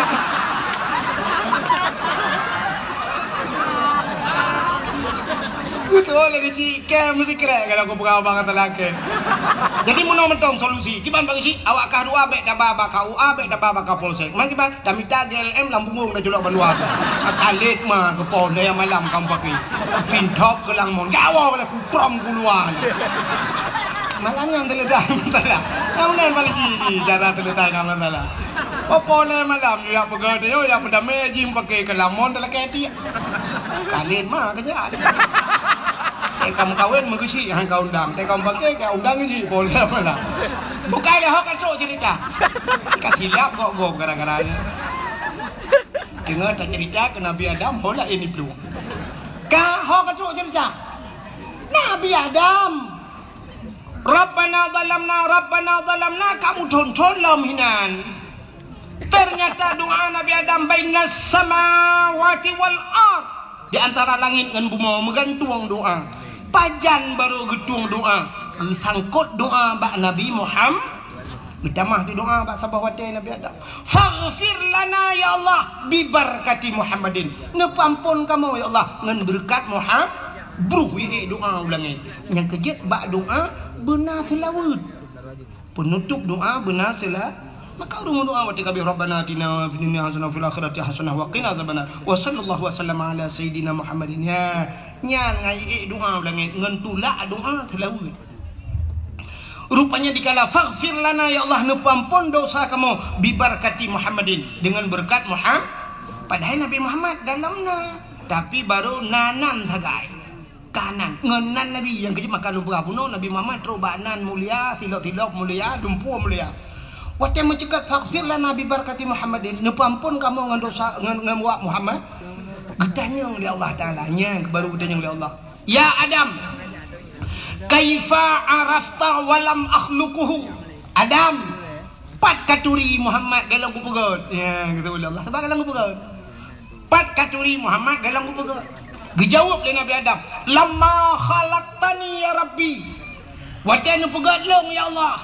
Geutôh lé Geuchik, kèe meusikrek kalau kupeugah bak kata lakèe. Jadi meunoe mantong solusi. Kiban Pak Geuchik, awak kah dua bèk taba bak K U A, bèk taba bak Kapolsek. Man kiban? Tamita G L M lam bungong dan culok bandua tu. Akalét ma keu poh lhèe malam kamoe pakai. Tintop keu lam mon. Jawoe lé kuprom keuluwa. Malam nyan teuleutai masalah. Nyang meunan polisi jih cara teuleutai ka masalah. Poh lhèe malam, jak peugah teuh, jak peudamé jih pakai keu lam mon teulakèe tiek. Kalét ma keujak. Saya ka meukawen meugeuchik han ka undang. Saya ka meupakai ka undang jih poh lhèe malam. Bukai lé ho ka trok cerita. Ka silap gok-gok gara-gara nyan. Teungoh tacerita keu Nabi Adam, ho laén iplueng. Ka ho ka trok cerita. Nabi Adam. Rabbana zalamna, Rabbana zalamna, kamoe thon-thon lom hinan. Ternyata doa Nabi Adam bainas samawati wal ard. Di antara langét ngon bumoe meugantueng doa. Pajan barô geutueng doa? Geusangkot doa bak Nabi Muham-, meutamah di doa bak saboh watèe Nabi Adam. "Faghfir lana ya Allah bibarkati Muhammadin." Neupeuampôn kamoe ya Allah ngon beureukat Muham-, bruh ié doa u langét. Nyang keujeuet bak doa beuna seulaweuet. Peunutôp doa beuna seula-, maka ureueng meudoa watèe ka abéh, "Rabbana atina fid dunya hasanah wa fil akhirati hasanah wa qina azabannar." Wa sallallahu wa sallama ala sayyidina Muhammadin. Ya, nyan ngai ék doa u langét ngon tulak doa seulaweuet. Rupanya dikala, "Faghfir lana, ya Allah, neupeuampôn dosa kamoe, bibarkati Muhammadin, dengan beureukat Muham-," padahai Nabi Muhammad dalam na, tapi barô na nan sagai. Ka nan, ngon nan Nabi nyang keujeuet maka lôn peugah bunoe, Nabi Muhammad trok bak nan mulia, silop-silop mulia, dumpeue mulia. Watèe meuceukat, "Faghfir lana bi barakati Muhammadin," neupeuampôn kamoe ngon dosa, ngon, ngon wak Muhammad. Geutanyong lé Allah Taala, nyan baru geutanyong lé Allah, "Ya Adam, kaifa arafta wa lam akhluquhu?" Adam, pat katuri Muhammad golom kupeugöt? Ya, geutanyong lé Allah, sabab golom kupeugöt. Pat katuri Muhammad golom kupeugöt? Geujaweueb lé Nabi Adam, "Lamma khalaqtani ya Rabbi." Watée neupeugét lôn, ya Allah,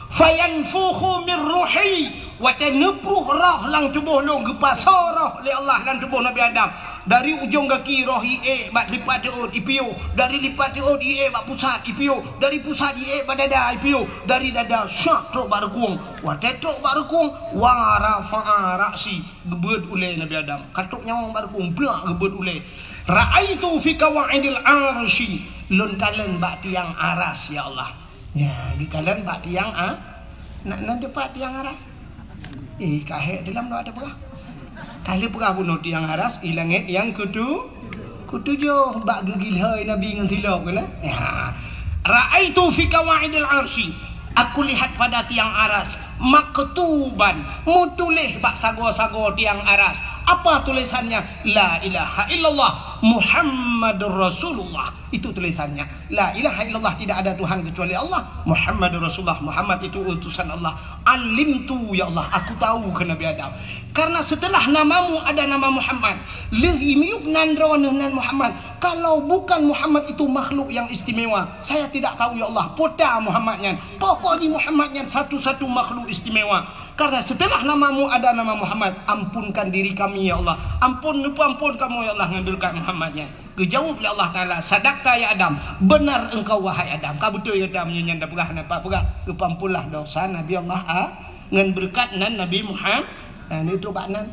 fayanfukhu min ruhi, watée neupruh roh lam tuboh lôn, geupasoe roh lé Allah lam tuboh Nabi Adam, dari ujong gaki roh iék bak lipat teuôt ipiôh, dari lipat teuôt iék bak pusat ipiôh, dari pusat iék bak dada ipiôh, dari dada syak trok bak reukung. Watée trok bak reukung, wa rafa'a ra'si, geubeuet ulée Nabi Adam. Ka trok nyawöng bak reukung, blak geubeuet ulée. Ra'aitu fi qawaidil arsy, lôn kalon bak tiang aras, ya Allah. Ya, geukalon bak tiang a-, na, na teupat tiang aras. Eh, ka hék dalam doa teupeugah. Ka lheueh peugah bunoe tiang aras, i langét nyang keutu-, keutujoh, bak geugilhôi Nabi ngon silop keunan. Ya. Ra'aitu fi qawaidil arsy, aku lihat pada tiang aras, maktuban, meutuléh bak sagoe-sagoe tiang aras. Apa tulisannya? La ilaha illallah Muhammadur Rasulullah. Itu tulisannya. La ilaha illallah, tidak ada Tuhan kecuali Allah. Muhammadur Rasulullah, Muhammad itu utusan Allah. Alimtu, ya Allah, aku tahu, kheun Nabi Adam. Karena setelah namamu ada nama Muhammad, lheueh miyueb nan droeneuh nan Muhammad. Kalau bukan Muhammad itu makhluk yang istimewa, saya tidak tahu, ya Allah, peue ta Muhammad nyan. Pokok jih Muhammad nyan satu-satu makhluk istimewa. Karena setelah namamu ada nama Muhammad, ampunkan diri kami, ya Allah. Ampun, neupeuampon kamoe, ya Allah, ngon beureukat Muhammad nyan. Geujaweueb lé Allah Taala, "Sadaqta ya Adam, benar engkau wahai Adam." Ka beutôi gata meunyoe nyan tapeugah, napa peugah, geupeuampunlah dosa Nabi Allah a-, ngon beureukat nan Nabi Muhammad, nah, neutrok bak nan.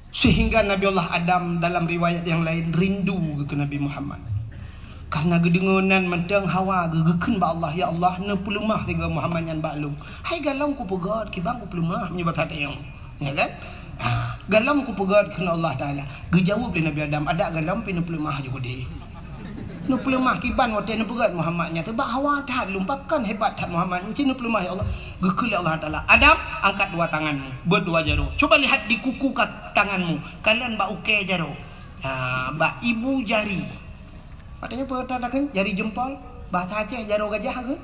Sehingga Nabi Allah Adam dalam riwayat yang lain rindu keu Nabi Muhammad. Karena geudeungoe nan mantong hawa geu-, geukheun bak Allah, "Ya Allah, neupeuleumah sigoe Muhammad nyan bak lôn. Hai galom kupeugét, kiban kupeuleumah meunyoe basa tayong." Ya kan? Ha, galom kupeugét kheun Allah Taala. Geujaweueb lé Nabi Adam, "Adak galom pih neupeuleumah ju keudeh. Neupeuleumah kiban watée neupeugét Muhammad nyan, teuh bak hawa that lôn, pakon hebat that Muhammad nyan, ci neupeuleumah ya Allah." Geukheun lé Allah Taala, "Adam, angkat dua tanganmu, beuet dua jaroe. Cuba lihat di kuku ka-, tanganmu, kalon bak ukée jaroe. Ha, bak ibu jari." Maksudnya peue takheun jari jempol, bahasa Aceh jaroe gajah ke?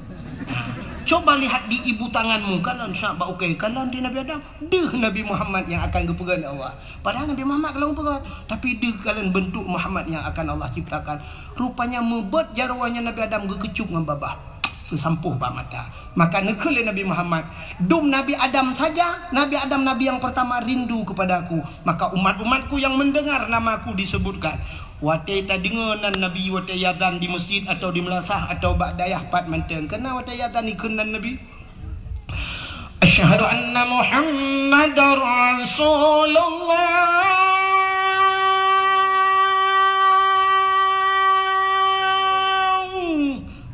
Coba lihat di ibu tanganmu, kalon syak bak ukée, kalon di Nabi Adam, deuh Nabi Muhammad nyang akan geupeugét lé Allah. Padahal Nabi Muhammad ka lheueh geupeugét, tapi deuh kalon beuntuk Muhammad nyang akan Allah ciptakan. Rupanya meubeuet jaroe nyan Nabi Adam geukeucup ngon babah, geusampôh bak mata. Maka neukheun lé Nabi Muhammad, "Dum Nabi Adam saja, Nabi Adam nabi yang pertama rindu kepada aku. Maka umat-umatku yang mendengar namaku disebutkan." Watée tadeungoe nan Nabi watée azan di meuseujid atawa di meulasah atawa bak dayah pat mantong, keunan watée azan ikheun nan Nabi, "Asyhadu anna Muhammadar Rasulullah."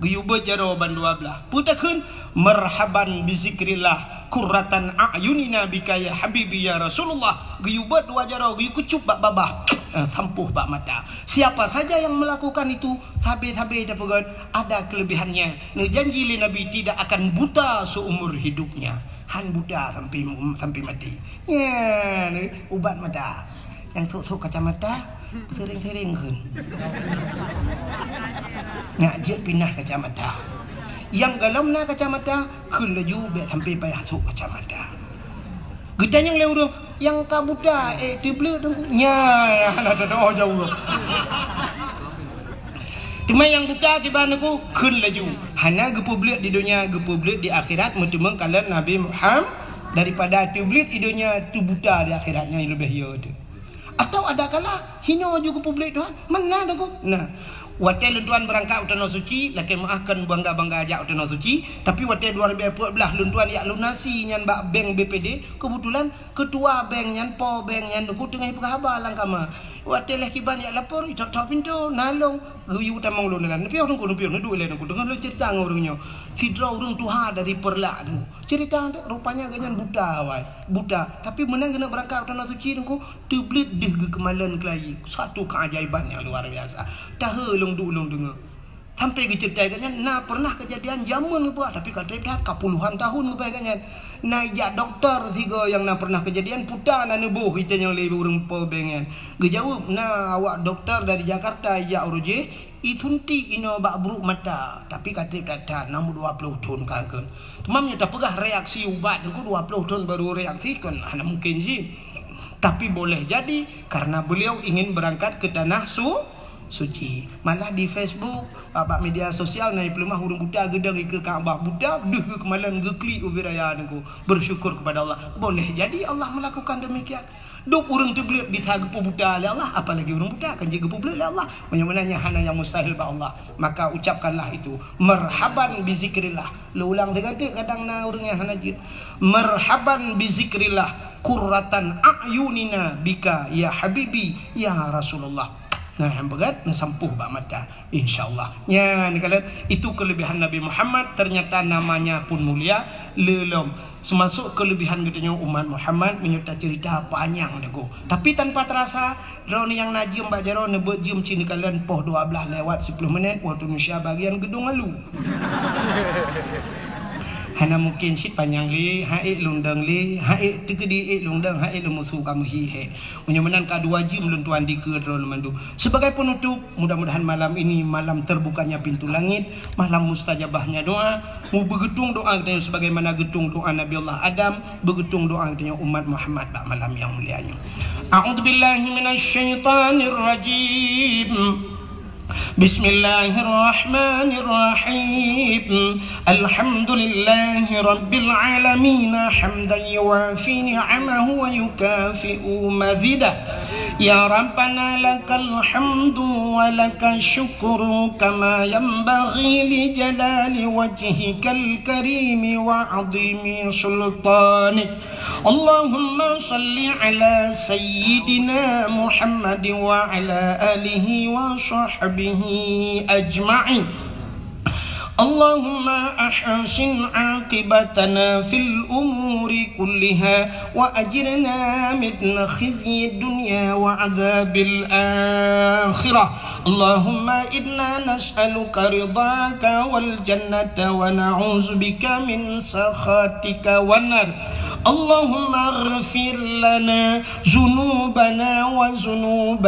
Geuyue beuet jaroe bandua blaih. Peue takheun? "Marhaban bi zikrillah, qurratan a'yunina bika ya habibi ya Rasulullah." Geuyue beuet dua jaroe, geuyue keucup bak babah, eh, sampôh bak mata. Siapa saja yang melakukan itu, sabe-sabe tapeugét ada kelebihannya. Neujanji lé Nabi tidak akan buta seumur hidupnya. Han buta sampai, sampai mati. Nyan ubat mata. Nyang sôk-sôk kacamata, sering-sering kheun. Nak jeuet pinah kacamata. Nyang galom na kacamata, kheun laju bék sampai payah sôk kacamata. Geutanyong lé ureuëng, "Nyang ka buta, eh, teubleuet Teungku?" Nyan, hana teudoa jaweueb. Teuma nyang buta kiban Teungku, kheun laju. Hana geupeubleuet di donya, geupeubleuet di akhirat, meuteumé kalon Nabi Muhammad, daripada teubleuet di donya, teubuta di akhirat, nyan leubeh yo teuh. Atawa ada kala hino ju geupeubleuet Tuhan, meunan Teungku. Nah, watée lôn tuan beurangkat u Tanoh Suci, lakée meuáh kon bangga-bangga jak u Tanoh Suci, tapi watée dua ribu empat belas lôn tuan jak lunasi nyan bak bank B P D, keubeutulan keutua bank nyan, po bank nyan, Teungku teungoh peugah haba lam kama. Watée lheueh kiban jak lapor, itok-tok pintoe, na lôn, geuyue tamong lôn nyan. Neupiôh Teungku, neupiôh, neuduek ilée Teungku. Teungoh lôn cerita ngon ureuëng nyoe. Sidroe ureuëng tuha dari Peureulak Teungku. Cerita tu, rupanya gobnyan buta awai, buta. Tapi meunan geuneuk beurangkat u Tanoh Suci Teungku, teubleuet deuh geukeumalon keulayi. Satu keajaiban yang luar biasa. Tahe lôn duek lôn deungoe. Sampai geuceurita gobnyan, na pernah kejadian jameun geupeugah, tapi ka treb that, ka puluhan tahun geupeugah gobnyan. Na ijak dokto sigoe nyang na pernah kejadian, peue ta na neuboh itanyong lé ureuëng po bank nyan. Geujaweueb, na awak dokto dari Jakarta ijak uroe jéh, isuntik inoe bak brok mata, tapi ka treb that-that, na umur dua puluh thon ka kheun. Teuma meunyoe tapeugah reaksi ubat Teungku dua puluh thon baru reaksi, kon hana mungkin jih. Tapi boleh jadi karena beliau ingin berangkat ke tanah su-, suci. Malah di Facebook, bak, bak media sosial, na peuleumah ureuëng buta geudong ikeue Ka'bah, buta deuh geukeumalen geuklik ubit raya niko. Bersyukur kepada Allah. Boleh jadi Allah melakukan demikian. Dok ureuëng teubleuet bisa geupeubuta lé Allah, apalagi ureuëng buta kan jeuet geupeubleuet lé Allah. Meunyoe meunan nyan hana nyang mustahil bak Allah, maka ucapkanlah itu, marhaban bizikrillah. Lé ulang sigateuk, kadang na ureuëng nyang hana jeuet. Marhaban bizikrillah, qurratan a'yunina bika ya habibi ya Rasulullah. Nah, nyang peugah neusampoh bak mata, insya Allah. Nyan, kalon, itu kelebihan Nabi Muhammad, ternyata namanya pun mulia, lé lom. Seumasok kelebihan geutanyoe umat Muhammad, meunyoe taceurita panyang lagoe. Tapi tanpa terasa, droeneuh nyang na jeuem bak jaroe neubeuet jeuem cit neukalon poh dua belas lewat sepuluh menit, waktu Indonesia bagian geudong alu. Hana mungkin cit panyang lé, han ék lôn dong lé, han ék teukeudi ék lôn dong, han ék lôn musu kamoe hi hék. Meunyoe meunan ka dua jeuem lôn tuan dikeue droeneuh mandum. Sebagai penutup, mudah-mudahan malam ini malam terbukanya pintu langit, malam mustajabahnya doa. Mubeugeutung doa geutanyoe sebagaimana geutung doa Nabi Allah Adam, beugeutung doa geutanyoe umat Muhammad bak malam nyang mulia nyoe. A'udzubillahi minasyaitonirrajim. Bismillahirrahmanirrahim. Alhamdulillahi rabbil alamin, hamdan yuwafi ni'amahu wa yukafi'u mazidah. Ya Rabbana lakal hamdu wa lakal syukru kama yanbaghi li jalali wajhikal karimi wa azimi sultanik. Allahumma salli ala sayyidina Muhammad wa ala alihi wa sahbihi ajma'in. اللهم أحسن عاقبتنا في الأمور كلها وأجرنا من خزي الدنيا وعذاب الآخرة. اللهم إنا نسألك رضاك والجنة ونعوذ بك من سخطك والنار. اللهم اغفر لنا ذنوبنا وذنوب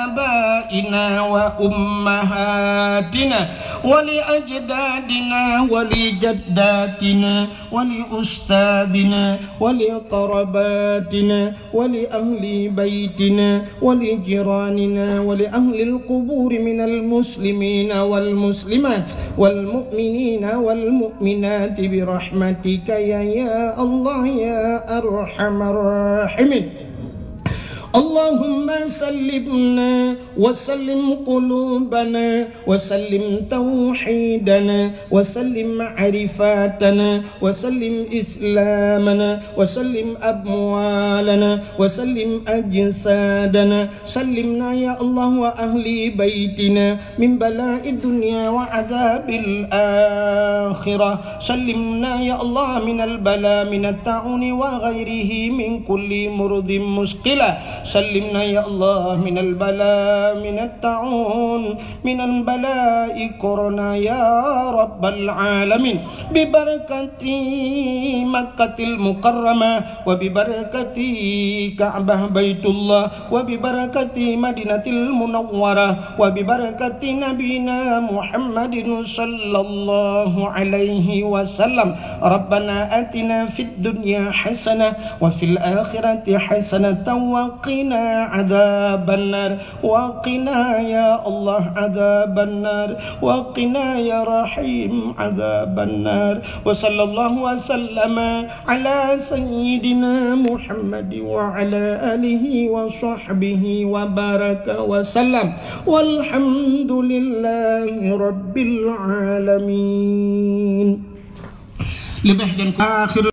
آبائنا وأمهاتنا ولأجدادنا ولجداتنا ولأستاذنا ولقرباتنا ولأهل بيتنا ولجيراننا ولأهل القبور من المسلمين والمسلمات والمؤمنين والمؤمنات برحمتك يا، يا الله يا أرحم الراحمين. اللهم سلمنا وسلم قلوبنا وسلم توحيدنا وسلم معرفتنا وسلم إسلامنا وسلم أموالنا وسلم أجسادنا. سلمنا يا الله وأهل بيتنا من بلاء الدنيا وعذاب الآخرة. سلمنا يا الله من البلاء من الطاعون وغيره من كل مرض مثقلة. سلمنا يا الله من البلاء من الطاعون من البلاء كورونا يا رب العالمين. ببركة مكة المكرمة وببركة كعبة بيت الله وببركة مدينة المنورة وببركة نبينا محمد صلى الله عليه وسلم. ربنا آتنا في الدنيا حسنة وفي الآخرة حسنة وقنا عذاب النار. وقنا يا الله عذاب النار. وقنا يا رحيم عذاب النار. وصلى الله وسلم على سيدنا محمد وعلى آله وصحبه وبارك وسلم. والحمد لله رب العالمين. Leubeh dan ku-, akhir